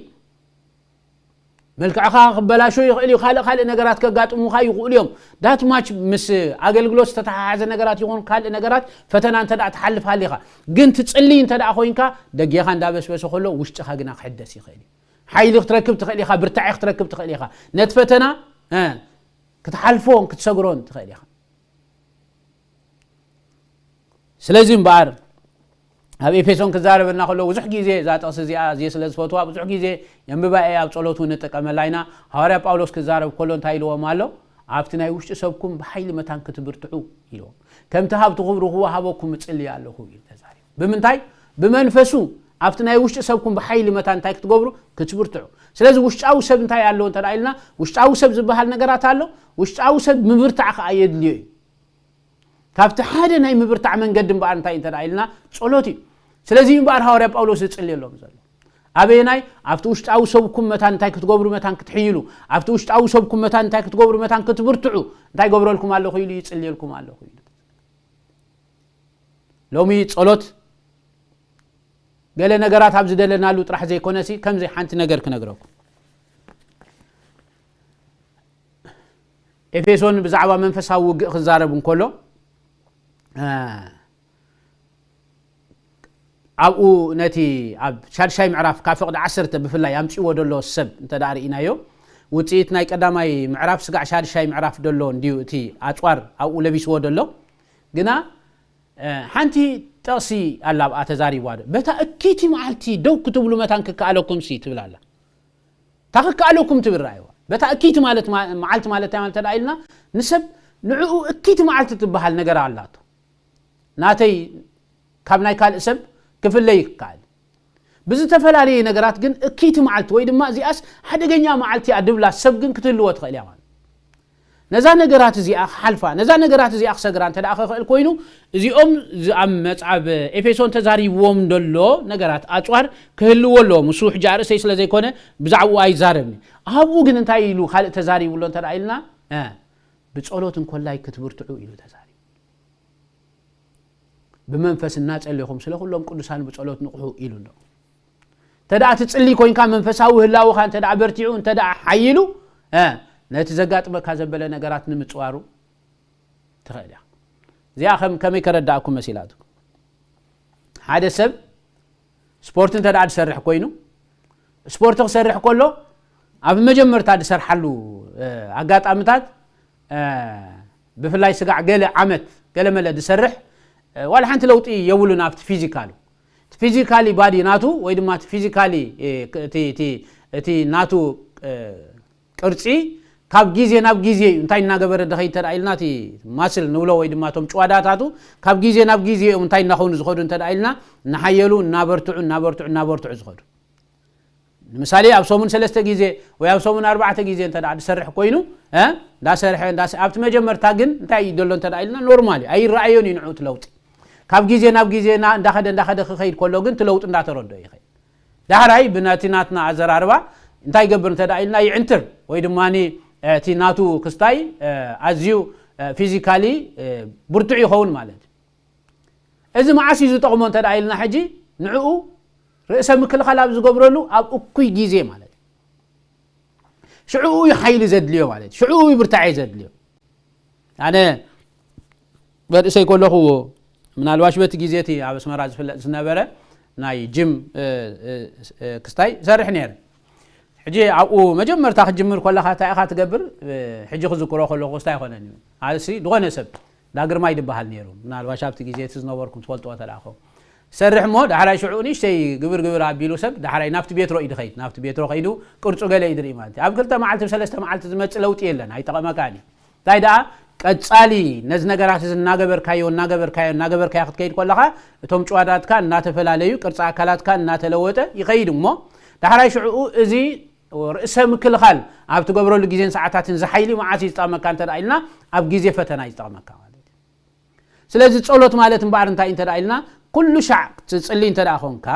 መልክዕኻ ክበላሾ ይኽእል እዩ። ካልእ ካልእ ነገራት ከጋጥሙኻ ይኽእሉ እዮም። ዳት ማች ምስ ኣገልግሎት ዝተተሓሓዘ ነገራት ይኹን ካልእ ነገራት ፈተና እንተ ደኣ ትሓልፍ ሃሊኻ ግን ትጽልይ እንተ ደኣ ኮይንካ ደጌኻ እንዳበስበሰ ከሎ ውሽጥኻ ግና ክሕደስ ይኽእል እዩ። ሓይሊ ክትረክብ ትኽእል ኢኻ፣ ብርታዐ ክትረክብ ትኽእል ኢኻ። ነቲ ፈተና እ፣ ክትሓልፎን ክትሰግሮን ትኽእል ኢኻ። ስለዚ እምበኣር ኣብ ኤፌሶን ክዛረበና ከሎ ብዙሕ ግዜ እዛ ጥቕሲ እዚኣ እዚኣ ስለ ዝፈትዋ ብዙሕ ግዜ የንብባ እየ፣ ኣብ ጸሎት እውን ንጥቀመላ ኢና። ሃዋርያ ጳውሎስ ክዛረብ ከሎ እንታይ ኢልዎም ኣሎ? ኣብቲ ናይ ውሽጢ ሰብኩም ብሓይሊ መታን ክትብርትዑ ኢልዎም። ከምቲ ሃብትኹም ርኽቦ ሃበኩም እጽሊ ኣለኹ ኢሉ ተዛሪቡ። ብምንታይ? ብመንፈሱ ኣብቲ ናይ ውሽጢ ሰብኩም ብሓይሊ መታን እንታይ ክትገብሩ? ክትብርትዑ። ስለዚ ውሽጣዊ ሰብ እንታይ ኣለዎ እንተ ኢልና ውሽጣዊ ሰብ ዝበሃል ነገራት ኣሎ። ውሽጣዊ ሰብ ምብርታዕ ከኣ የድልዮ እዩ። ካብቲ ሓደ ናይ ምብርታዕ መንገዲ እምበኣር እንታይ እንተ ኢልና ጸሎት እዩ። ስለዚ እምበኣር ሃዋርያ ጳውሎስ ዝጽልየሎም ዘሎ ኣበየናይ? ኣብቲ ውሽጣዊ ሰብኩም መታን እንታይ ክትገብሩ መታን ክትሕይሉ፣ ኣብቲ ውሽጣዊ ሰብኩም መታን እንታይ ክትገብሩ መታን ክትብርትዑ እንታይ ገብረልኩም ኣለኹ ኢሉ ይጽልየልኩም ኣለኹ ኢሉ። ሎሚ ጸሎት ገለ ነገራት ኣብ ዝደለናሉ ጥራሕ ዘይኮነሲ ከምዚ ሓንቲ ነገር ክነግረኩም። ኤፌሶን ብዛዕባ መንፈሳዊ ውግእ ክዛረብ እንከሎ እ፣ ኣብኡ ነቲ ኣብ ሻድሻይ ምዕራፍ ካብ ፍቕዲ ዓሰርተ ብፍላይ ኣምፅዎ ዘሎ ሰብ እንተ ደኣ ርኢናዮ ውፅኢት ናይ ቀዳማይ ምዕራፍ ስጋዕ ሻድሻይ ምዕራፍ ደሎ እንድዩ እቲ ኣፅዋር ኣብኡ ለቢስዎ ደሎ ግና እ፣ ሓንቲ ጥቕሲ ኣላ ኣብኣ ተዛሪብዋ ዶ በታ እኪቲ መዓልቲ ደው ክትብሉ መታን ክከኣለኩም ሲ ትብል ኣላ። እታ ክከኣለኩም ትብል ረኣይዋ። በታ እኪይቲ ማለት ማ- መዓልቲ ማለት እንታይ ማለት ተደኣ ኢልና ንሰብ ንዕኡ እኪይቲ መዓልቲ ትበሃል ነገር ኣላቶ። ናተይ ካብ ናይ ካልእ ሰብ ክፍለይ ይከኣል። ብዝተፈላለየ ነገራት ግን እኪይቲ መዓልቲ ወይ ድማ እዚኣስ ሓደገኛ መዓልቲ እያ ድብላ ሰብ ግን ክትህልዎ ትኽእል እያ ማለት። ነዛ ነገራት እዚኣ ክሓልፋ ነዛ ነገራት እዚኣ ክሰግራ እንተ ደኣ ክኽእል ኮይኑ እዚኦም ዝ- ኣብ መጽሓፍ ኤፌሶን ተዛሪብዎም ደሎ ነገራት ኣጽዋር ክህልዎ ኣለዎም። እሱ ሕጂ ኣርእሰይ ስለ ዘይኮነ ብዛዕባኡ ኣይዛረብኒ። ኣብኡ ግን እንታይ ኢሉ ካልእ ተዛሪቡ ኣሎ እንተ ደኣ ኢልና እ፣ ብጸሎት እንኮላይ ክትብርትዑ ኢሉ ተዛሪቡ። ብመንፈስ እናጸለኹም ስለ ኩሎም ቅዱሳን ብጸሎት ንቕሑ ኢሉ ኣሎ። እንተ ደኣ ትጽሊ ኮይንካ መንፈሳዊ ህላውኻ እንተ ደኣ በርቲዑ እንተ ደኣ ሓይሉ እ፣ ነቲ ዘጋጥመካ ዘበለ ነገራት ንምጽዋሩ ትኽእል እያ። እዚኣ ከም ከመይ ከረዳእኩም መሲላትኩም? ሓደ ሰብ ስፖርት እንተ ደኣ ዝሰርሕ ኮይኑ ስፖርት ክሰርሕ ከሎ ኣብ መጀመርታ ዝሰርሓሉ እ፣ ኣጋጣምታት እ፣ ብፍላይ ስጋዕ ገለ ዓመት ገለ መለ ዝሰርሕ እ፣ ዋላ ሓንቲ ለውጢ የብሉን ኣብቲ ፊዚካሉ። እቲ ፊዚካሊ ባዲ ናቱ ወይ ድማ እቲ ፊዚካሊ እ፣ እቲ- እቲ- እቲ ናቱ እ፣ ቅርጺ ካብ ግዜ ናብ ግዜ እዩ እንታይ እናገበረ ድኸይ እንተ ኢልና እቲ ማስል ንብሎ ወይ ድማ እቶም ጭዋዳታቱ ካብ ግዜ ናብ ግዜ እዮም እንታይ እናኾኑ ዝኸዱ እንተ ኢልና እናሓየሉ እናበርትዑ እናበርትዑ እናበርትዑ ዝኸዱ። ንምሳሌ ኣብ ሰሙን ሰለስተ ግዜ ወይ ኣብ ሰሙን ኣርባዕተ ግዜ እንተ ዝሰርሕ ኮይኑ እ፣ እንዳሰርሐ እንዳስ- ኣብቲ መጀመርታ ግን እንታይ እዩ ዘሎ እንተ ኢልና ኖርማል እዩ ኣይረኣዮን እዩ ንዑ እቲ ለውጢ። ካብ ግዜ ናብ ግዜ እና- እንዳኸደ እንዳኸደ ክኸይድ ከሎ ግን እቲ ለውጢ እንዳተረዶ ይኸይድ። ዳሕራይ ብነቲ ናትና ኣዘራርባ እንታይ ይገብር እንተ ኢልና ይዕንትር ወይ ድማ እቲ ናቱ ክስታይ ኣዝዩ ፊዚካሊ ብርቱዕ ይኸውን ማለት እዩ። እዚ መዓስ እዩ ዝጠቕሞ እንተ ኢልና ሕጂ ንዕኡ ርእሰ ምክልኻል ኣብ ዝገብረሉ ኣብ እኩይ ግዜ ማለት እዩ። ሽዕኡ እዩ ሓይሊ ዘድልዮ ማለት እዩ። ሽዕኡ እዩ ብርታዐ ዘድልዮ። ኣነ በርእሰይ ከለኹ ምናልባሽ በቲ ግዜ እቲ ኣብ ኣስመራ ዝፍለጥ ዝነበረ ናይ ጅም እ፣ እ፣ እ፣ ክስታይ ሰርሕ ነይረ። ሕጂ ኣብኡ መጀመርታ ክትጅምር ከለኻ እንታይ ኢኻ ትገብር? እ፣ ሕጂ ክዝክሮ ከለኹ ክስታይ ኣይኮነን እዩ። ኣሲ ዝኾነ ሰብ ዳግርማይ ዝበሃል ነይሩ። ምናልባሽ ኣብቲ ግዜ እቲ ዝነበርኩም ትፈልጥዎ ተደኣ ኾም። ሰርሕ እሞ ዳሕራይ ሽዑ ንእሽተይ ግብር ግብር ኣቢሉ ሰብ ዳሕራይ ናብቲ ቤትሮ እዩ ድኸይድ። ናብቲ ቤትሮ ከይዱ ቅርጹ ገለ እዩ ድርኢ ማለት እዩ። ኣብ ክልተ መዓልቲ፣ ሰለስተ መዓልቲ ዝመጽእ ለውጢ የለን፣ ኣይጠቐመካን እዩ። እንታይ ደኣ ቀጻሊ ነዚ ነገራት እዚ እናገበርካዮ፣ እናገበርካዮ፣ እናገበርካዮ ክትከይድ ከለኻ እቶም ጭዋዳትካ እናተፈላለዩ፣ ቅርጺ ኣካላትካ እናተለወጠ ይኸይድ እሞ ዳሕራይ ሽዑ እዚ ርእሰ ምክልኻል ኣብ ትገብረሉ ግዜን ሰዓታትን እዚ ሓይሊ መዓስ እዩ ዝጠቕመካ እንተ ደኣ ኢልና ኣብ ግዜ ፈተና እዩ ዝጠቕመካ ማለት እዩ። ስለዚ ጸሎት ማለት እምበኣር እንታይ እንተ ደኣ ኢልና ኩሉ ሻዕ ትጽሊ እንተ ደኣ ኾንካ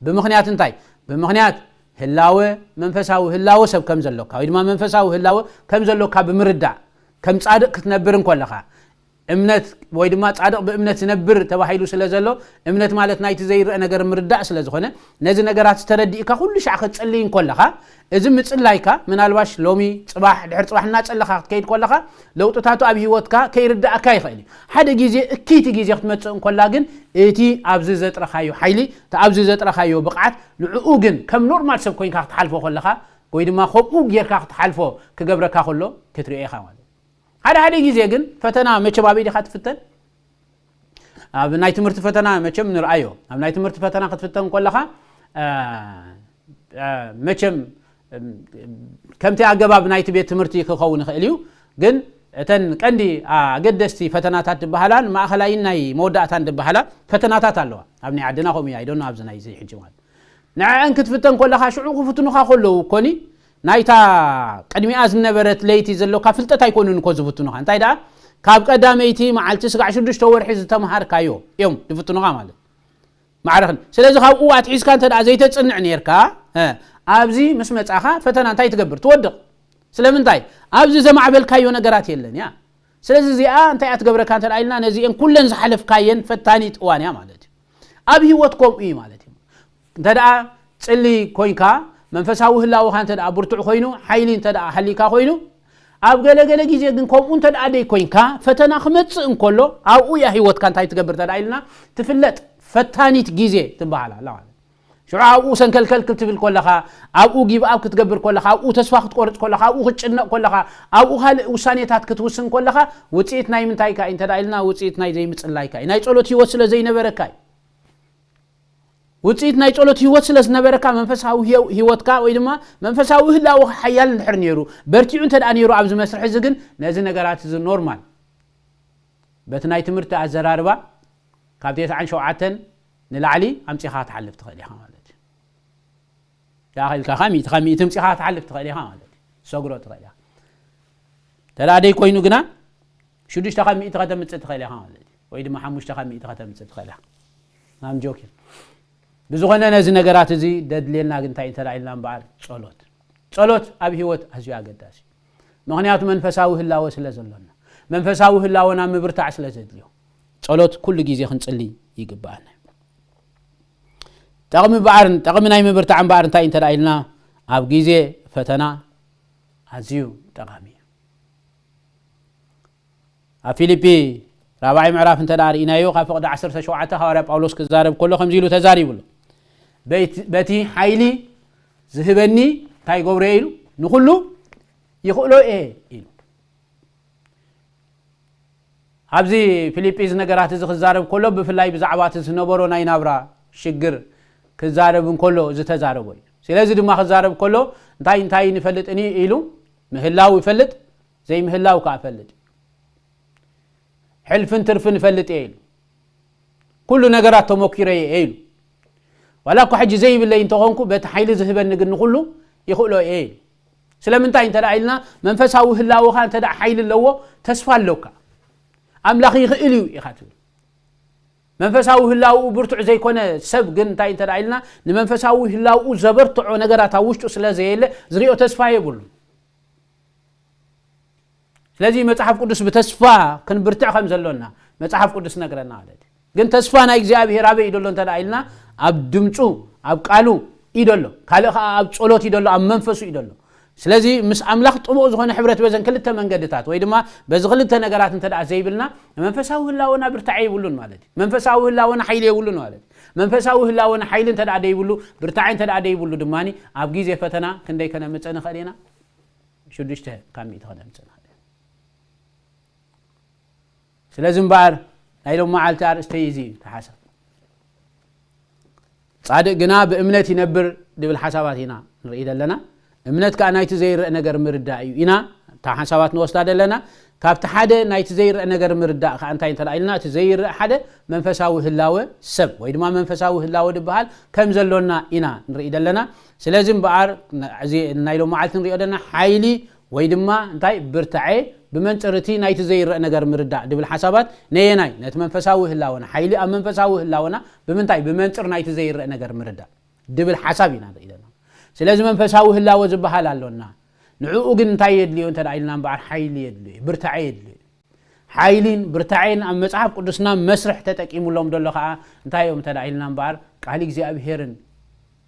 ብምኽንያት እንታይ? ብምኽንያት ህላወ መንፈሳዊ ህላወ ሰብ ከም ዘሎካ ወይ ድማ መንፈሳዊ ህላወ ከም ዘሎካ ብምርዳእ ከም ጻድቕ ክትነብር እንከለኻ እምነት ወይ ድማ ጻድቕ ብእምነት ዝነብር ተባሂሉ ስለ ዘሎ እምነት ማለት ናይቲ ዘይረአ ነገር ምርዳእ ስለ ዝኾነ ነዚ ነገራት ዝተረዲእካ ኩሉ ሻዕ ክትጽልይ እንከለኻ እዚ ምጽላይካ ምናልባሽ ሎሚ ጽባሕ ድሕሪ ጽባሕ እናጸለኻ ክትከይድ ከለኻ ለውጥታቱ ኣብ ህይወትካ ከይርዳእካ ይኽእል እዩ። ሓደ ግዜ እክይቲ ግዜ ክትመጽእ እንከላ ግን እቲ ኣብዚ ዘጥረኻዮ ሓይሊ እቲ ኣብዚ ዘጥረኻዮ ብቕዓት ንዕኡ ግን ከም ኖርማል ሰብ ኮይንካ ክትሓልፎ ከለኻ ወይ ድማ ከምኡ ጌርካ ክትሓልፎ ክገብረካ ከሎ ክትሪኦ ኢኻ ማለት እዩ። ሓደ ሓደ ግዜ ግን ፈተና መቸም ኣበይ ዲኻ ትፍተን? ኣብ ናይ ትምህርቲ ፈተና መቸም ንርኣዮ። ኣብ ናይ ትምህርቲ ፈተና ክትፍተን ከለኻ መቸም ከምቲ ኣገባብ ናይቲ ቤት ትምህርቲ ክኸውን ይኽእል እዩ። ግን እተን ቀንዲ ኣገደስቲ ፈተናታት ዝበሃላ ንማእኸላይን ናይ መወዳእታን ዝበሃላ ፈተናታት ኣለዋ። ኣብ ናይ ዓድና ከምኡ እዩ ኣይደኖ ኣብዚ ናይ እዚ ሕጂ ማለት ንዕአን ክትፍተን ከለኻ ሽዑ ክፍትኑኻ ከለዉ ኮኒ ናይታ ቅድሚኣ ዝነበረት ለይቲ ዘሎካ ፍልጠት ኣይኮኑን እኮ ዝፍትኑኻ። እንታይ ደኣ ካብ ቀዳመይቲ መዓልቲ ስጋዕ ሽዱሽተ ወርሒ ዝተምሃርካዮ እዮም ዝፍትኑኻ ማለት ማዕረኽን። ስለዚ ካብኡ ኣትሒዝካ እንተ ደኣ ዘይተጽንዕ ነርካ ኣብዚ ምስ መጻኻ ፈተና እንታይ ትገብር? ትወድቕ። ስለምንታይ? ኣብዚ ዘማዕበልካዮ ነገራት የለን እያ። ስለዚ እዚኣ እንታይ እያ ትገብረካ እንተ ደኣ ኢልና ነዚአን ኩለን ዝሓለፍካየን ፈታኒት እዋን እያ ማለት እዩ። ኣብ ህይወት ከምኡ እዩ ማለት እዩ። እንተ ደኣ ጽሊ ኮይንካ መንፈሳዊ ህላወኻ እንተ ደኣ ብርቱዕ ኮይኑ ሓይሊ እንተ ደኣ ሃሊካ ኮይኑ ኣብ ገለ ገለ ግዜ ግን ከምኡ እንተ ደኣ ደይ ኮይንካ ፈተና ክመጽእ እንከሎ ኣብኡ እያ ህይወትካ እንታይ ትገብር እንተ ደኣ ኢልና ትፍለጥ ፈታኒት ግዜ ትበሃል ኣላ ማለት ሽዑ ኣብኡ ሰንከልከል ክትብል ከለኻ ኣብኡ ጊብኣብ ክትገብር ከለኻ ኣብኡ ተስፋ ክትቆርጽ ከለኻ ኣብኡ ክትጭነቕ ከለኻ ኣብኡ ካልእ ውሳኔታት ክትውስን ከለኻ ውፅኢት ናይ ምንታይ ካ እንተ ኢልና ውፅኢት ናይ ዘይምፅላይካ እዩ ናይ ጸሎት ህይወት ስለ ዘይነበረካ እዩ ውፅኢት ናይ ጸሎት ህይወት ስለ ዝነበረካ መንፈሳዊ ህይወትካ ወይ ድማ መንፈሳዊ ህላወ ሓያል እንድሕር ነይሩ በርቲዑ እንተ ደኣ ነይሩ ኣብዚ መስርሕ እዚ ግን ነዚ ነገራት እዚ ኖርማል በቲ ናይ ትምህርቲ ኣዘራርባ ካብ ተስዓን ሸውዓተን ንላዕሊ ኣምጺኻ ክትሓልፍ ትኽእል ኢኻ ማለት እዩ። ደኣ ኢልካ ካብ ሚእቲ ካብ ሚእቲ ኣምጺኻ ክትሓልፍ ትኽእል ኢኻ ማለት እዩ። ሰግሮ ትኽእል ኢኻ። ተላ ደይ ኮይኑ ግና ሽዱሽተ ካብ ሚእቲ ከተምጽእ ትኽእል ኢኻ ማለት እዩ። ወይ ድማ ሓሙሽተ ካብ ሚእቲ ከተምጽእ ትኽእል ኢኻ። I'm joking። ብዝኾነ ነዚ ነገራት እዚ ደድልየና ግን እንታይ እንተ ኢልና እምበኣር ጸሎት ጸሎት ኣብ ህይወት ኣዝዩ ኣገዳሲ እዩ። ምኽንያቱ መንፈሳዊ ህላወ ስለ ዘሎና መንፈሳዊ ህላወና ምብርታዕ ስለ ዘድልዮ ጸሎት ኩሉ ግዜ ክንጽሊ ይግብኣና። ጠቕሚ በዓርን ጠቕሚ ናይ ምብርታዕ እምበኣር እንታይ እንተ ኢልና ኣብ ግዜ ፈተና ኣዝዩ ጠቓሚ እዩ። ኣብ ፊልጲ ራብዓይ ምዕራፍ እንተ ደኣ ርኢናዮ ካብ ፍቕዲ ዓሰርተ ሸውዓተ ሃዋርያ ጳውሎስ ክዛረብ ከሎ ከምዚ ኢሉ ተዛሪቡ ኣሎ። በይቲ- በቲ ሓይሊ ዝህበኒ እንታይ ይገብሮ እየ ኢሉ ንኹሉ ይኽእሎ እየ ኢሉ። ኣብዚ ፊልጲ እዚ ነገራት እዚ ክዛረብ ከሎ ብፍላይ ብዛዕባ እቲ ዝነበሮ ናይ ናብራ ሽግር ክዛረብ እንከሎ ዝተዛረቦ እዩ። ስለዚ ድማ ክዛረብ ከሎ እንታይ እንታይ ንፈልጥኒ ኢሉ ምህላው ይፈልጥ ዘይምህላው ከዓ ፈልጥ ሕልፍን ትርፍን እፈልጥ እየ ኢሉ ኩሉ ነገራት ተመኪረ እየ ኢሉ ዋላ እኳ ሕጂ ዘይብለይ እንተኾንኩ በቲ ሓይሊ ዝህበኒ ግን ንኩሉ ይኽእሎ እየ ኢሉ ስለምንታይ እንተ ኢልና መንፈሳዊ ህላውኻ እንተ ሓይሊ ኣለዎ ተስፋ ኣለካ ኣምላኽ ይኽእል እዩ ኢኻ ትብል መንፈሳዊ ህላውኡ ብርቱዕ ዘይኮነ ሰብ ግን እንታይ እንተ ኢልና ንመንፈሳዊ ህላውኡ ዘበርትዖ ነገራት ኣብ ውሽጡ ስለ ዘየለ ዝሪኦ ተስፋ የብሉ ስለዚ መጽሓፍ ቅዱስ ብተስፋ ክንብርትዕ ከም ዘሎና መጽሓፍ ቅዱስ ነግረና ማለት እዩ። ግን ተስፋ ናይ እግዚኣብሔር ኣበይ እዩ ደሎ እንተ ኢልና ኣብ ድምፁ ኣብ ቃሉ እዩ ደሎ። ካልእ ከዓ ኣብ ጸሎት እዩ ደሎ፣ ኣብ መንፈሱ እዩ ደሎ። ስለዚ ምስ ኣምላኽ ጥቡቕ ዝኾነ ሕብረት በዘን ክልተ መንገድታት ወይ ድማ በዚ ክልተ ነገራት እንተ ደኣ ዘይብልና መንፈሳዊ ህላወና ብርታዐ የብሉን ማለት እዩ። መንፈሳዊ ህላወና ሓይሊ የብሉን ማለት እዩ። መንፈሳዊ ህላወና ሓይሊ እንተ ደኣ ደይብሉ ብርታዐ እንተ ደኣ ደይብሉ ድማ ኣብ ግዜ ፈተና ክንደይ ከነምፀ ንኽእል ኢና? ሽዱሽተ ካብ ሚእቲ ከነምፅእ ንኽእል ኢና። ስለዚ እምበኣር ናይ ሎም መዓልቲ ኣርእስተይ እዚ እዩ ተሓሳብ። ጻድቅ ግና ብእምነት ይነብር ድብል ሓሳባት ኢና ንርኢ ዘለና። እምነት ከኣ ናይቲ ዘይረአ ነገር ምርዳእ እዩ ኢና እታ ሓሳባት ንወስዳ ዘለና። ካብቲ ሓደ ናይቲ ዘይረአ ነገር ምርዳእ ከኣ እንታይ እንተ ኢልና፣ እቲ ዘይረአ ሓደ መንፈሳዊ ህላወ ሰብ ወይ ድማ መንፈሳዊ ህላወ ዝበሃል ከም ዘሎና ኢና ንርኢ ዘለና። ስለዚ እምበኣር እዚ ናይ ሎም መዓልቲ ንሪኦ ዘለና ሓይሊ ወይ ድማ እንታይ ብርታዐ ብመንፅር እቲ ናይቲ ዘይረአ ነገር ምርዳእ ድብል ሓሳባት ነየናይ ነቲ መንፈሳዊ ህላወና ሓይሊ ኣብ መንፈሳዊ ህላወና ብምንታይ ብመንፅር ናይቲ ዘይረአ ነገር ምርዳእ ድብል ሓሳብ ኢና ንርኢ ዘለና። ስለዚ መንፈሳዊ ህላወ ዝበሃል ኣሎና። ንዕኡ ግን እንታይ የድልዮ እንተ ኢልና እምበኣር ሓይሊ የድልዮ፣ ብርታዐ የድልዮ። ሓይሊን ብርታዐን ኣብ መጽሓፍ ቅዱስና መስርሕ ተጠቂሙሎም ዘሎ ከኣ እንታይ እዮም እንተ ኢልና እምበኣር ቃል እግዚኣብሄርን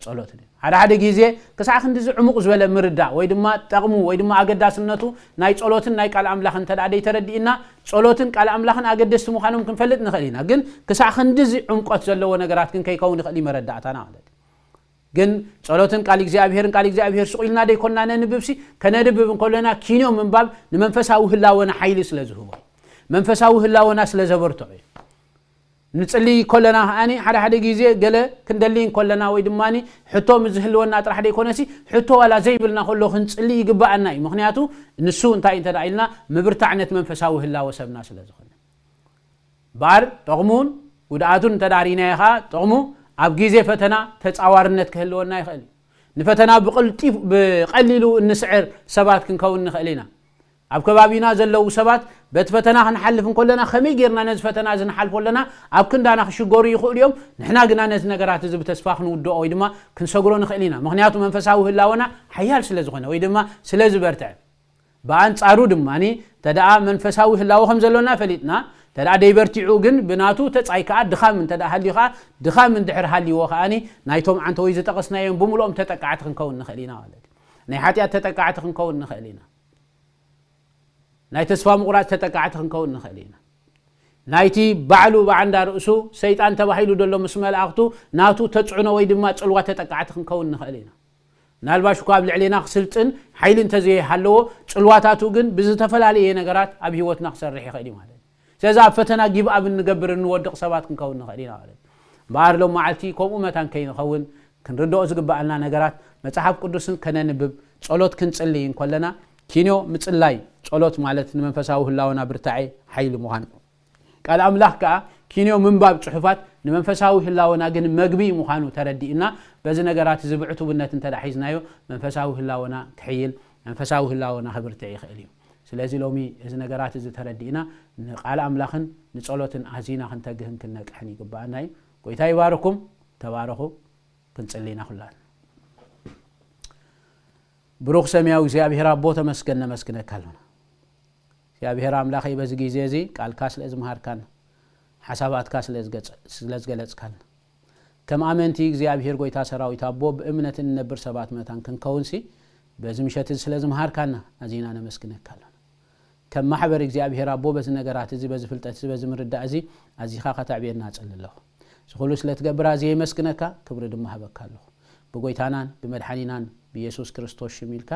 ጸሎትን እዩ። ሓደ ሓደ ግዜ ክሳዕ ክንዲዚ ዕሙቕ ዝበለ ምርዳእ ወይ ድማ ጠቕሙ ወይ ድማ ኣገዳስነቱ ናይ ጸሎትን ናይ ቃል ኣምላኽን እንተ ደኣ ደይተረዲእና ጸሎትን ቃል ኣምላኽን ኣገደስቲ ምዃኖም ክንፈልጥ ንኽእል ኢና። ግን ክሳዕ ክንዲዚ ዕምቆት ዘለዎ ነገራት ግን ከይከውን ይኽእል እዩ መረዳእታና ማለት እዩ። ግን ጸሎትን ቃል እግዚኣብሄርን ቃል እግዚኣብሄር ስቕ ኢልና ደይኮንና ነንብብሲ ከነንብብ እንከለና ኪንዮ ምንባብ ንመንፈሳዊ ህላወና ሓይሊ ስለ ዝህቦ መንፈሳዊ ህላወና ስለ ዘበርትዖ እዩ። ንጽሊ ከለና ከኣኒ ሓደ ሓደ ግዜ ገለ ክንደሊ ከለና ወይ ድማ ሕቶ ምስ ዝህልወና ጥራሕ ደይኮነሲ ሕቶ ዋላ ዘይብልና ከሎ ክንጽሊ ይግብኣና እዩ። ምክንያቱ ንሱ እንታይ እንተ ኢልና ምብርታዕነት መንፈሳዊ ህላወ ሰብና ስለ ዝኾነ ባር ጠቕሙን ጉድኣቱን እንተ ዳሪናዮ ኸዓ ጠቕሙ ኣብ ግዜ ፈተና ተጻዋርነት ክህልወና ይኽእል እዩ። ንፈተና ብቐልጢፍ ብቐሊሉ እንስዕር ሰባት ክንከውን ንኽእል ኢና። ኣብ ከባቢና ዘለዉ ሰባት በቲ ፈተና ክንሓልፍ እንከለና ከመይ ጌርና ነዚ ፈተና እዚ ንሓልፎ ኣለና ኣብ ክንዳና ክሽገሩ ይኽእሉ እዮም። ንሕና ግና ነዚ ነገራት እዚ ብተስፋ ክንውድኦ ወይ ድማ ክንሰግሮ ንኽእል ኢና። ምኽንያቱ መንፈሳዊ ህላወና ሓያል ስለ ዝኾነ ወይ ድማ ስለ ዝበርትዐ ብኣንጻሩ ድማ እንተ ደኣ መንፈሳዊ ህላወ ከም ዘሎና ፈሊጥና እንተ ደኣ ደይበርቲዑ ግን ብናቱ ተጻይ ከኣ ድኻም እንተ ደኣ ሃልዩ ከኣ ድኻም እንድሕር ሃልይዎ ከኣኒ ናይቶም ዓንተወይ ዝጠቐስናዮም ብምልኦም ተጠቃዕቲ ክንከውን ንኽእል ኢና ማለት እዩ። ናይ ሓጢኣት ተጠቃዕቲ ክንከውን ንኽእል ኢና። ናይ ተስፋ ምቑራጽ ተጠቃዕቲ ክንከውን ንኽእል ኢና። ናይቲ ባዕሉ ብዓንዳ ርእሱ ሰይጣን ተባሂሉ ዘሎ ምስ መላእኽቱ ናቱ ተጽዕኖ ወይ ድማ ጽልዋ ተጠቃዕቲ ክንከውን ንኽእል ኢና። ምናልባሽ እኳ ኣብ ልዕሌና ክስልጥን ሓይሊ እንተዘይሃለዎ ጽልዋታቱ ግን ብዝተፈላለየ ነገራት ኣብ ህይወትና ክሰርሕ ይኽእል እዩ ማለት እዩ። ስለዚ ኣብ ፈተና ጊብኣብ እንገብር እንወድቕ ሰባት ክንከውን ንኽእል ኢና ማለት እዩ። እምበኣር ሎም መዓልቲ ከምኡ መታን ከይንኸውን ክንርድኦ ዝግብኣልና ነገራት መጽሓፍ ቅዱስን ከነንብብ ጸሎት ክንጽልይ እንከለና ኪንዮ ምጽላይ ጸሎት ማለት ንመንፈሳዊ ህላወና ብርታዐ ሓይሊ ምዃኑ ቃል ኣምላኽ ከኣ ኪንዮ ምንባብ ጽሑፋት ንመንፈሳዊ ህላወና ግን መግቢ ምዃኑ ተረዲእና በዚ ነገራት እዚ ብዕቱብነት እንተ ደኣ ሒዝናዮ መንፈሳዊ ህላወና ክሕይል መንፈሳዊ ህላወና ክብርትዕ ይኽእል እዩ። ስለዚ ሎሚ እዚ ነገራት እዚ ተረዲእና ንቃል ኣምላኽን ንጸሎትን ኣዚና ክንተግህን ክንነቅሕን ይግብኣና እዩ። ጎይታ ይባርኩም። ተባረኹ። ክንጽሊ ኢና ኩላን። ብሩኽ ሰማያዊ እግዚኣብሔር ኣቦ ተመስገን ነመስግነካ ኣሎና። እግዚኣብሔር ኣምላኸይ በዚ ግዜ እዚ ቃልካ ስለ ዝምሃርካና ሓሳባትካ ስለ ዝገለጽካና ከም ኣመንቲ እግዚኣብሔር ጎይታ ሰራዊት ኣቦ ብእምነት እንነብር ሰባት መታን ክንከውንሲ በዚ ምሸት እዚ ስለ ዝምሃርካና ኣዚና ነመስግነካ ኣሎና። ከም ማሕበር እግዚኣብሔር ኣቦ በዚ ነገራት እዚ በዚ ፍልጠት እዚ በዚ ምርዳእ እዚ ኣዚኻ ከተዕብየና እጽሊ ኣለኹ። እዚ ኩሉ ስለ ትገብር ኣዝየ የመስግነካ ክብሪ ድማ ሃበካ ኣለኹ። ብጎይታናን ብመድሓኒናን ብየሱስ ክርስቶስ ሽም ኢልካ